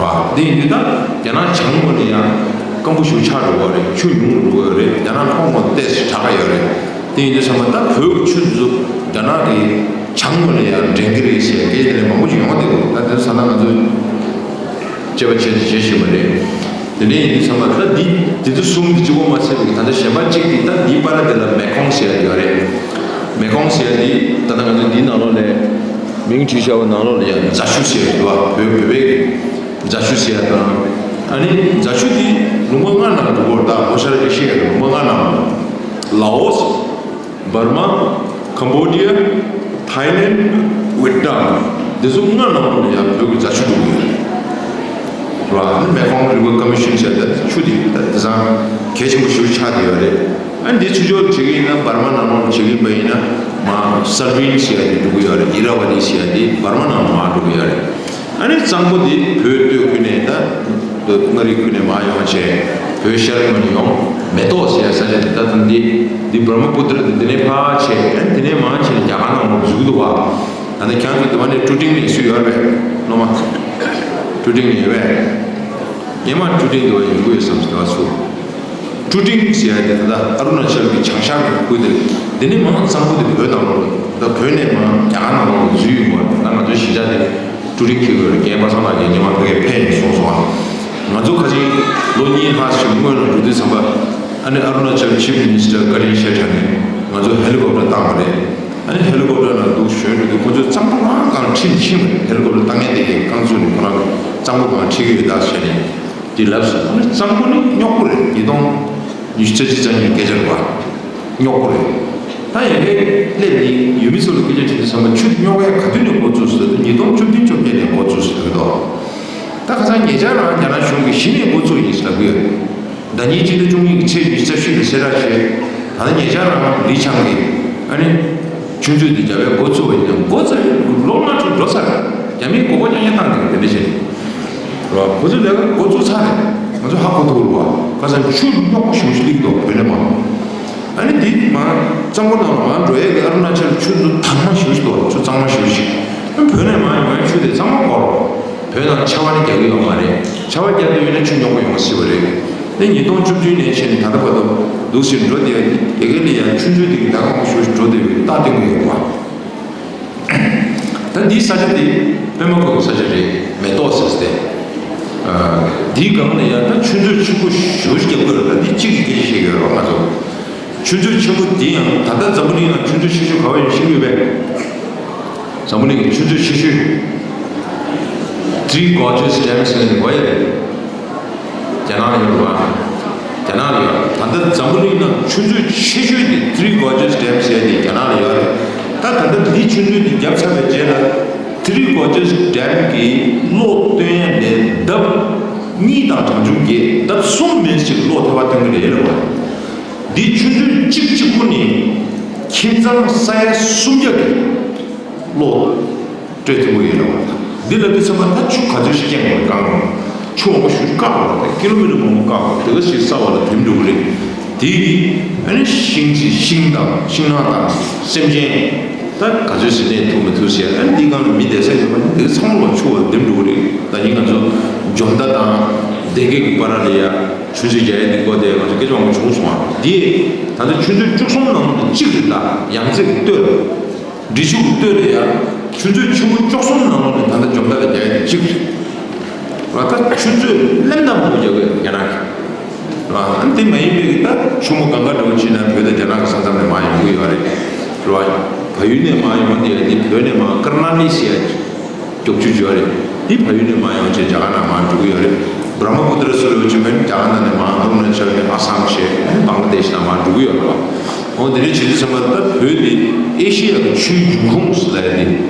རེད་བ། འདི་ཡིན་དུས་ད་རྒྱ་ནག་བྱང་ངོས་ལ་ཡང་སྐམ་པོ་ཞིག་ཆགས་འགྲོ་གི་རེད། ཆུ་ཉུང་རུ་འགྲོ་གི་རེད། རྒྱ་ནག་ལྷོ་ངོས་ཏོག་ཙམ་དྲག་གི་ཡོད་རེད། དེ་ཡིན་དུས་ཚང་མ་ད་བོད་ཀྱི་ཆུ་འདི་ཚོ་རྒྱ་ནག་གི་བྱང་ངོས་ལ་ཡང་འདྲེན་གྱི་རེད་ཟེར་སྐད་ཆ་དེ་འདྲ་མང་པོ་ཞིག་ཡོང་བསྡད་འདུག་ད་དེ་ཚོ་ད་ལྟ་ང་ཚོས་དཔྱད་པ་བྱས་ཏེ་བྱེད་བཞིན་པ་རེད། དེ་ནས་ཡིན་དུས་ཚང་མ་ད་འདི་འདི་ཚོ་གསུམ་འདི་གཅིག་པོ་མ་ཟད་པའི་ད་ལྟ་གཞན་པ་གཅིག་འདི་ད་འདིའི་བར་དེ་ལ་མེ་ཁོང་ཟེར་ཡ་ཡོད་རེད། མེ་ཁོང་ཟེར་ཡ་འདི་ད་ལྟ་ང་ཚོ་འདིའི་ནང་ལོགས་ལ་མིང་བྲིས་བཞག་པ་ནང་ལོགས་ལ་ཡང་རྫ་ཆུ་ཟེར་ཡ་འདུག་བ། བོད་བོད་པའི་རྫ་ཆུ་ཟེར་ཡ་དང་། ཨ་ནི་རྫ་ཆུ་འདི་ལུང་པ་ལྔ་ནང་འདུག་གོ་ད་ལྷོ་ཤར་ཨེ་ཤི་ཡའི་ལུང་པ་ལྔ་ནང་། ལའོ་སི། འབར་མ། ཁམ་བོ་ཌི་ཡ། ཐའི་ལེན། ཝེ་ཏི་ནམ། འདི་ཚོ་ལྔ་ནང་ལོགས་ལ་ཡང་བོད་ཀྱི་རྫ་ཆུ་འདུག་གི་ཡོད་རེད། ཨ་ནི་མེ་ཁོང་རི་ཝར་ཀོ་མི་ཤན་ཟེར་ཡ་ད་ཆུ་འདི་ད་དེང་སང་གལ་ཆེན་པོ་ཞེ་པོ་ཆགས་བསྡད་ཡོད་རེད། ཨ་ནི་འདི་ཚུར་ཕྱོགས་བྱེད་ཀྱི་ཡིན་ན་འབར་མ་ནང་ལོགས་བྱེད་ཀྱི་ཡིན་པ་ཡིན་ན་མར་སལ་ཝིན་ཟེར་ཡ་དེ་འགྲོ་གི་ཡོད་རེད། ཨི་ར་ཝ་ཏི་ཟེར་ཡ་དེ་འབར་མ་ནང་མར་འགྲོ་གི་ཡོད་རེད། ཨ་ནི་གཙང་པོ་དེ་བོད་སྟོད་ཁུལ་ནས་ད་མངའ་རིས་ཁུལ་ནས་མར་ཡོང་བྱས་བོད་ཤར་ངོས་ནས་ཡོང་། མེ་ཏོག་ཟེར་ཡ་ས་ཆ་དེ་ད་ད་འདི་འདི་བྷར་མ་པུ་ཏྲ་དེ་དེ་ནས་ཕར་བྱས། ཨ་ནི་དེ་ནས་མར་བྱས་ནས་རྒྱ་གར་ནང་ལོགས་འཛུལ་འདུག་བ། ད་ནི་ཁྱེད་ཚོ་དེ་བ་ནས་ཀྲུ་ཀྲིང་ནས་སུ་ཡོད་རེད་པས་སློབ་མ། ཀྲུ་ཀྲིང་ནས་ཡོད་པས། ངས་མར་ཀྲུ་ཀྲིང་དུ་བ་ཡོང་གི་ཡོད་བསམ་སོང་ང་ཚོ། ཀྲུ་ཀྲིང་ཟེར་ཡ་དེ་ད་ལྟ་ཨ་རུ་ན་ཅལ་གྱི་བྱང་ཤར་གྱི་ཁུལ་དེ་རེད། དེ་ནས་མར་གཙང་པོ་དེ་བོད་ནང་ལོགས་ད་བོད་ནས་མར་རྒྱ་གར་ནང་ལོགས་འཛུལ་ཡོང་བ་རེད། ད་ང་ཚོའི་གཞིས་ཆགས་དེ་ཀྲུ་ཀྲིང་འཁྱེར་དགོས་རེད། རྒན་པ་སངས་ལགས་ཀྱིས་ཉི་མ་ཕ་གིར་ཕེབས་ཡིན་གསུངས་སོང་ང་། ང་ཚོ་ཁ་ཆེམས་ལོ་གཉིས་ལྷག་ཙམ་སྔོན་ལ་འགྲོ་དུས་ཙམ་པ། ཨ་ནི་ཨ་རུ་ན་ཅལ་ཆིབ་མི་ནི་སི་ཊར་ཀ་རིན་ཤེ་ཁྲ་ནས་ང་ཚོ་ཧེ་ལི་ཀོབ་ཊར་བཏང་བ་རེད། ཨ་ནི་ཧེ་ལི་ཀོབ་ཊར་ནང་འདུག་ཞོན་འགྲོ་དུས་ཁོ་ཚོས་གཙང་པོ་གང་ཁྲིད་ཕྱིན་པ་རེད། ཧེ་ལི་ཀོབ་ཊར་བཏང་མཁན་དེ་གས་རྐང་བཙུགས་ནས་ཁོ་རང་གཙང་པོ་གང་ཁྲིད་ཀྱི་ཡོད་ད་ཟེར་ནས་དེ་ལབ་སོང་། ཨ་ནི་གཙང་པོ་ནི་རྙོག་པོ་རེད། ཉིས་སྟོང་ཉི་ཤུ་རྩ་གཅིག་རྩ་གཉིས་སྐད་ཆ་རེད་བ། རྙོག་པོ་རེད། ད་ཡ་གི་སླེབས་ནི་ཡུལ་མི་ཚོ་ལ་སྐད་ཆ་དྲིས་དུས་ཚང་མ་ཆུ་རྙོག་ག་ག་དུས་ནས་འགོ་བཙུགས་ཟེར་དུས་ཉིས་སྟོང་བཅུ་བདུན་བཅོ་བརྒྱད་ནས་འགོ་བཙུགས་ཟེར་གི་འདུག་ད་ཁ་སང་ཉེ་ཆར་རང་རྒྱ་ནག་གཞུང་གིས་གཞི་ནས་འགོ་བཙུགས་ཡིན་ཟེར་ལབ་གི་ཡོད། ཟླ་ཉིན་སྤྱི་ཟླ་བཅུ་གཉིས་ཀྱི་ཚེས་ཉི་ཤུ་རྩ་བཞི་ལ་གསལ་བསྒྲགས་བྱས། ད་ནི་ཉེ་ཆར་རང་ལི་ཆང་གིས་ཨ་ནི་ཆུ་མཛོད་དེ་རྒྱབ་པའི་འགོ་བཙུགས་པ་ཡིན་ན། འགོ་བཙུགས་ཡིན་ལོ་ལྔ་དྲུག་འགྲོ་ཚར། རྒྱ་མིས་མགོ་སྐོར་རྐྱང་རྐྱང་བཏང་ནས་དེ་འདྲ་བྱས། རེད་བ། ཁོ་ཚོས་ལས་ཀ་འགོ་བཙུགས་ཚར་རེད། ང་ཚོ་ཧ་གོ་ཐུབ་རེད་བ། ཁ་སང་ཆུ་རྙོག་པོ་ཞེ་པོ་ཞིག་སླེབས་འདུག་བོད་ནས་མར། ཨ་ནི་འདི་མར་གཙང་པོ་ནང་ལ་མར་འགྲོ་ཡས་ཀྱི་ཨ་རུ་ན་ཅལ་ཆུ་འདི་དྭངས་མ་ཞེ་པོ་ཞིག་འདུག་ཆུ་གཙང་མ་ཞེ་པོ་ཞིག་ཨ་བོད་ནས་མར་ཡོང་ཡས་ཆུ་དེ་གཙང་མ་གོ་རེད། བོད་ནང་ཆར་པ་ནི་རྒྱག་གི་ཡོད་མ་རེད། ཆར་པ་རྒྱག་འདོད་ཡོད་ན་ཆུ་རྙོག་པོ་ཡོང་སྲིད་པ་རེད། དེ་ཉིས་སྟོང་བཅུ་བདུན་ནས་བྱས་ནས་ད་ལྟ་བར་དུ་འདུག་སེ་འགྲོ་བསྡད་ཡ་དེ་ཡ་གི་ལ་ཡ་ཆུ་མཛོད་དེ་གི་ད་ག་མང་པོ་ཞེ་པོ་ཞིག་འགྲོ་བསྡད་པའི་རྟགས་སྟོན་གྱི་ཡོད་པ། ད་འདིའི་ས་ཆ་འདི་པད་མ་བཀོད་ས་ཆ་རེད། མེ་ཏོག་ཟེར་ཏེ། འདིའི་སྒང་ལ་ཡང་ད་ཆུ་མཛོད་ཆེན་པོ་ཞེ་པོ་ཞིག་རྒྱབ་དགོས་རེད། ད་འདི་གཅིག་གི་སྐད་ཆ་བཤད་ཀྱི་ཡོད་རེད་ང་ཚོ། ཆུ་མཛོད་ཆེན་པོ་འདི་ཡང་ད་ལྟ་འཛམ་བུ་གླིང་ནང་ཆུ་མཛོད་ཆེ་ཤོས་ག་བ་ཡིན་ཤེས་ཀྱི་ཡོད་པས། འཛམ་བུ་གླིང་གི་ཆུ་མཛོད་ཆེ་ཤོས་Three Gorges Dam ཟེར་ནས་གོ་ཡ་རེད། རྒྱ་ནག་ལ་ཡོད་རེད་བ། རྒྱ་ནག་ལ་ཡོད། ད་ལྟ་འཛམ་བུ་གླིང་ནང་ཆུ་མཛོད་ཆེ་ཤོས་དེ་Three Gorges Dam ཟེར་དེ་རྒྱ་ནག་ལ་ཡོད་རེད། ད་ད་ལྟ་འདི་ཆུ་མཛོད་དེ་བརྒྱབ་ཚར་བའི་རྗེས་ལ་Three Gorges Dam གི་གློག་བཏོན་ཡ་ལས་ལྡབ་གཉིས་དང་གྲངས་ཆུང་བརྒྱད་ལྡབ་གསུམ་མིན་ཞིག་གློག་ཐེ་བ་བཏོན་གི་རེད་ལབ་པ། འདི་ཆུ་མཛོད་གཅིག་གཅིག་པུ་ནི་ཁྱིམ་ཚང་ས་ཡ་སུམ་བརྒྱ་གི་གློག་སྤྲད་ཐུབ་ཀྱི་ཡོད་རེད་བ། འདི་ལ་འདི་ཚང་མ་ད་ཆུ་ག་ཚོད་ཞིག་རྐྱེན་ངན་གང་རུང་། ཆུ་མང་པོ་ཞིག་བཀག་དགོས་རེད། ཀི་ལོ་མི་ཊར་མང་པོ་བཀག་དགོས་རེད། དེ་ག་ཞིག་ས་བ་ལ་དེམ་འགྲོ་གི་རེད། དེ་གི་ཨ་ནི་ཤིང་ཅིག་ཤིང་དང་ཤིང་ནགས་དང་སེམས་ཅན་ད་ག་ཚོད་ཞིག་གནས་ཐུབ་མི་ཐུབ་ཟེར། ཨ་ནི་འདི་སྒང་ལ་མི་བསྡད་ས་ཡོད་མ་རེད། དེ་ག་ཚང་མ་ལ་ཆུ་བ་དེམ་འགྲོ་གི་རེད། ད་ནི་ང་ཚོ་འཇོ་མདའ་དང་སྡེ་དགེ་གི་བར་ལ་ཡ་ཆུ་མཛོད་རྒྱག་ཡ་འདི་སྐོར་དེ་ང་ཚོ་སྐད་ཆ་མང་པོ་བྱུང་སོང་ཨ། འདི་ད་ལྟ་ཆུ་མཛོད་བཅུ་གསུམ་ནང་ནས་གཅིག་རེད། ད་ཡང་རྩེ་གི་སྟོད་ལ། འབྲི་ཆུ་གི་སྟོད་ལ་ཡ་ཆུ་མཛོད་ཆེན་པོ་བཅུ་གསུམ་ནང་ལོགས་ནས་ད་ལྟ་འཇོ་མདའ་ལ་རྒྱག་ཡ་དེ་གཅིག་རེད། ད་ཆུ་མཛོད་ལེན་ན་མང་པོ་རྒྱག་གི་རྒྱ་ནག་གིས། ཨ་འདི་མ་ཡིན་པའི་ད་ཆུ་མོ་གང་ག་འདྲ་བོ་ཕྱིན་ན་བོད་དང་རྒྱ་ནག་གི་ས་མཚམས་ནས་མར་ཡོང་གི་ཡོད་རེད། རེད་བ། བལ་ཡུལ་ནས་མར་ཡོང་དེ་ཡ་འདི་བོད་ནས་མར་ཀར་ན་ལི་ཟེར་ཡ་རྒྱུག་ཆུ་ཡོད་རེད། འདི་བལ་ཡུལ་ནས་མར་ཡོང་བྱས་རྒྱ་གར་ནང་མར་འགྲོ་གི་ཡོད་རེད། བྷ་ར་མ་པུ་ཏྲ་ཟེར་བའི་ཆུ་མོ་རྒྱ་གར་ནང་ནས་མར་ཨ་རུ་ན་ཅལ་ནས་ཨ་སམ་བྱས་བང་ལ་དེཤ་ནང་མར་འགྲོ་གི་ཡོད་རེད་བ། འོ་དེ་འདྲ་བྱེད་དུས་ཙམ་པ་ད་བོད་འདི་ཨེ་ཤེ་ཡ་གི་ཆུའི་འབྱུང་ཁུངས་ལབ་ཡ་དེ།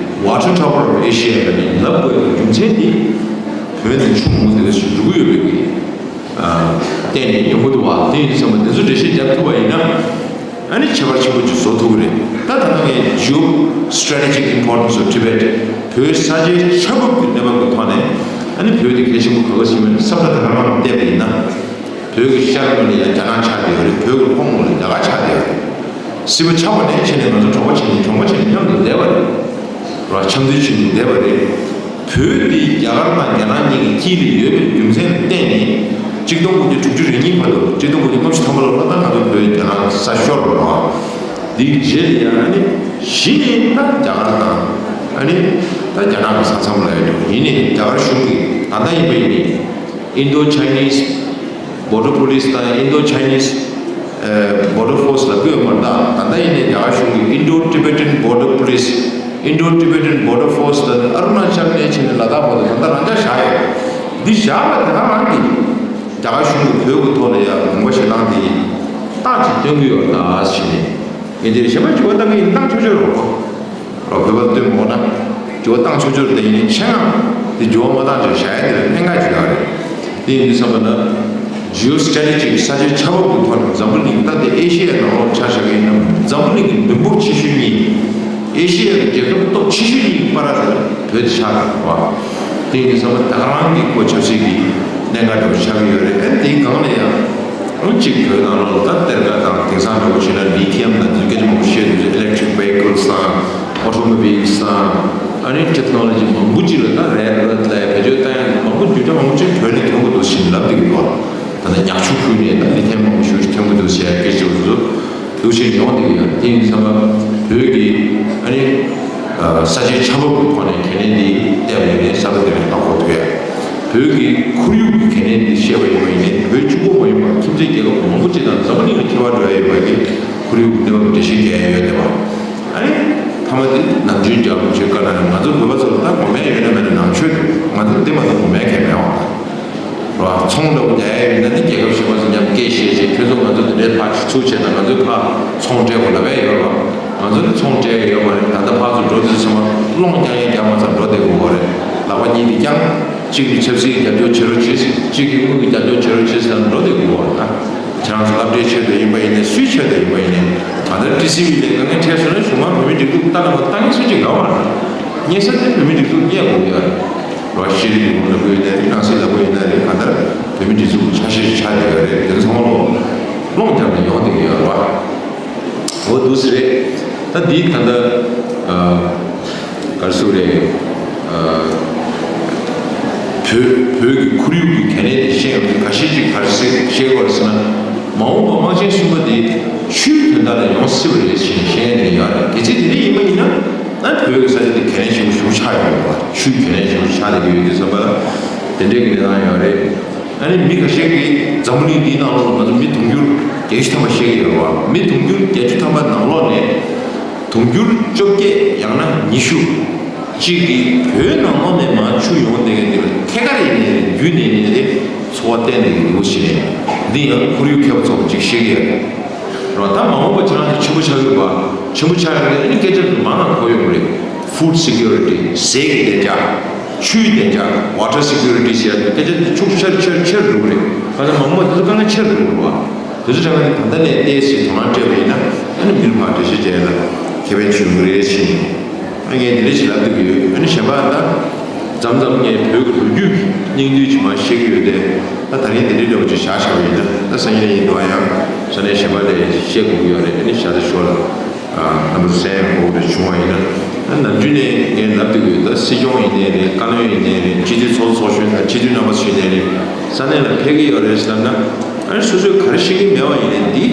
Water Tower of Asia ལབ་ནས་ལབ་དགོས་པའི་རྒྱུ་མཚན་དེ། བོད་ནས་ཆུ་མང་པོ་དེ་འདྲ་ཞིག་འགྲོ་གི་ཡོད་པའི་གི་བརྟེན་ནས་ཡོང་གི་འདུག་བ། དེ་ཡིན་དུས་ཙམ་པ་དེ་ཚོ་འགྲེལ་བཤད་རྒྱབ་ཐུབ་པ་ཡིན་ན། ཨ་ནི་ཁྱད་པར་ཆེན་པོ་ཅིག་བཟོ་ཐུབ་ཀྱི་རེད། ད་ད་ལྟ་ངས་Geostrategic Importance of Tibet བོད་ས་ཆའི་ཆ་བབ་ཀྱི་གནས་བབ་ཀྱི་ཐོག་ནས་ཨ་ནི་བོད་དེ་གལ་ཆེན་པོ་ག་ག་ཞིག་མིན་བསམ་བློ་ད་ག་རང་བཏོན་པ་ཡིན་ན། བོད་ཀྱི་ཤར་ངོས་ལ་ཡང་རྒྱ་ནག་ཆགས་བསྡད་ཡོད་རེད། བོད་ཀྱི་ལྷོ་ངོས་ལ་རྒྱ་གར་ཆགས་བསྡད་ཡོད་རེད། སྲིད་པ་ཆགས་པ་ནས་བྱས་ནས་ང་ཚོ་གྲོགས་པོ་བྱས་ནས་གྲོགས་པོ་བྱས་ནས་མཉམ་དུ་བསྡད་པ་རེད། ར་འཆམ་མཐུན་བྱས་ནས་བསྡད་པ་རེད། བོད་འདི་རྒྱ་གར་དང་རྒྱ་ནག་གཉིས་ཀྱི་དཀྱིལ་ལ་ཡོད་པའི་རྒྱུ་མཚན་ལ་བརྟེན་ནས་གཅིག་སྟོང་དགུ་བརྒྱ་དྲུག་ཅུ་རེ་གཉིས་བར་དུ་གཅིག་སྟོང་དགུ་བརྒྱ་ལྔ་བཅུ་ཐམ་པ་ལོ་ལ་ད་ང་ཚོ་བོད་རྒྱ་ནག་ས་ཤོར་བ་རེད། འདིའི་རྗེས་ལ་ཡང་ཨ་ནི་གཞི་ནས་ད་རྒྱ་གར་དང་ཨ་ནི་ད་རྒྱ་ནག་གི་ས་མཚམས་ལ་ཡོད་འདུག་ཡིན་ནའི་རྒྱ་གར་གཞུང་གིས་ད་ལྟ་ཡིན་པ་ཡིན་ནའི་Indo Chinese Border Police དང་Indo Chinese Border Force ལབ་ཀྱི་ཡོད་མ་རེད། ད་ད་ལྟ་ཡིན་ནའི་རྒྱ་གར་གཞུང་གིས་Indo Tibetan Border Police, Indo Tibetan Border Force དང་ཨ་རུ་ན་ཅལ་ནས་ཕྱིན་ནས་ལ་དྭགས་བར་དུ་ད་ལྟ་རང་འཇགས་བཞག་ཡོད། འདི་བཞག་པ་དེ་ག་རང་གིས་རྒྱ་གར་གཞུང་གིས་བོད་ཀྱི་ཐོག་ལ་ཡ་དགོངས་པ་བཞེས་སྟངས་དེ་རྟགས་ཅིག་སྟོན་གྱི་ཡོད་རེད་ད་ཟེར་ནས། ཡིན་དེ་བྱས་པ་འགྱུར་བ་གཏང་གི་ཡིན། གཏང་ཆོག་ཆོག་རེད་གོ། རོགས་བོད་པ་སྟོན་མོ་ན། འགྱུར་བ་གཏང་ཆོག་ཆོག་རེད། དེ་ཡིན་ནའི་ཆེད་མངགས་དེ་འགྱུར་བ་མ་བཏང་ཆོག་བཞག་ཡ་དེ་ལ་ཕན་ཁ་ཅིག་ཡོད་རེད། དེ་ཡིན་དུས་ཙམ་པ་ན། Geostrategic ས་ཆའི་ཆ་བབ་ཀྱི་ཐོག་ནས་འཛམ་བུ་གླིང་ད་ལྟ་ཨེ་ཤེ་ཡའི་ནང་ལོགས་ཆ་བཞག་གི་ཡིན་ན་འཛམ་བུ་གླིང་གི་མི་འབོར་ཆེ་ཤོས་གཉིས། ཨེ་ཤེ་ཡ་གི་རྒྱལ་ཁབ་སྟོབས་ཆེ་ཤོས་གཉིས་ཀྱི་བར་ལ་བོད་དེ་ཆགས་ཡོད་རེད་བ། དེ་ཡིན་དུས་ཙམ་པ་ད་ག་རང་གི་ཁོ་ཆབ་སྲིད་ཀྱི་གནད་འགག་འདྲ་བོ་ཆགས་ཀྱི་ཡོད་རེད། ཨ་ནི་དེའི་སྒང་ལ་ཡང་། ཨང་གཅིག་བོད་ནང་ལོགས་ལ་ད་གཏེར་ཁ་དང་དེང་སང་འདྲ་བོ་བྱས་ན་ལི་ཐི་ཡམ་དང་དེ་སྐད་ཆ་མང་པོ་བཤད་འདུག Electric vehicles དང་automobiles དང་ཨ་ནི་technology མང་པོ་ཅིག་ལ་ད་rare earth ལ་བེད་སྤྱོད་བཏང་ཡ་མང་པོ་རྒྱུ་ཆ་མང་པོ་ཅིག་བོད་ནས་ཐོན་གྱི་འདུག་ཟེར་ལབ་བསྡད་ཀྱི་འདུག་ད་ལྟ་ཉག་ཆུ་ཁུལ་ནས་ད་ལི་ཐི་ཡམ་མང་པོ་ཞེ་པོ་ཅིག་ཐོན་གྱི་འདུག་ཟེར་ཡ་སྐད་ཆ་འདུག་འདུག་ཞིག་ཡོང་བསྡད་ཀྱི་ཡོད། དེ་ཡིན་ཙམ་པ་བོད་ཀྱི་ཨ་ནི། ས་ཆའི་ཆ་བབ་ཀྱི་ཐོག་ནས་གལ་གནད་འདི་བལྟས་པ་ཡིན་ནའི་གསར་པ་འདི་ལ་ལྟ་དགོས་ཐུག་ཡ། བོད་ཀྱི་ཁོར་ཡུག་གི་གལ་གནད་འདི་བཤད་པ་ཡིན་པ་ཡིན་ནའི་བོད་གཅིག་པོ་མ་ཡིན་པར་ཁྱིམ་མཚེས་རྒྱལ་ཁབ་མང་པོ་ཅིག་དང་འཛམ་བུ་གླིང་ལ་ཁྱད་པར་འགྲོ་ཡ་ཡོད་པ་གི་ཁོར་ཡུག་གི་གནས་བབ་འགྲེལ་བཤད་རྒྱག་ཡ་ཡོད་བསྡད་པ། ཨ་ནི་མཐའ་མ་དེ་ནམ་རྒྱུན་རྒྱག་ལུགས་བྱེད་དཀའ་ན་ནི་ང་ཚོ་བོད་པ་ཚོ་ལ་ད་ངོ་མ་ཡོད་ན་མེད་ན་ནང་ཆོས་འདུག་ང་ཚོ་འདི་མ་གཏོགས་ངོ་མ་གལ་མེད་པ། ར་ཚོང་འདྲ་བོ་རྒྱག་ཡ་ཡོད་ན་ནི་རྒྱལ་ཁབ་གཞན་པ་ཚོ་མཉམ་སྐད་བཤད་བྱས་ཁྱོད་ཚོ་ང་ཚོ་འདི་འདྲའི་ཕར་ཚུར་བྱས་ན་ང་ཚོས་ཕར་ཚོང་སྤྲད་དགོས་ལབ་ཡ་ཡོད་ར། ང་ཚོ་ནི་ཚོང་སྤྲད་ཡོད་མ་རེད། ད་ལྟ་ཕར་ཚུར་འགྲོ་དུས་ཚང་མ་སློང་རྐྱང་ཡང་རྐྱང་མ་ཚར་འགྲོ་བསྡད་དགོས་པ་རེད། ལག་པ་གཉིས་དེ་རྐྱང་། གཅིག་གིས་ཆབ་སྲིད་རྒྱབ་སྐྱོར་བྱེད་རོགས་བྱེད་ཟེར། གཅིག་གིས་དངུལ་གྱི་རྒྱབ་སྐྱོར་བྱེད་རོགས་བྱེད་ཟེར་ནས་འགྲོ་བསྡད་དགོས་པ་རེད། ད་ཁྱེད་རང་ཚོ་སློབ་གྲྭའི་ཆེད་དུ་ཡིན་པ་ཡིན་ནའི་སུའི་ཆེད་དུ་ཡིན་པ་ཡིན་ནའི། གང་ལྟར་ཊི་སི་ཝི་ལས་དཀའ་ངལ་འཕྲད་སོང་ན་གཞུང་མང་བོད་མིའི་སྒྲིག་འཛུགས་ལྟ་ན་མ་ལྟ་མཁན་སུ་གཅིག་ཡོད་མ་རེད། སྙན་ས་དེ་བོད་མིའི་སྒྲིག་འཛུགས་རྙེད་དགོས་ཡོད་རེད། རོ་ཤེས་རིག་གི་ལམ་ལ་དགོས་ཡིན་ནའི་རེད། ནང་སྲིད་ལ་དགོས་ཡིན་ནའི་རེད། གང་ལྟར་བོད་མིའི་སྒྲིག་འཛུགས་ཀྱི་ཆ་ཤས་ཤིག་ཆགས་བསྡད་ཡོད་རེད། དེ་ཚོ་ཚང་མ་ལོ་སློང་རྒྱབ་ནས་ཡོང་བསྡད་ཀྱི་ཡོད་རེད་བ། འོ་འདུག་སེ་རེད། ད་འདི་ད་ལྟ་ཨ་ག་རེ་ཟེར་དགོས་རེད། ཨ་བོད་བོད་ཀྱི་ཁོར་ཡུག་གི་གལ་གནད་དེ་བཤད་ཡོང་དུས་ཁ་ཤས་ཅིག་ག་རེ་ཟེར་བཤད་དགོས་རེད་ཟེར་ན། མ་འོངས་པ་དམག་ཆེན་གསུམ་པ་དེ་ཆུའི་དོན་དག་ལ་ཡོང་སྲིད་པ་རེད་ཅེས་བཤད་མཁན་དེ་ཡོད་རེད། གལ་སྲིད་དེ་འདྲ་ཡིན་པ་ཡིན་ན། ཨ་བོད་ཀྱི་ས་ཆ་དེ་གལ་གནད་ཆེན་པོ་ཞེ་པོ་ཆགས་ཡོང་གི་རེད་བ། ཆུའི་གལ་གནད་ཆེན་པོ་ཆགས་བསྡད་ཀྱི་ཡོད་དུས་ཙམ་པ་ལ་དེ་འདྲའི་གི་གནས་སྟངས་ཡོད་རེད། ཨ་ནི་མི་ཁ་ཤས་ཀྱིས་འཛམ་བུ་གླིང་འདིའི་ནང་ལོགས་ལ་ང་ཚོ་མི་དུང་ཕྱུར་བརྒྱད་ཅུ་ཐམ་པ་བཤད་ཀྱི་ཡོད་རེད་བ། མི་དུང་ཕྱུར་བརྒྱད་ཅུ་ཐམ་པ་ནང་ལོགས་ནས་དུང་ཕྱུར་བཅོ་བརྒྱད་ཡང་ན་ཉི་ཤུ་གཅིག་གིས་བོད་ནང་ལོགས་ནས་མར་ཆུ་ཡོང་བསྡད་མཁན་དེ་ལ་ཐད་ཀར་ཡིན་ནའི་རེད། བརྒྱུད་ནས་ཡིན་ནའི་རེད། ཚོར་བ་བསྟན་བསྡད་ཀྱི་འདུག་ཟེར་ནས། འདི་ཡང་ཁོར་ཡུག་མཁས་པ་ཚོ་གཅིག་བཤད་ཀྱི་ཡོད་རེད། རོ། ད་མ་འོངས་པ་ཁྱེད་རང་ཚོ་ཆེན་པོ་ཆགས་ཡོད་པ། ཆེན་པོ་ཆགས་ཡོད་པ་ཨ་ནི་སྐད་ཆ་མང་ང་གོ་ཡོང་གི་རེད། Food security། ཟས་ཀྱི་བདེ་འཇགས། ཆུའི་བདེ་འཇགས། Water security ཟེར་ཡ་དེ་སྐད་ཆ་དེ་ཤུགས་ཆེར་ཆེར་ཆེར་འགྲོ་གི་རེད། གང་ལྟར་མ་འོངས་པ་དེ་ཚོ་དཀའ་ངལ་ཆེར་འགྲོ་གི་རེད་བ། དེ་ཚོ་དྲན་ག་ནས་ད་ལྟ་ནས་ཏོག་ཙམ་དོ་སྣང་སྤྲད་པ་ཡིན་ན། ཨ་ནི་མི་རིགས་ཁག་འགྲེལ་བཤད་བྱས་ལ་ཁེ་ཕན་ཆེ་ཡོང་གི་རེད་ཟེར་ནས། ཨ་ངས་འདི་འདྲ་ཞིག་ལབ་བསྡད་ཀྱི་ཡོད། ཨ་ནི་གཞན་པ་ད་མཚམས་མཚམས་ངས་བོད་ཀྱི་ལོ་རྒྱུས་སྙིང་བསྡུས་ཅིག་མར་བཤད་ཀྱི་ཡོད་དེ། ད་ད་རིང་འདི་འདྲའི་འདྲ་བོ་ཅིག་བཞག་བཞག་པ་ཡིན་ན། ད་སང་ཉིན་ཡིན་འདུག་ཨ། ཡང་ས་གནས་གཞན་པ་ལ་བཤད་དགོས་ཀྱི་ཡོད་རེད། ཨ་ནི་བཞག་ཚར་ཞོར་ལ་རྣམ་པ་ཚོ་གསན་ཡག་གོ་བོ་རེ་བྱུང་བ་ཡིན་ན། ཨ་ནི་ནམ་རྒྱུན་ནས་ངས་ལབ་བསྡད་ཀྱི་ཡོད། ད་སྲིད་སྐྱོང་ཡིན་ནའི་རེད། བཀའ་བློན་ཡིན་ནའི་རེད། སྤྱི་འཐུས་ཚོགས་གཙོ་ཚོགས་གཞོན་དང་སྤྱི་འཐུས་རྣམ་པ་ཚོ་ཡིན་ནའི་རེད། ས་གནས་ལ་ཕེབས་ཀྱི་ཡོད་རེད་ཟེར་ལབ་ན། ཨ་ནི་སོ་སོས་ག་རེ་བཤད་ཀྱི་མེད་པ་ཡིན་ནའི་འདི་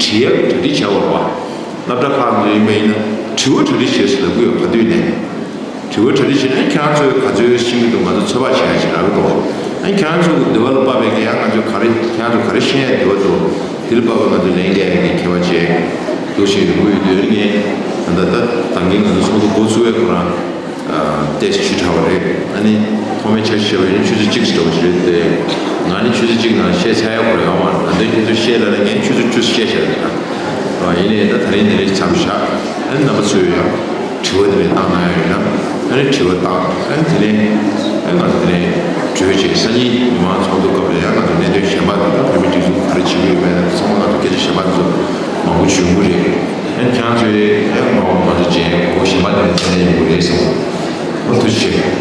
དྲི་ཡག་གྲ་སྒྲིག་བྱས་པ་རེད་བ། སློབ་གྲྭ་ཁག་ཏུ་ཡིན་པ་ཡིན་ན་དྲི་བ་གྲ་སྒྲིག་བྱས་ཟེར་ལབ་ཀྱི་ཡོད། ག་དུས་ནས་དྲི་བ་གྲ་སྒྲིག་བྱས་ན། ཁྱེད་རང་ཚོས་ག་ཚོད་ཤེས་ཀྱི་འདུག་ང་ཚོ་ཚོད་དཔག་བྱེད་ཡ་ཞིག་རག་གི་འདུག་ཨ་ནི་ཁྱེད་རང་ཚོ་གི་འདོད་པ་ལ་དཔག་པའི་གི་ཡང་ང་ཚོས་ག་རེ་ཁྱེད་རང་ཚོ་ག་རེ་ཤེས་ཡ་འདོད་པ་འདུག་དེ་ལ་དཔག་པའི་ང་ཚོས་ལན་རྒྱག་ཡ་གི་ཁྱད་པར་བྱས་འདུག་ཞེས་ཡོང་གི་ཡོད་དུས། ཨ་ནི་ངས་ད་ལྟ་ད་ད་གིན་ང་ཚོ་ཚོགས་འདུ་འགོ་ཚུགས་པའི་ཁོ་རང་ཏོག་ཙམ་ཞུས་དྲགས་པ་རེད། ཨ་ནི་ཐོག་མའི་འཆར་གཞི་བྱས་པ་ཡིན་ན་ཆུ་ཚོད་གཅིག་ཙམ་འདྲ་བོ་ཞིག་རེད་དེ། ང་ནི་ཆུ་ཚོད་གཅིག་ནང་བཤད་ཚར་ཡག་པོ་རེད། ཡོང་བ་ད་ལྟའི་ཁྱེད་ཚོས་བཤད་ལབ་ན་ངས་ཆུ་ཚོད་བཅུ་བཤད་བཞག་རེད། ད་ཡིན་ནའི་ད་ད་རིང་འདི་འདྲ་མཚམས་བཞག་ཨ་ནི་རྣམ་པ་ཚོས་ཡང་དྲི་བ་དེ་འདྲ་བཏང་གནང་ཡ་ཡོད་ན། ཨ་ནི་དྲི་བ་བཏང་། ཨ་ནི་དེ་ནས་ཨ་ནི་ང་ཚོ་དེ་ནས་གྲོས་བྱས། སང་ཉིན་མི་མང་ཚོགས་འདུ་སྐབས་ལ་ཡང་ང་ཚོ་གནད་དོན་གཞན་པ་དང་བོད་མིའི་སྒྲིག་འཛུགས་ཀྱིས་ག་རེ་བྱེད་ཀྱི་ཡོད་མེད་དང་། ཚང་མ་ང་ཚོ་སྐད་ཆ་གཞན་པ་དེ་ཚོ་མང་པོ་བྱུང་གི་རེད། ཨ་ནི་ཁྱེད་རང་ཚོས་ཡང་མ་འོངས་པ་ང་ཚོ་མཇལ་ཡག་གོ་སྐབས་གཞན་པ་དེ་འདྲ་འཚོལ་ཡག་ཡོང་གི་རེད་བསམ། ཨོ་ཐུགས་རྗེ་ཆེ།